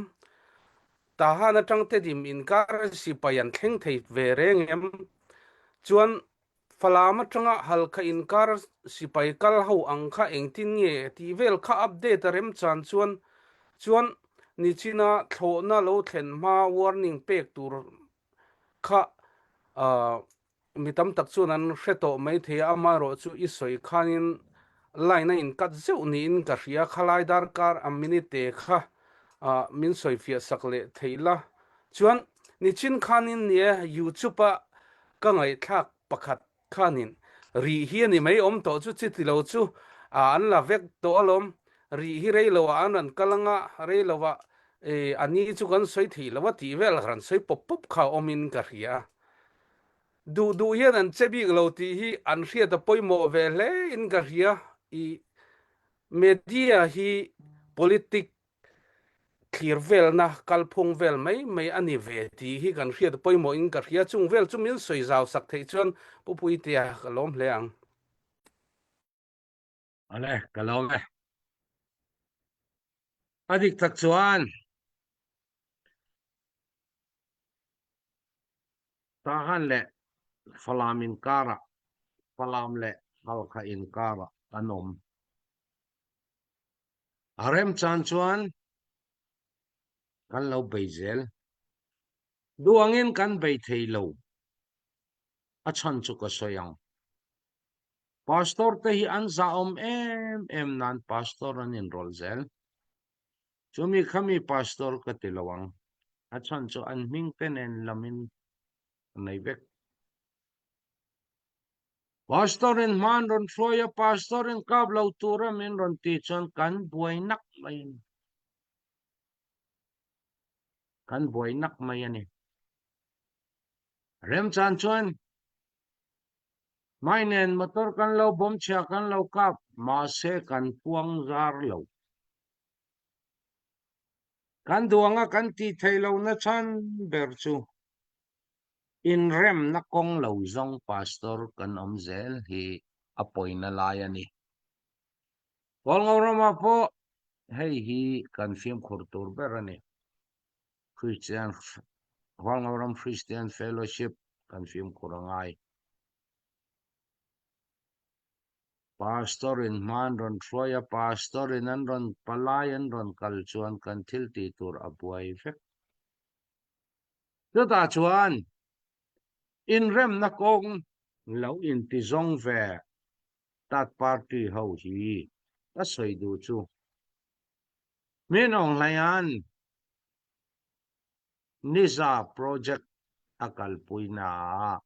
Tahan atang Tedim inkar sipai an thleng thei ve reng em? Chuan Falam atanga Halkha inkar sipai kal ho ang kha engtin nge tih vel kha update a remchan chuan chuan nichina thlawhna lo thlen hma warning pek tur kha mi tam tak chuan an hre tawh mai thei a, amaherawh chu i sawi khanin line a incut zeuh niin ka hria, khalai darkar a minute kha min sawifiah sak leh theih la chuan nichin khanin nia youtube a Ka ngaihthlak pakhat khanin rih hi a ni mai awm tawh chu chi tilo chu an la vek tawh alawm. Rih hi rei loah an rawn kal anga rei loah. Ani chu kan soi thei lo a tih vel ran soi pop pop kha awmin ka hria. Duh duh hian an che bik lo tih hi an hriat a pawimawh ve hle in ka hria. I media hi politic thlir velna kalphung vel mai mai a ni ve tih hi kan hriat a pawimawh in ka hria. Chung vel chu min sawi zau sak theih chuan Pu Puitea ka lawm hle ang. Ale, ka lawm e. A dik tak chuan Tahan leh Falam inkarah, Falam leh Halkha inkarah an awm. A remchan chuan kan lo bei zel. Duh angin kan bei thei lo. A chhan chu ka sawi ang. Pastor te hi an zahawm em em nan pastor an inrawlh zel. Chumi khami pastor ka ti lo ang. A chhan chu an hming te nen lamin a nei vek. Pastor in hma an rawn hruai a, pastor in kap lo tura min rawn tih chuan kan buai nak mai a ni. Kan buai nak mai a ni. Remchan chuan Mai nen motor kan lo bawm chhia kan lo kap, mahse kan puang zar lo. Kan duang a kan tih theih lo na chhan ber chu inremna kawng lo zawng pastor kan awm zel hi a pawina lai a ni. Kawlngo ramah pawh hei hi kan fimkhur tur ber a ni. Christian Hualngoram Christian Fellowship kan fimkhur a ngai. Pastor in hma an rawn hruai a, Pastor in an rawn palai an rawn kal chuan kan thil tih tur a buai vek. Chutah chuan inremna kawng lo intizawng ve third party ho hi ka sawi duh chu. Min Aung Hlaing-a'n Niza project a kalpuinaah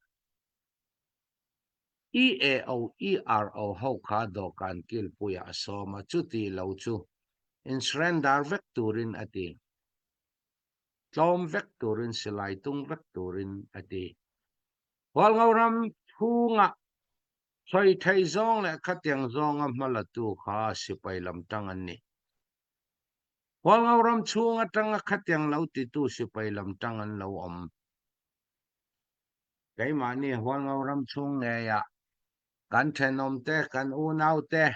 EAO, ERO ho kha dawhkan kilpuiah a sawm a, chuti lo chu insurrender vek turin a ti. Tlawm vek turin, silai tung vek turin a ti. Hualngo ram chhungah Sawi thei zawng leh khatiang zawnga hmalatu kha sipai lam tang an ni. Hualngo ram chhung atanga khatiang lo titu sipai lam tang an lo awm. Keimahni Hualngo ram chhung ngeiah kan thenawmte, kan unaute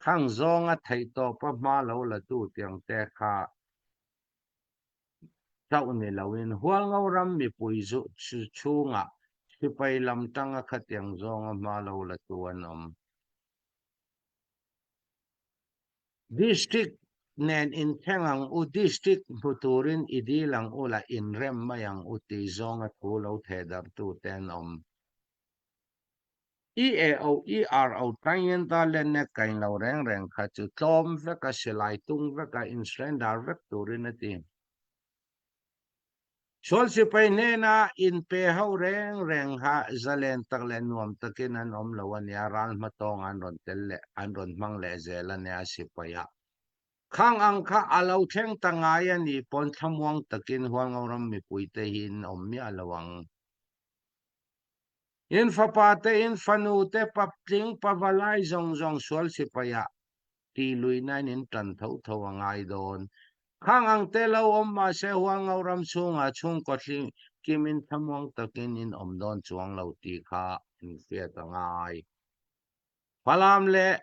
khang zawnga theihtawpa hma lo latu tiang te kha chauh ni loin Hualngo ram mipui chhungah sipai lam tanga khatiang zawnga hma lo la tu an awm. District nen inthleng ang u, District hmu turin i dil ang u la inrem mai ang u tih zawnga thu lo thehdarhtute an awm. EAO, ERO, Tangenta leh nek kain lo reng reng kha chu tlawm veka silai tung veka insurrender vek turin a ti. Sual sipai hnena inpe ho reng reng kha zalen tak leh nuam takin an awm lo a nia, ral hmatawng an rawn tel leh an rawn hmang leh zel a nia sipaiah. Khang ang kha a lo thleng ta ngai a nih pawn thlamuang takin Hualngoram mipuite hi in awm miah lo ang. In fapa te, in fanu te, paptling, pavalai zawng zawng sual sipaiah tih luihnain in tan tho tho a ngai dawn. Khang ang te lo awm mahse Hualngo ram chhungah chhungkaw thling kimin thlamuang takin in awm dawn chuang lo tih kha in hriat a ngai. Falam leh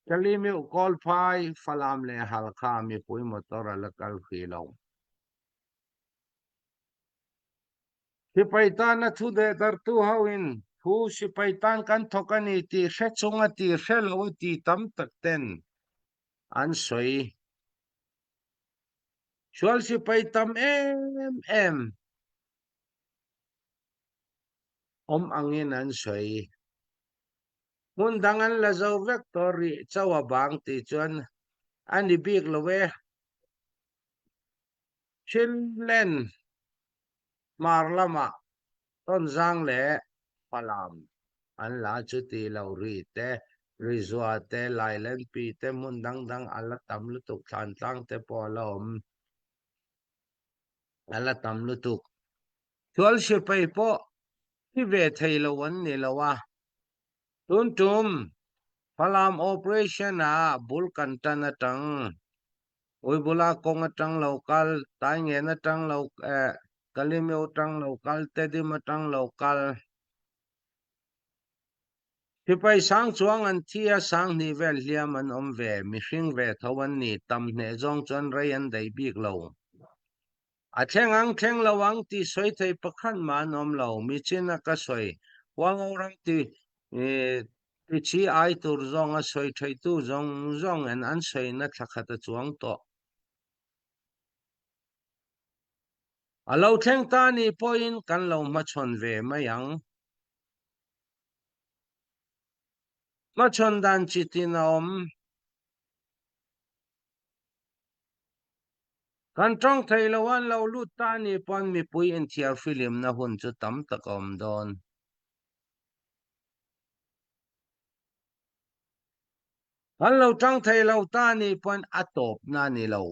Kalimiuh Kawlphai, Falam leh Halkha mipui motor a la kal hrih lo. Sipai tana thu dehdartu hoin thu sipai tan kan thawk a ni tih hre chunga tih hre lo a ti tam tak ten an sawi. Sual sipai tam em em awm angin an sawi. Hmun dang an la zo vek tawh rih chauh a bang tih chuan a ni bik lo e. Chinland hmar lamah Tonzang leh Falam an la chu ti lo ri te. Rizua te, Lailenpi te, hmun dangdang a la tam lutuk, Thlantlang te pawh a la awm, a la tam lutuk. Sual sipai pawh thi ve thei lo an ni lo a. Tun tum Falam operation ah bul kan tan atang Uibula kawng atang lo kal, Taingen atang lo eh Kalimyo atang lo kal, Tedim atang lo kal. Sipai sang chuang an thi a, sang hnih vel hliam an awm ve, mihring ve tho an ni, tam hneh zawng chuan rei an daih bik lo. A thleng ang thleng lo ang tih sawi thei pakhat mah an awm lo. Michin a ka sawi. Huango ram ti ti chi ai tur zawng a sawi theitu zawng zawng en an sawina thla khat a chuang tawh. A lo thleng ta nih pawhin kan lo hmachhawn ve mai ang. Hmachhawn dan chitin a awm. Kan tawng thei lo an lo lut ta anih pawn mipui inthiar filimna hun chu tam tak a awm dawn. Kan lo tang thei lo ta anih pawn a tawpna a ni lo.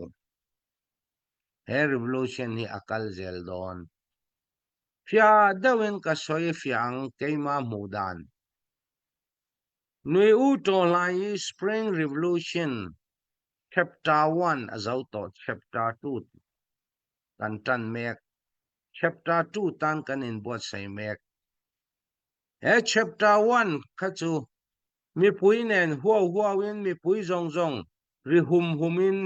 He revolution hi a kal zel dawn. Fiah deuhin ka sawi fiah ang keimah hmuh dan. Nui u tawhlai hi Spring Revolution Chapter one a zo tawh Chapter two kan tan mek. Chapter two tan kan inbuatsaih mek. He chapter one kha chu mipui nen huau huauin mipui zawng zawng ri hum humin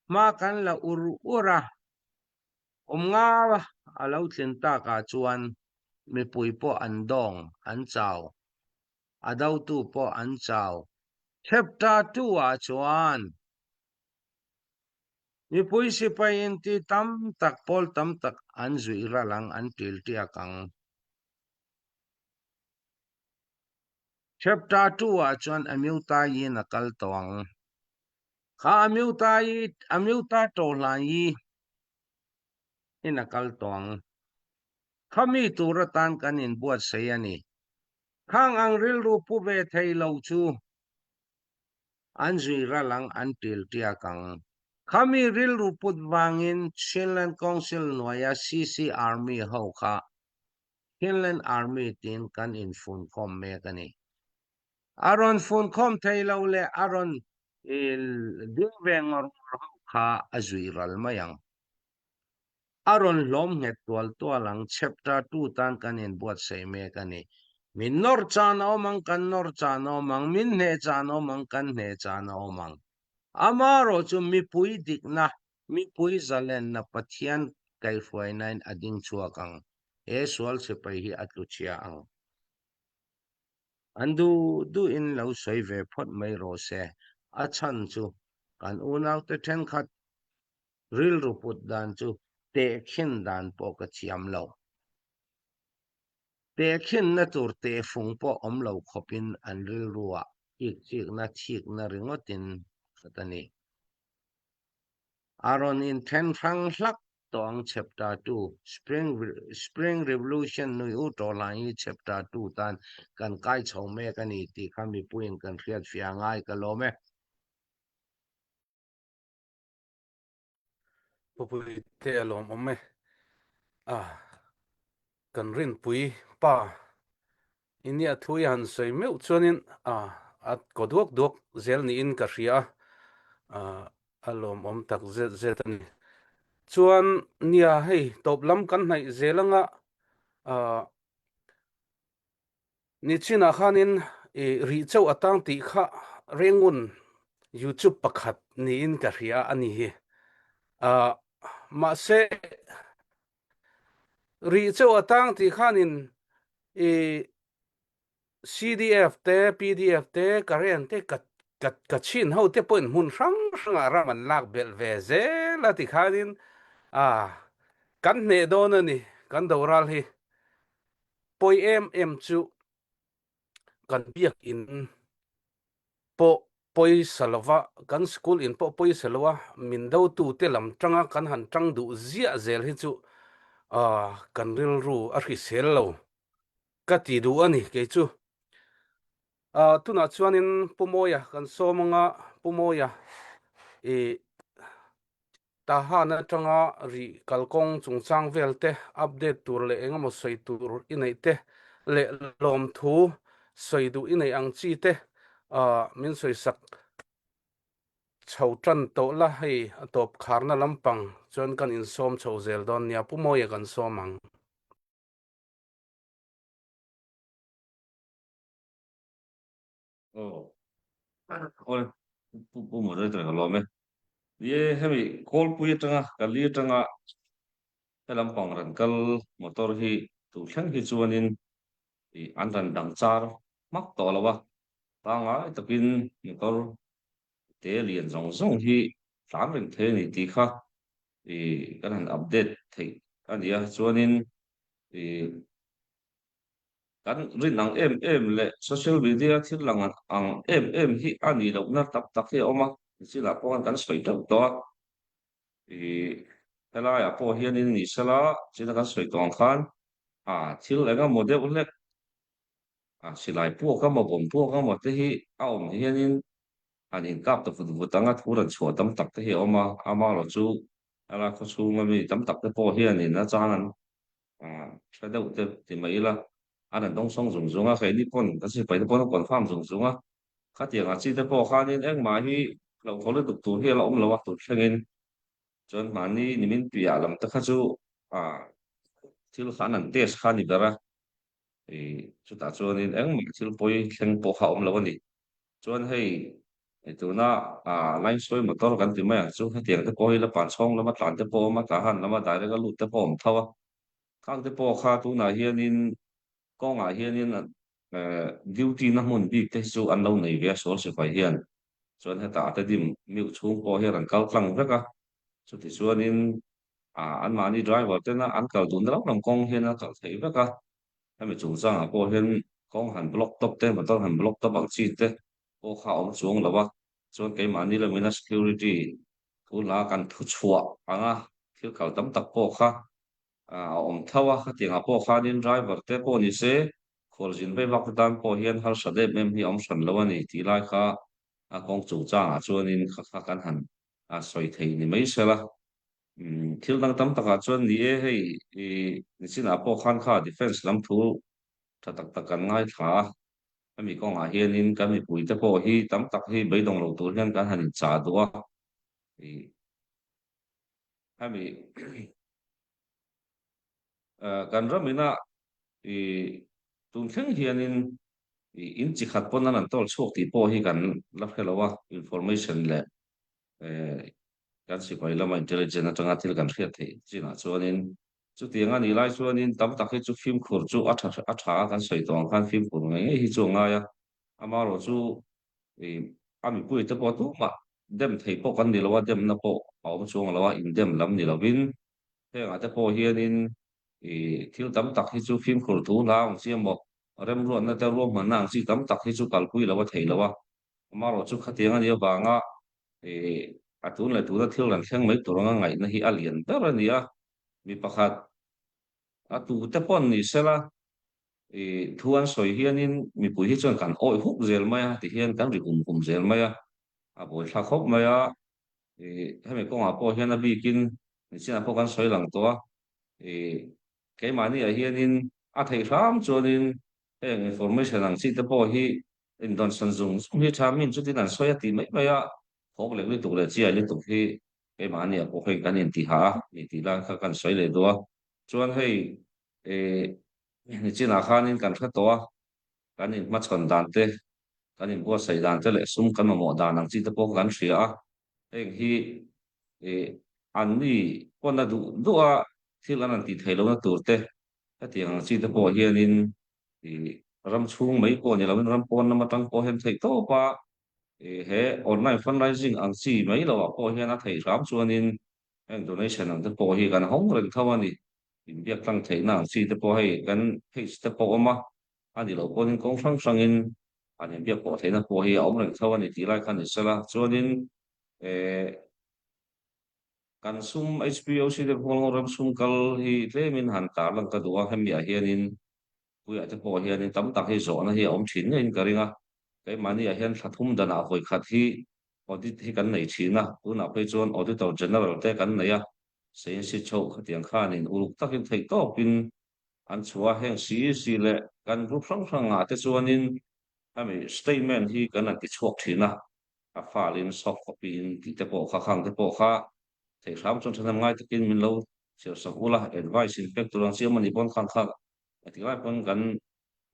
hma kan la ur ur a, awm nga a lo tlin takah chuan mipui pawh an dawng, an chau. A dotu pawh an chau. Chapter 2 ah chuan mipui sipai inti tam tak pawl tam tak an zuih ral ang, an til tiak ang. Chapter 2 ah chuan Amyuta-in a kal tawh ang. Kha Amyuta-i, Amyuta Tawhlai-i in a kal tawh ang. Khami tur atan kan inbuatsaih a ni. Khang ang rilru pu ve thei lo chu an zui ral ang, an til tiak ang. Khami rilru put vangin Chinland Council hnuaia CC Army ho kha Chinland Army tiin kan infunkhawm mek a ni. A rawn funkhawm thei lo leh a rawn ding ve ngawr ngawr ho kha a zui ral mai ang. A rawn hlawm nghet tual tual ang, chapter 2 tan kan inbuatsaih mek a ni. Min nawr chan a awm ang, kan nawr chan a awm ang, min hneh chan a awm ang, kan hneh chan a awm ang. Amaherawh chu mipui dikna, mipui zalenna Pathian kaihhruainain a ding chhuak ang, he sual sipai hi a tlu chhia ang. An duh duhin lo sawi ve phawt mai rawh se, a chhan chu kan unaute thenkhat Rilru put dan chu tehkhin dan pawh ka thiam lo. Tehkhinna tur tehfung pawh awm lo khawpin an rilruah ikchikna thikna ringawtin khat a ni. A rawn inthen hrang hlak tawh ang Chapter 2, Spring Spring Revolution nui u tawh lai hi Chapter 2 tan kan kai chho mek a ni tih kha mipuiin kan hriatfiah ngai ka lawm e. Pupui te a lawm awm e. A kan rinpui pa inia thu i han sawi meuh chuanin a a kaw duak duak zel niin ka hria a, a lawm awm tak zet zet a ni. Chuan nia hei tawp lam kan hnaih zel anga a Nichinah khanin i rih chauh atang tih kha Rengun YouTube pakhat niin ka hria a ni hi. Ah, mahse rih chauh atang tih khanin i CDF te, PDF te, Karen te ka ka ka chhin ho te pawhin hmun hrang hrangah ram an lak belh ve zel a ti khanin ah kan hneh dawn a ni kan doral hi. Pawi em em chu kan biakin pawh pawisa lova, kan school in pawh pawisa lova min dotute lam tanga kan han tang duh ziah zel hi chu kan rilru a hrisel lo ka ti duh a ni kei chu. Tunah chuanin Pu Mawia kan sawm anga Pu Mawia i Tahan atanga ri kalkawng chungchang vel te update tur leh engemaw sawi tur i neih te leh lawmthu sawi duh i neih ang chi te min sawisak chho tan tawh la, hei a tawp kharna lampang chuan kan insawm chho zel dawn nia, Pu Mawia kan sawm ang. Aw, aw, Pu Pu Moderator ka lawm e. Ye hemi Kawlpui atanga Kali atanga he lampang rawn kal motor hi tun thleng hi chuanin ih an rawn dang char hmak tawh lo a, pangngai takin motor te lian zawng zawng hi tlan reng thei a ni tih kha ih kan han update theih a ni a, chuanin ih kan rin ang em em leh social media thil lang ang em em hi a nih lohna tak tak hi a awm a, nichinah pawh khan kan sawi teuh tawh a, ih helaiah pawh hianin ni sela china kan sawi tawh ang khan ah thil eng emaw deuh hlek ah silai puak emaw bawm puak emaw te hi a awm hianin an inkap ta vut vut ang a, thu rawn chhuah tam tak te hi a awm a, amaherawhchu helai khawchhunga mi tam tak te pawh hianin a chang an Hre deuh te ti mai ila, an han dawng sawng zung zung a, keini pawn kan sipai te pawn an confirm zung zung a, khatiang ah chi te pawh khanin engmah hi hlauhthawn lutuk tur hi a la awm lo a, tun thlengin chuan mahni nimin piah lam te kha chu thil kha an han test kha a ni ber a, ih chutah chuanin engmah thil pawi thleng pawh kha a awm lo a ni. Chuan hei tuna line sawi motor kan ti mai ang chu hetiang te pawh hi la pan chhawng lama tlan te pawh a awm a, Tahan lama direct a lut te pawh a awm tho a. Khang te pawh kha tunah hianin kawngah hianin duty na hmun bik te hi chu an lo nei ve a sual sipai hian. Chuan hetah a te dim miuh chhung pawh hian an kal tlang vek a. Chuti chuanin anmahni driver tena an kal duhna lam lam kawng hian a kal theih vek a. Hemi chungchangah pawh hian kawng han block tawp te, motor han block tawp ang chi te pawh kha a awm chuang lo a, chuan keimahni lamina security thu hla kan thu chhuah anga thil kal tam tak pawh kha a awm tho a, khatiangah pawh khanin driver te pawh ni se khualzin vei vak te tan pawh hian harsat em em hi a awm hran lo a ni tih lai kha a kawng chungchangah chuanin kha kha kan han sawi thei ni mai se la. Thil dang tam takah chuan ni e, hei i nichinah pawh khan kha defence lam thu tha tak tak kan ngaithla a, hemi kawngah hianin kan mipuite pawh hi tam tak hi beidawng lo tur hian kan han inchah duh a, i hemi kan ramina i tun thleng hianin i in chi khat pawn an an tawl chhuak tih pawh hi kan la hre lo a, information leh kan sipai lama intelligence atanga thil kan hriat theih chinah chuanin chutiang a nih lai chuanin tam tak hi chu fimkhur chu a tha a tha a kan sawi tawh ang khan fimkhur ngei ngei hi chu a ngai a, amaherawh chu ih a mipui te pawh tumah dem thei pawh kan ni lo a, demna pawh a awm chuang lo a, indem lam ni lovin hengah te pawh hianin ih thil tam tak hi chu fimkhur thu hla ang chi emaw remruatna te ruahmanna ang chi tam tak hi chu kalpui lo a theih lo a. Amaherawh chu khatiang a nih avanga ih a tun leh tuna thil rawn thleng mai tur anga ngaihna hi a lian ber a ni a, mi pakhat a tute pawn ni sela ih thu an sawi hianin mipui hi chuan kan awih huk zel mai a tihian kan ri hum hum zel mai a, a buaithlak khawp mai a, ih hemi kawngah pawh hian a bikin nichinah pawh kan sawi lang tawh a, ih keimahni ah hianin a theih hram chuanin heng information ang chi te pawh hi Indawnsan zung zung hi tha min chutin an sawi a tih mai mai a, thawk leh lutuk leh chiai lutuk hi keimahni ah pawh hei kan intiha a ni tih lai kha kan sawi leh duh a. Chuan hei ih nichinah khanin kan hre tawh a, kan inhmachhawn dan te, kan inbuatsaih dan te leh sum kan mamawh dan ang chi te pawh kan hria a, heng hi ih anni pawn a duh duh a thil an han tih theih lohna tur te hetiang ang chi te pawh hianin ih ram chhung mai pawh ni loin ram pawn lam atang pawh hian theih tawp a, ih he online fundraising ang chi mai loh ah pawh hian a theih hram chuanin heng donation ang te pawh hi kan hawng reng tho a ni. Inbiak tlang theihna ang chi te pawh hei kan page te pawh awm a, a ni loh pawhin kawng hrang hrangin an inbiak pawh theihna pawh hi a awm reng tho a ni tih lai kha ni sela chuanin eh Kan sum HPOC te pawh ram sum kal hi tlemin han tarlang ka duh a, hemi ah hianin puiah te pawh hianin tam tak hi zawhna hi a awm thin ngeiin ka ring a. Keimahni ah hian thla thum danah vawi khat hi audit hi kan nei thin a, tunah phei chuan Auditor General te kan nei a, Seinsi chhoh khatiang khanin uluk takin theih tawpin an chhuah a, heng CEC leh kan group hrang hrangah te chuanin hemi statement hi kan han ti chhuak thin a, a file-in soft copy-in tih te pawh kha khang te pawh kha theih hram chuan thahnem ngai takin min lo chhiar sak ula, advice in pek tur ang chiam a nih pawn khang kha engtik lai pawn kan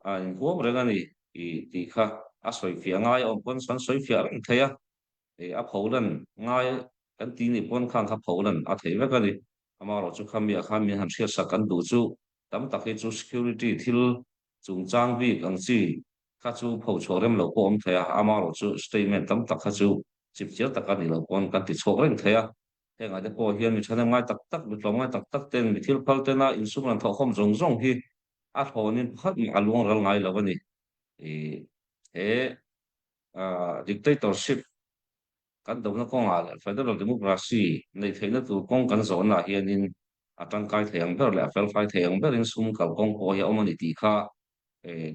a inhuam reng a ni tih kha a sawifiah ngai a awm pawn kan sawifiah reng thei a, a pholan ngai kan tih nih pawn khang kha pholan a thei vek a ni. Amaherawh chu khamiah khan min han hriatsak kan duh chu tam tak hi chu security thil chungchang bik ang chi kha chu phochhuah rem loh pawh awm thei a, amaherawh chu statement tam tak kha chu chipchiar tak a nih loh pawn kan ti chhuak reng thei a. Hengah te pawh hian mi thahnem ngai tak tak, mi tlawm ngai tak tak ten mi thil phal tena insum ran thawhkhawm zawng zawng hi a thlawnin pakhat mah a luang ral ngai lo a ni. He dictatorship kan dona kawngah leh federal democracy neih theihna tur kawng kan zawhnaah hianin a tangkai thei ang ber leh a felfai thei ang berin sum kalkawng pawh hi a awm a ni tih kha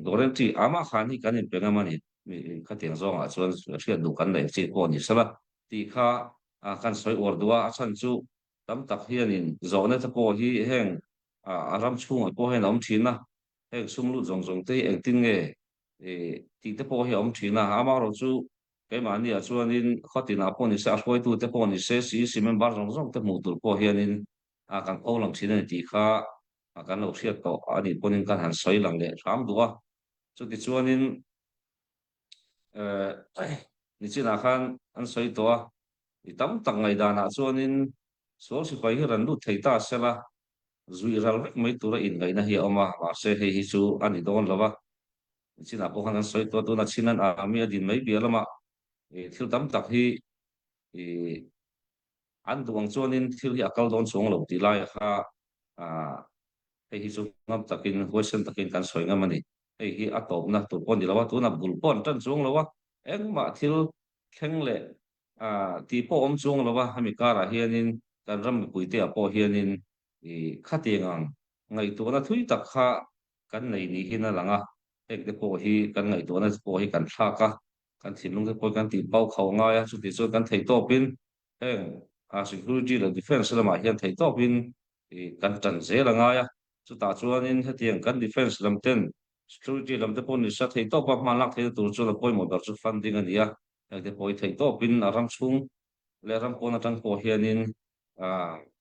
guarantee amah khan hi kan inpe ngam a ni. Khatiang zawngah chuan hriat duh kan neih chi pawh a ni sela tih kha kan sawi uar duh a, a chhan chu tam tak hianin zawhna te pawh hi heng a ram chhungah pawh hian a awm thin a, heng sum lut zawng zawng te hi engtin nge tih te pawh hi a awm thin a, amaherawh chu keimahniah chuanin khawtinah pawh ni se, a hruaitute pawh ni se, CEC member zawng zawng te hmuh tur pawh hianin kan ko lang thin a ni tih kha kan lo hriat tawh a nih pawhin kan han sawi lang leh hram duh a. Chutichuanin nichinah khan an sawi tawh a, mi tam tak ngaihdanah chuanin sual sipai hi rawn lut thei ta sela, zuih ral vek mai tura inngaihna hi a awm a, mahse hei hi chu a ni dawn lo va. Nichinah pawh khan kan sawi tawh a, tuna Chinlan Army a din mai piah lamah thil tam tak hi an duh ang chuanin thil hi a kal dawn chuang lo tih lai kha hei hi chu ngam takin huaisen takin kan sawi ngam a ni. Hei hi a tawpna tur pawh a ni lo a, tunah bul pawh an tan chuang lo a, engmah thil thleng leh tih pawh awm chuang lo a, hemi karah hianin kan ram mipuite ah pawh hianin khatiang ang ngaihtuahna thui tak kha kan nei niin a lang a, heng te pawh hi kan ngaihtuahna te pawh hi kan thlak a, kan thinlung te pawh hi kan tih pau kho ngai a, chutih chuan kan theihtawpin heng security leh defence lamah hian theihtawpin kan tan zel a ngai a, chutah chuanin hetiang kan defence lam ten security lam te pawh nisa theihtawpa hman lak theihna tur chuan a pawimawh ber chu funding a ni a, heng te pawh hi theihtawpin a ram chhung leh ram pawn atang pawh hianin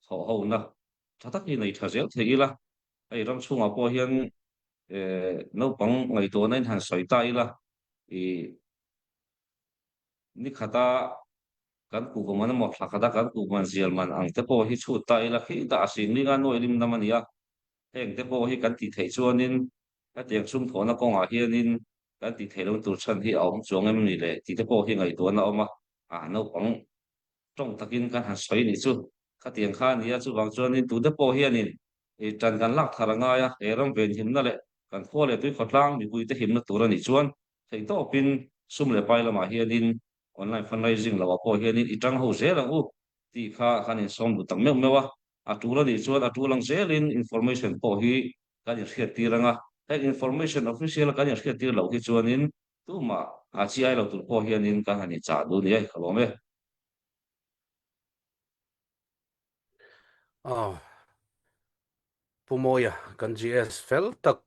thawh hona tha tak hi nei tha zel thei ila, hei ram chhungah pawh hian naupang ngaihtuahna in han sawi ta ila ih ni khata kan kuhva man emaw thla khata kan kuhva man zial man ang te pawh hi chhut ta ila khi dah a sim ringa nuai lim nam a ni a, heng te pawh hi kan tih theih chuanin hetiang sum thawhna kawngah hianin kan tih theih lohna tur chhan hi a awm chuang em ni le tih te pawh hi ngaihtuahna a awm a, a naupang tawng takin kan han sawi nih chu khatiang kha a ni a, chuvang chuanin tute pawh hianin ih tan kan lak thar a ngai a, he ram venhimna leh kan khua leh tui khawtlang mipuite himna tur a nih chuan theihtawpin sum leh pai lamah hianin online fundraising lohah pawh hianin i tang ho zel ang u tih kha kan insawm duh tak meuh meuh a, a tul a nih chuan a tul ang zelin information pawh hi kan inhriattir ang a, heng information official a kan inhriattir loh hi chuanin tumah a chiai lo tur pawh hianin kan han inchah duh ni e, ka lawm e. Aw. Pu Mawia, kan GS fel tak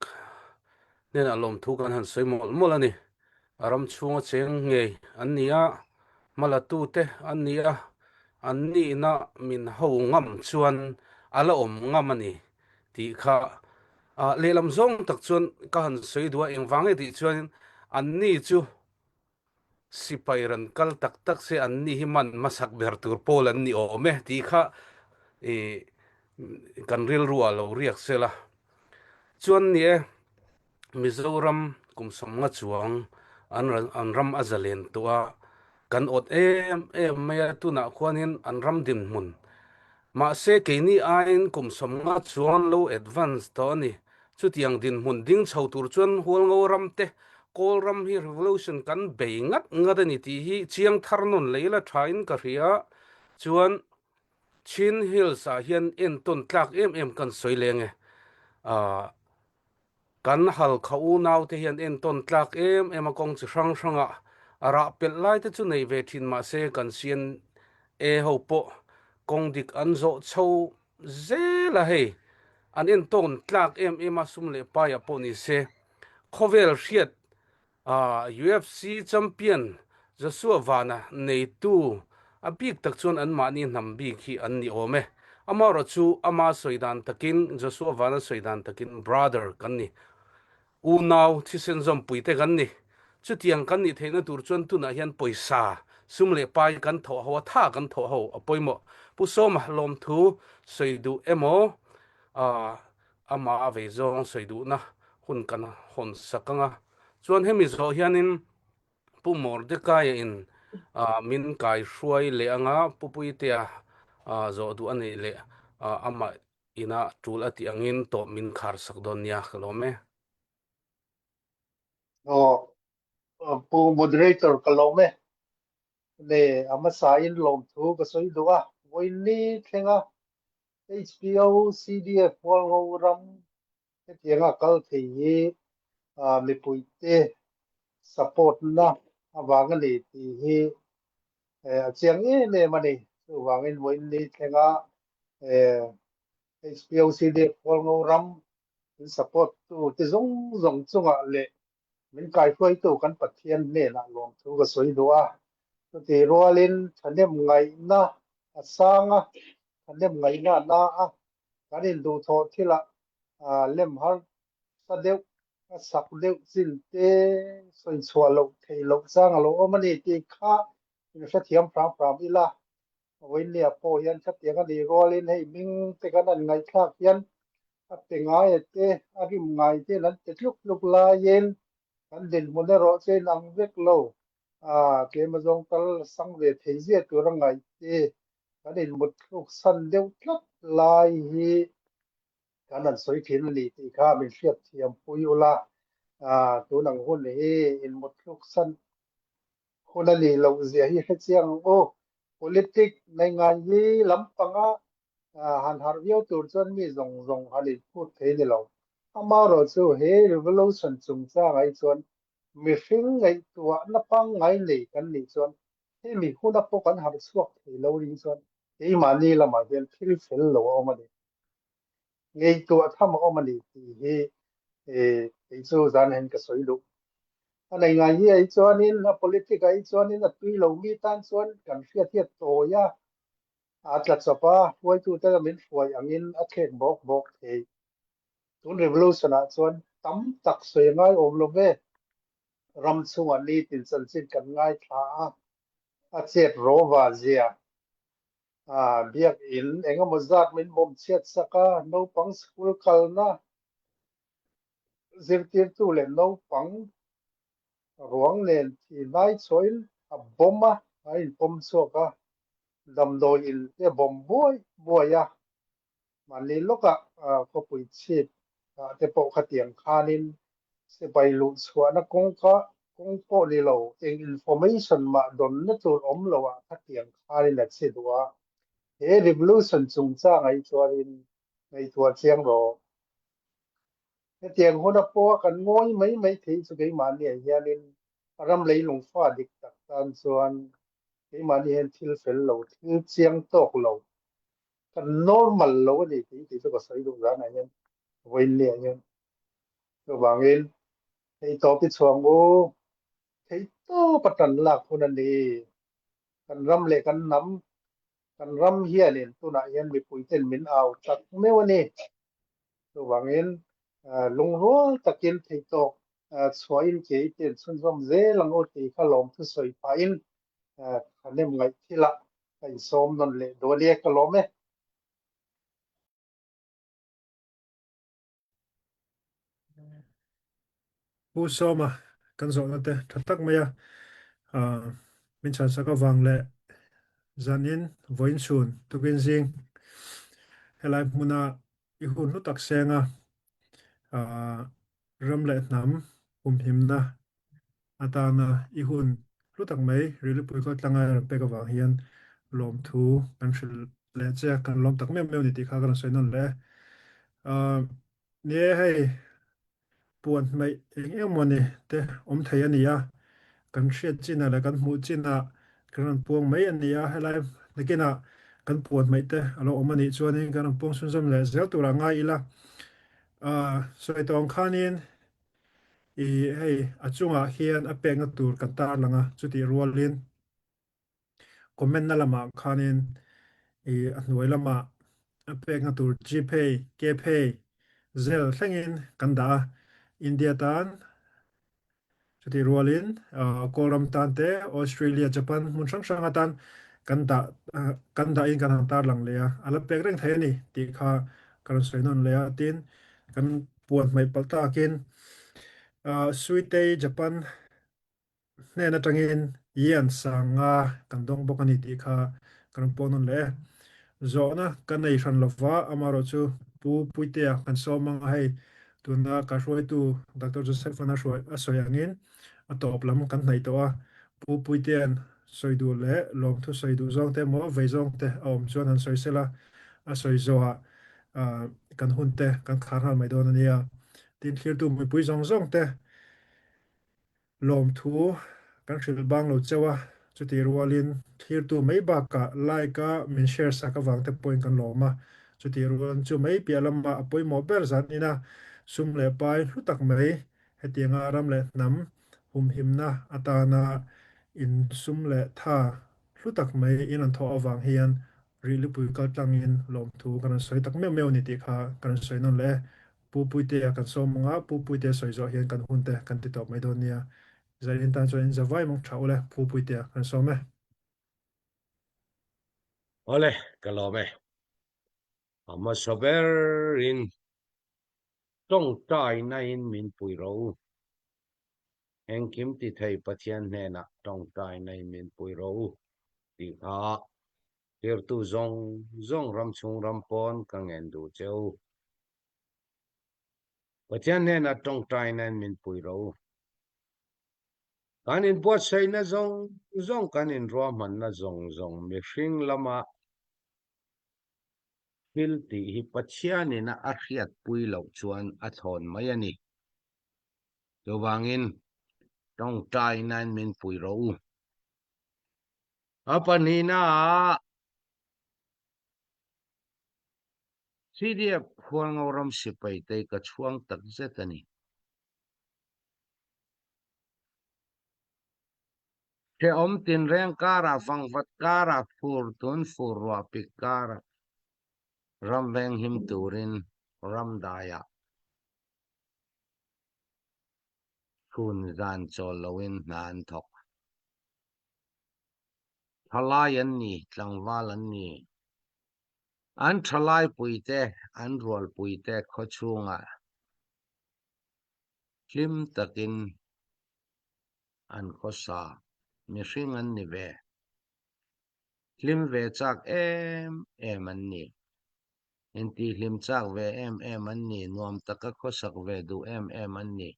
hnenah lawmthu kan han sawi mawlh mawlh a ni. A ram chhunga cheng ngei an ni a, hmalatute an ni a, an nihna min ho ngam chuan a la awm ngam a ni tih kha lehlam zawng tak chuan ka han sawi duh a, engvang nge tih chuanin an ni chu Sipai rawn kal tak tak se an ni hi man hmasak ber tur pawl an ni awm e tih kha kan rilru ah lo riak se la. Chuan ni e, Mizoram kum sawmnga chuang an an ram a zalen tawh a, kan awt em em mai a tunah khuanin an ram dinhmun. Mahse keini aiin kum sawmnga chuang lo advance tawh a ni. Chutiang dinhmun ding chho tur chuan Hualngo ram te Kawl ram hi revolution kan bei ngat ngat a ni tih hi chiang thar nawn leh ila thain ka hria. Chuan Chin Hills ah hian entawn tlak em em kan sawi leng e. Kan Halkha unau te hian entawn tlak em em a kawng chi hrang hrangah. A rah pelh lai te chu nei ve thin mahse kan CNA ho pawh kawng dik an zawh chho zel a hei. An entawn tlak em em a sum leh pai ah pawh ni se khawvel hriat UFC champion Joshua Van-a neitu a bik tak chuan anmahni hnam bik hi an ni awm e. Amaherawh chu ama sawi dan takin, Joshua Van-a sawi dan takin brother kan ni. Unau thisen zawmpui te kan ni. Chutiang kan nih theihna tur chuan tunah hian pawisa, sum leh pai kan thawh ho a, tha kan thawh ho a pawimawh. Pu Sawma lawmthu sawi duh emaw, Amah a vei zawng sawi duhna hun kan hawn sak ang a. Chuan hemi zawh hianin Pu Mordekaia in min kai hruai leh ang a, Pu Puitea zawh duh a nih leh amah ina tul a tih angin tawh min khar sak dawn nia ka lawm e. Aw, Pu Moderator ka lawm e. Le a hmasain lawmthu ka sawi duh a, vawiin thlenga HPO CDF Hualngo ram hetianga kal thei hi mipuite support na avang a ni tih hi a chiang em em a ni. Chuvangin vawiin ni thlenga HPO CDF Hualngo ram min support tu te zawng zawng chungah leh min kaihruaitu kan Pathian hnenah lawmthu ka sawi duh a. Chutih rualin thahnem ngaihna a sang a, thahnem ngaihna a na a, kan induhthawh thilah lem harsa deuh, a sak deuh chin te sawi chhuah loh theih loh chang a lo awm a ni tih kha inhrethiam hram hram ila. Vawinia pawh hian khatiang a nih rualin hei hming te kan han ngaihthlak hian a pe ngai a te, a rim ngai te an pe tluk tluk laiin kan dinhmun erawh chu a inang vek lo. Aa, tlema zawng tal sang ve thei zia tur a ngaih te kan inmut thluk san deuh tlat lai hi kan han sawi thin a ni tih kha min hriat thiam pui ula. Aa, tun ang hun hi inmut thluk san Hun a nih loh zia hi hre chiang ang u. Politic nei ngai hi lampanga han harh viau tur chuan mi zawng zawng han inphut thei ni lo. Amaherawh chu he revolution chungchangah hi chuan mihring ngaihtuahna pangngai nei kan nih chuan hemi huna pawh kan harh chhuak thei lo ring chuan keimahni lamah hian thil fel lo a awm a ni. Ngaihtuah tham a awm a ni tih hi kei chu zan hian ka sawi duh. A nei ngai hi ai chuanin a politic ai chuanin a tui lo mi tan chuan kan hriat hi a tawi a, a tla chawp a, hruaitute min hruai angin a thlek bawk bawk thei. Tun revolution ah chuan tam tak sawi a ngai awm lo ve. Ram chhungah nitin chanchin kan ngaithla a, a chet rawva zia Biakinn engemaw zat min bawm chhiat sak a, naupang school kalna zirtirtu leh naupang ruang nen thi hnai chhuahin a bawm a, a inpawm chhuak a, damdawi in te a bawm buai buai a, Mahni lawkah khawpui chhip ah te pawh khatiang khanin sipai luh chhuahna kawngka kawng pawh ni lo, eng information mah dawnna tur awm lo ah khatiang khanin a che duh a. He revolution chungchang ah hi chuanin ngaihtuah chiang rawh. Hetiang huna pawha kan ngawi mai mai thei chu keimahni ah hianin ram leilung fa dik tak tan chuan keimahni hian thil fel lo, thil chiang tawk lo Kan normal lo a ni tih tih chu ka sawi duh zan ah hian vawiin ni ah hian chuvangin theihtawp i chhuang u, theihtawp a tan lak hun a ni. Kan ram leh kan hnam, kan ram hianin tunah hian mipui ten min au tak meuh a ni. Chuvangin lungrual takin theihtawp chhuahin ke i ten chhunzawm zel ang u tih kha lawmthu sawi phahin thahnem ngaih thilah Ka insawm nawn leh dawn e, ka lawm e. Pu Sawma kan zawhna te tha tak mai a, min chhansak avang leh zanin vawiin chhun tukin zing helai hmuna i hun hlu tak senga ram leh hnam humhimna atana i hun hlu tak mai Rilipui khawtlanga rawn pek avang hian lawmthu kan hrilh leh che a, kan lawm tak meuh meuh ni tih kha ka rawn sawi nawn leh e. Ni e hei, puan hmeih eng eng maw ni te awm thei a ni a. Kan hriat chin ah le kan hmuh chin ah kan rawn puang mai a ni a. Helai nakinah kan puan hmaih te a lo awm a nih chuanin kan rawn puang chhunzawm leh zel turah ngai ila. Sawi tawng khanin i hei a chungah hian a pekna tur kan tarlang a, chutih rualin Comment na lamah khanin i a hnuai lamah a pekna tur Gpay, Kpay, Zelle thlengin kan dah a. India tan chutih rualin Kawlram tan te, Australia, Japan hmun hrang hrang atan kan dah kan dahin kan han tarlang leh a. A la pek reng thei a ni tih kha ka rawn sawi nawn leh a. Tin, kan puan hmaih palh takin Suitei, Japan Hnen atangin Ian sanga kan dawng bawk a ni tih kha ka rawn pawh nawn leh e. Zawhna ka nei hran lova, amaherawh chu Pu Puitea kan sawm ang a hei, tuna ka hruaitu Doctor Joseph an a hruai a sawi angin a tawp lam kan hnaih tawh a, Pu Puitea'n sawi duh leh lawmthu sawi duh zawng te emaw vei zawng te a awm chuan han sawi sela, a sawi zawhah kan hun te kan khar nghal mai dawn a nia. Tin, thlirtu mipui zawng zawng te Lawmthu kan hrilh bang lo cheu a, chutih rualin thlirtu mai bakah like a min share sak avang te pawhin kan lawm a, chutih rualin chu mai piah lama a pawimawh ber zan ina sum leh pai hlu tak mai hetianga ram leh hnam humhimna atana in sum leh tha hlu tak mai in an thawh avang hian rihlipui kaltlangin lawmthu kan rawn sawi tak meuh meuh a ni tih kha kan rawn sawi nawn leh e. Pu Puitea kan sawm ang a, Pu Puitea sawi zawh hian kan hun te kan ti tawp mai dawn nia. Zailin tan chuan in za vai mang tha ule, Pu Puitea kan sawm e. Awle, ka lawm e. A hmasa berin tawngtaina in min pui rawh u. Engkim ti thei Pathian hnenah tawngtaina in min pui rawh u tih kha tirtu zawng zawng ram chhung ram pawn ka ngen duh che u. Pathian hnenah tawngtaina in min pui rawh u. Kan inbuatsaihna zawng zawng, kan inruahmanna zawng zawng mihring lama thil tih hi Pathianin a hriatpui loh chuan a thlawn mai a ni. Chuvangin tawngtaina in min pui rawh u. A pahnihnaah CDF Hualngo ram sipai te ka chhuang tak zet a ni. Hrehawm tinreng karah, vangvat karah, fur tun fur ruah pik karah ram venghim turin ram daiah chhun zan chawl loin hna an thawk. Thalai an ni, tlangval an ni. An thalaipuite, an rualpuite khawchhungah hlim takin an khawsa, mihring an ni ve. Hlim ve chak em em an ni. Intihhlim chak ve em em an ni, nuam taka khawsak ve duh em em an ni.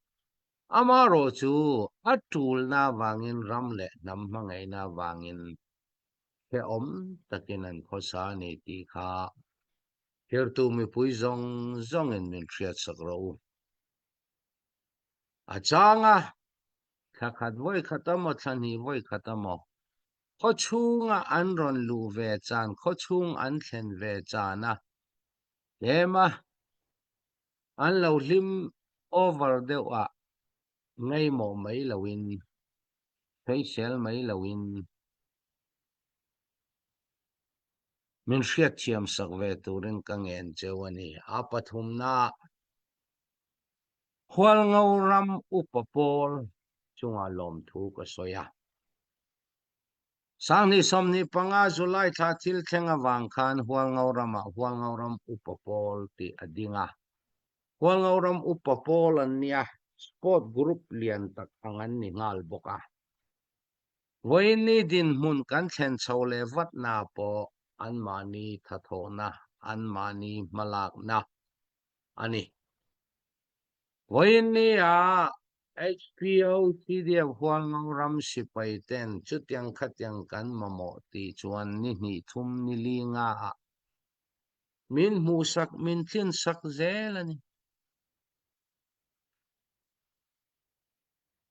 Amaherawh chu a tulna avangin ram leh hnam hmangaihna avangin hrehawm takin an khawsa a ni tih kha thirtu mipui zawng zawngin min hriatsak rawh u. A chang a, thla khat vawi khat emaw thla hnih vawi khat emaw khaw chhunga an rawn luh ve chan, khaw chhung an thlen ve chan a tlem a, an lo hlim over deuh a ngaimawh mai loin, hreisel mai loin min hriatthiam sak ve turin ka ngen cheu a ni. A pathumna Hualngo ram upa pawl chunga lawmthu ka sawi a. Sanghnih 25 July thla thil thleng avang khan Hualngo ramah Hualngo ram upa pawl tih a ding a. Hualngo ram upa pawl an nia, sport group lian tak ang an ni nghal bawk a. Vawiinni dinhmun kan thlen chho leh vatna pawh anmahni thathawhna, anmahni hmalakna a ni. Vawiinni ah HPO CDF Hualngo ram sipai ten chutiang khatiang kan mamawh tih chuan ni hnih thum ni li nga ah min hmuhsak min tlinsak zel a ni.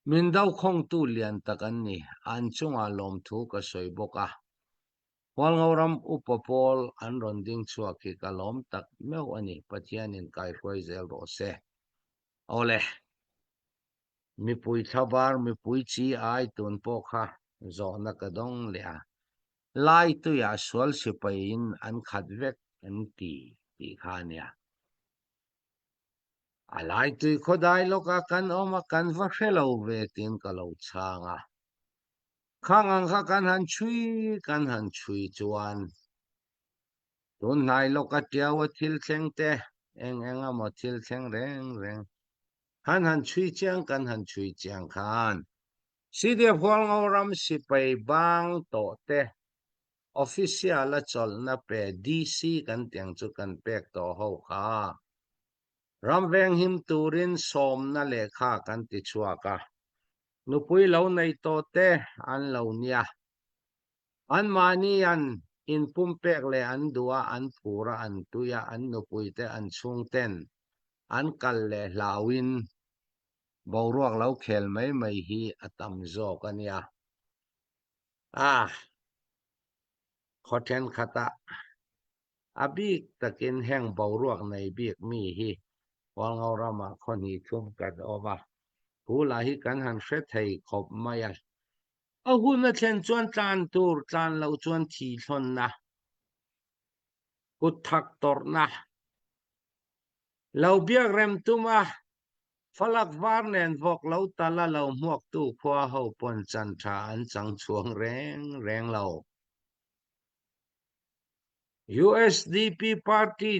Min do khongtu lian tak an ni. An chungah lawmthu ka sawi bawk a. Hualngo ram upa pawl an rawn ding chhuak hi ka lawm tak meuh a ni. Pathianin kaihruai zel rawh se. Awle. Mipui thlabar, mipui chi ai tun pawh kha zawhna ka dawng leh a. Lai tuiah sual sipaiin an khat vek an ti tih kha a nia. A lai tui khawdai lawkah kan awm a, kan va hre lo ve tiin ka lo chhang a. Khang ang kha kan han chhui kan han chhui chuan tun hnai lawka tiaua thil thleng te eng eng emaw thil thleng reng reng han han chhui chiang kan han chhui chiang khan CDF Hualngo ram sipai bang tawh te official a chawlhna pe DC kan tiang chu kan pek tawh ho kha ram venghim turin sawmna lehkha kan ti chhuak a. Nupui lo nei tawh te an lo nia. Anmahni an inpumpek leh an duh a, an phur a, an tui a, an nupui te an chhungten an kal leh hlauhin boruak lo khel mai mai hi a tam zawk a nia. Ah! Khaw thenkhatah A bik takin heng boruak nei bik mi hi Hualngo ramah khaw hnih thum kan awm a, thu lah hi kan han hre thei khawp mai a. A hun a thlen chuan tlan tur, tlan loh chuan thi thlawnna, kut thak tawrhna, lo biak rem tum a, falak var nen vawk lo tal a lo hmuaktu khua ho pawn chan tha an chang chhuang reng reng lo. Usdp party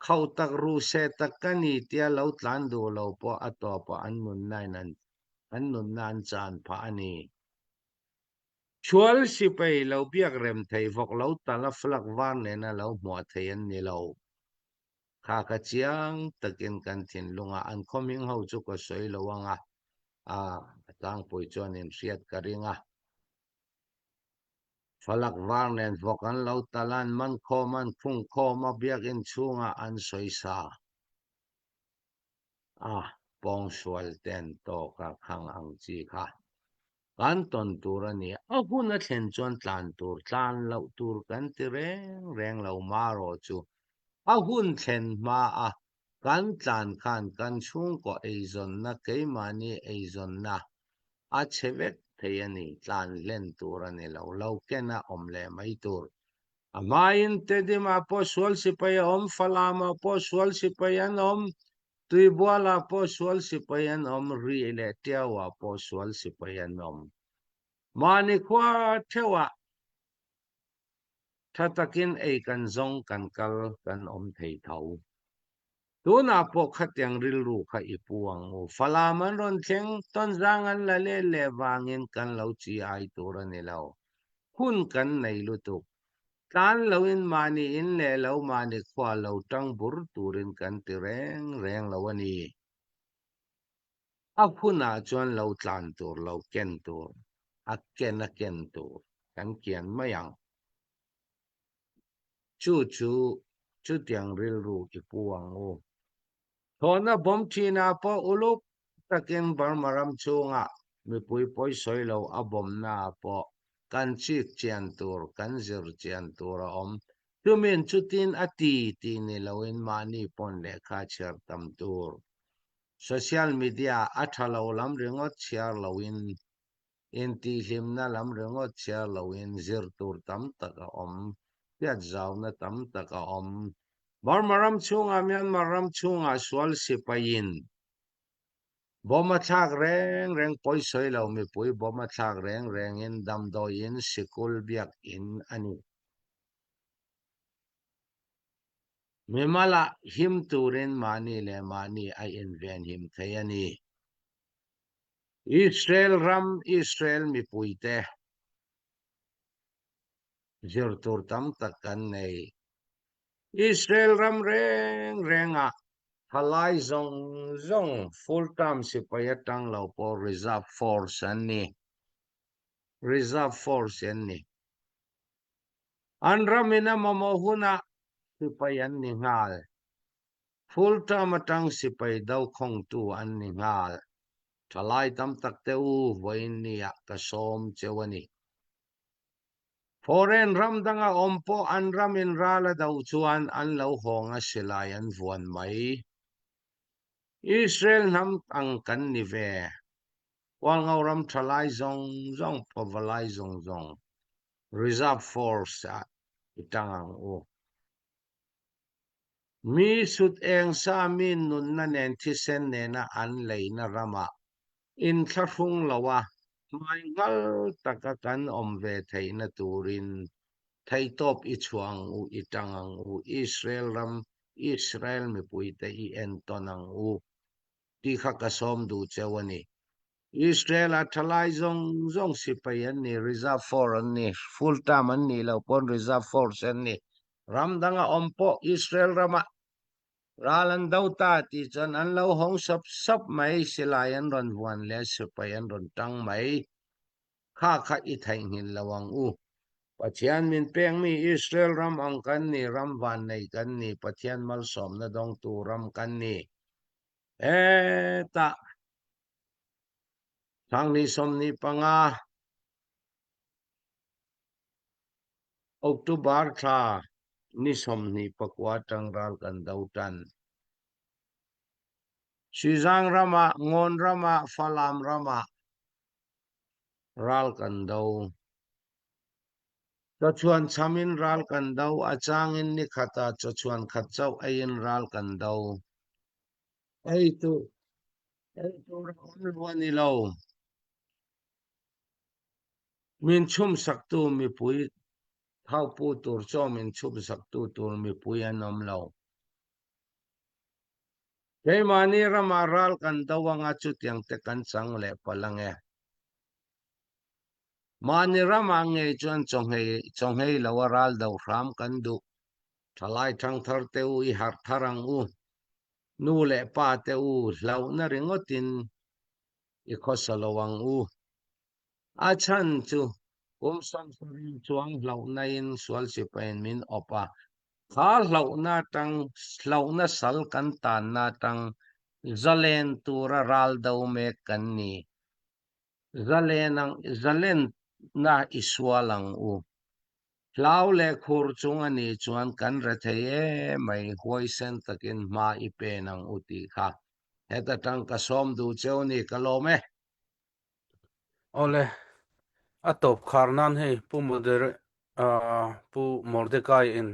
kho tak ru se tak ka ni tia lo tlan duh lo pawh a tawpah an nunna in an an nunna an chan phah a ni. Sual sipai lo biak rem thei vawk lo tal a flag var nena lo hmuah thei an ni lo. Kha ka chiang takin kan thinlungah an khawming ho chu ka sawi lo anga a tlangpui chuan inhriat ka ring a. Falak var nen vawk an lo tal a, an man khawm a, an khung khawm a, biakinn chhungah an sawi sa a, pawngsual te an tawk a, khang ang chi kha kan tawn tur a ni. A hun a thlen chuan tlan tur, tlan loh tur kan ti reng reng lo marawh chu a hun thlen hma a kan tlan khan kan chhungkaw eizawnna, keimahni eizawnna a chhe vek thei a ni, tlan hlen tur a ni lo, lo ken a awm leh mai tur. A hmain Tedimah pawh sual sipai a awm, Falamah pawh sual sipai an awm, Tuibualah pawh sual sipai an awm, Rih leh Tiauah pawh sual sipai an awm. Mahni khua theuhah tha takin ei kan zawng kan kal kan awm thei tho. Tunah pawh khatiang rilru kha i pu ang u. Falam an rawn thleng, tawnzang an la let leh vangin kan lo chi ai tur a ni lo. Hun kan nei lutuk. Tlan loin mahni in leh lo mahni khua lo tang bur turin kan ti reng reng lo a ni. A hunah chuan lo tlan tur, lo ken tur, a ken a ken tur kan kian mai ang. Chu chu chutiang rilru i pu ang u. Thawhna bawm thinah pawh uluk takin Burma ram chhungah mipui pawisawi lo a bawmnaah pawh kan chik chian tur, kan zir chian tur a awm. Chumin chutin a ti tih ni loin mahni pawn lehkha chhiar tam tur. Social media a tha lo lam ringawt chhiar loin Intihhlimna lam ringawt chhiar loin zir tur tam tak a awm, hriatzauna tam tak a awm. Burma ram chhungah Myanmar ram chhungah sual sipaiin bomb a thlak reng reng pawisawi lo mipui bomb a thlak reng rengin damdawiin sikul biakinn a ni. Mimalah him turin mahni leh mahni a invenhim thei a ni. Israel ram Israel mipuite zir tur tam tak kan nei. Israel ram reng rengah thalai zawng zawng full term sipai atang lo pawh reserve force an ni. Reserve force an ni. An ramin a mamawh hunah sipai an ni nghal. Full term atang sipai do khawngtu an ni nghal. Thalai tam tak te u vawiin ni ah ka sawm cheu a ni. Foreign ram dang a awm pawh an ram in ral a do chuan an lo hawng a silai an vuan mai. Israel hnam ang kan ni ve. Hualngo ram thalai zawng zawng pavalai zawng zawng Reserve Force ah i tang ang u. Mi sut eng sa mi nunna nen thisen nena an leina ramah inthlahrung loa hmai hngal taka kan awm ve theihna turin theihtawp i chhuah ang u, i tang ang u, Israel ram, Israel mipuite i entawn ang u tih kha ka sawm duh cheu a ni. Israel a thalai zawng zawng sipai an ni, reserve force an ni, full term an nih loh pawn reserve force an ni. Ram danga awm pawh Israel rama ral an do ta tih chuan an lo hawng sawp sawp mai, silai an rawn vuan leh sipai an rawn tang mai. Kha kha i theihnghilh lo ang u. Pathian min pekmi Israel ram ang kan ni, ram vannei kan ni, Pathian malsawmna dawngtu ram kan ni. Hetah Thangni 25 October thla ni 29 tang ral kan do tan. Suizang ram ah, Ngawn ram ah, Falam ram ah ral kan do. Chawchuan cham in ral kan do, a chang in nikhat ah chawchuan khat chauh ei in ral kan do. Ei tur ei tur a awm lo a ni lo. Min chhumsaktu mipui thaupu tur chaw min chhumsaktu tur mipui an awm lo. Keimahni ramah ral kan do anga chutiang te kan chang leh palh ange. Mahni ramah ngei chuan chawnghei chawnghei lo a ral do hram kan duh. Thalai thangthar te u i harh thar ang u. Nu leh pa te u hlauhna ringawtin i khawsa lo ang u. A chhan chu kum 70 chuang hlauhna in sual sipain min awp a, kha hlauhna atang hlauhna sal kan tanna atang zalen tura ral do mek kan ni. Zalen ang zalenna i sual ang u. Hlau leh khur chung a nih chuan kan re thei em mai, huaisen takin hma i pen ang u tih kha heta tang ka sawm duh cheu ni ka lawm e. Awle, a tawp khar nan hei Pu Pu Mordecai in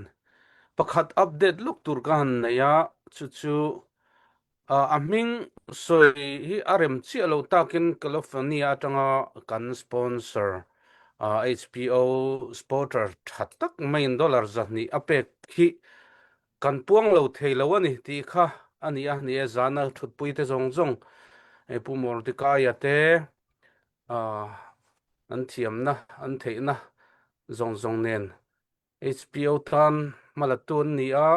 pakhat update lawk tur ka han nei a, chu chu a hming sawi hi a rem chiah lo takin California atanga kan sponsor HBO spoter tha tak maiin dollar 200 a pek hi kan puang lo thei lo a ni tih kha a ni a, ni e zana thutpui te zawng zawng Pu Mordecai-a te an thiamna an theihna zawng zawng nen HBO tan hmalatu an ni a,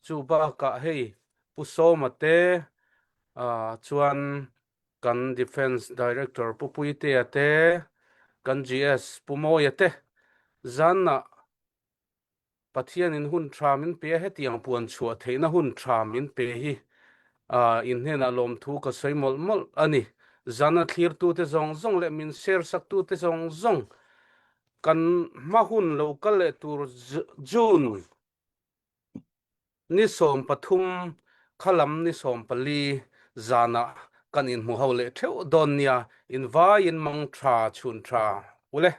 chu bakah hei Pu Sawma te chuan kan Defence Director Pu Puitea te, kan GS Pu Mawia te zanah Pathianin hun tha min pe a, hetiang puan chhuah theihna hun tha min pe hi in hnenah lawmthu ka sawi mawlh mawlh a ni. Zana thlirtute zawng zawng leh min share saktute zawng zawng kan hma hun lo kal leh tur June ni 13 kha lam ni 14 zanah kan inhmu ho leh theuh dawn nia, invaiin mang tha chhun tha ule.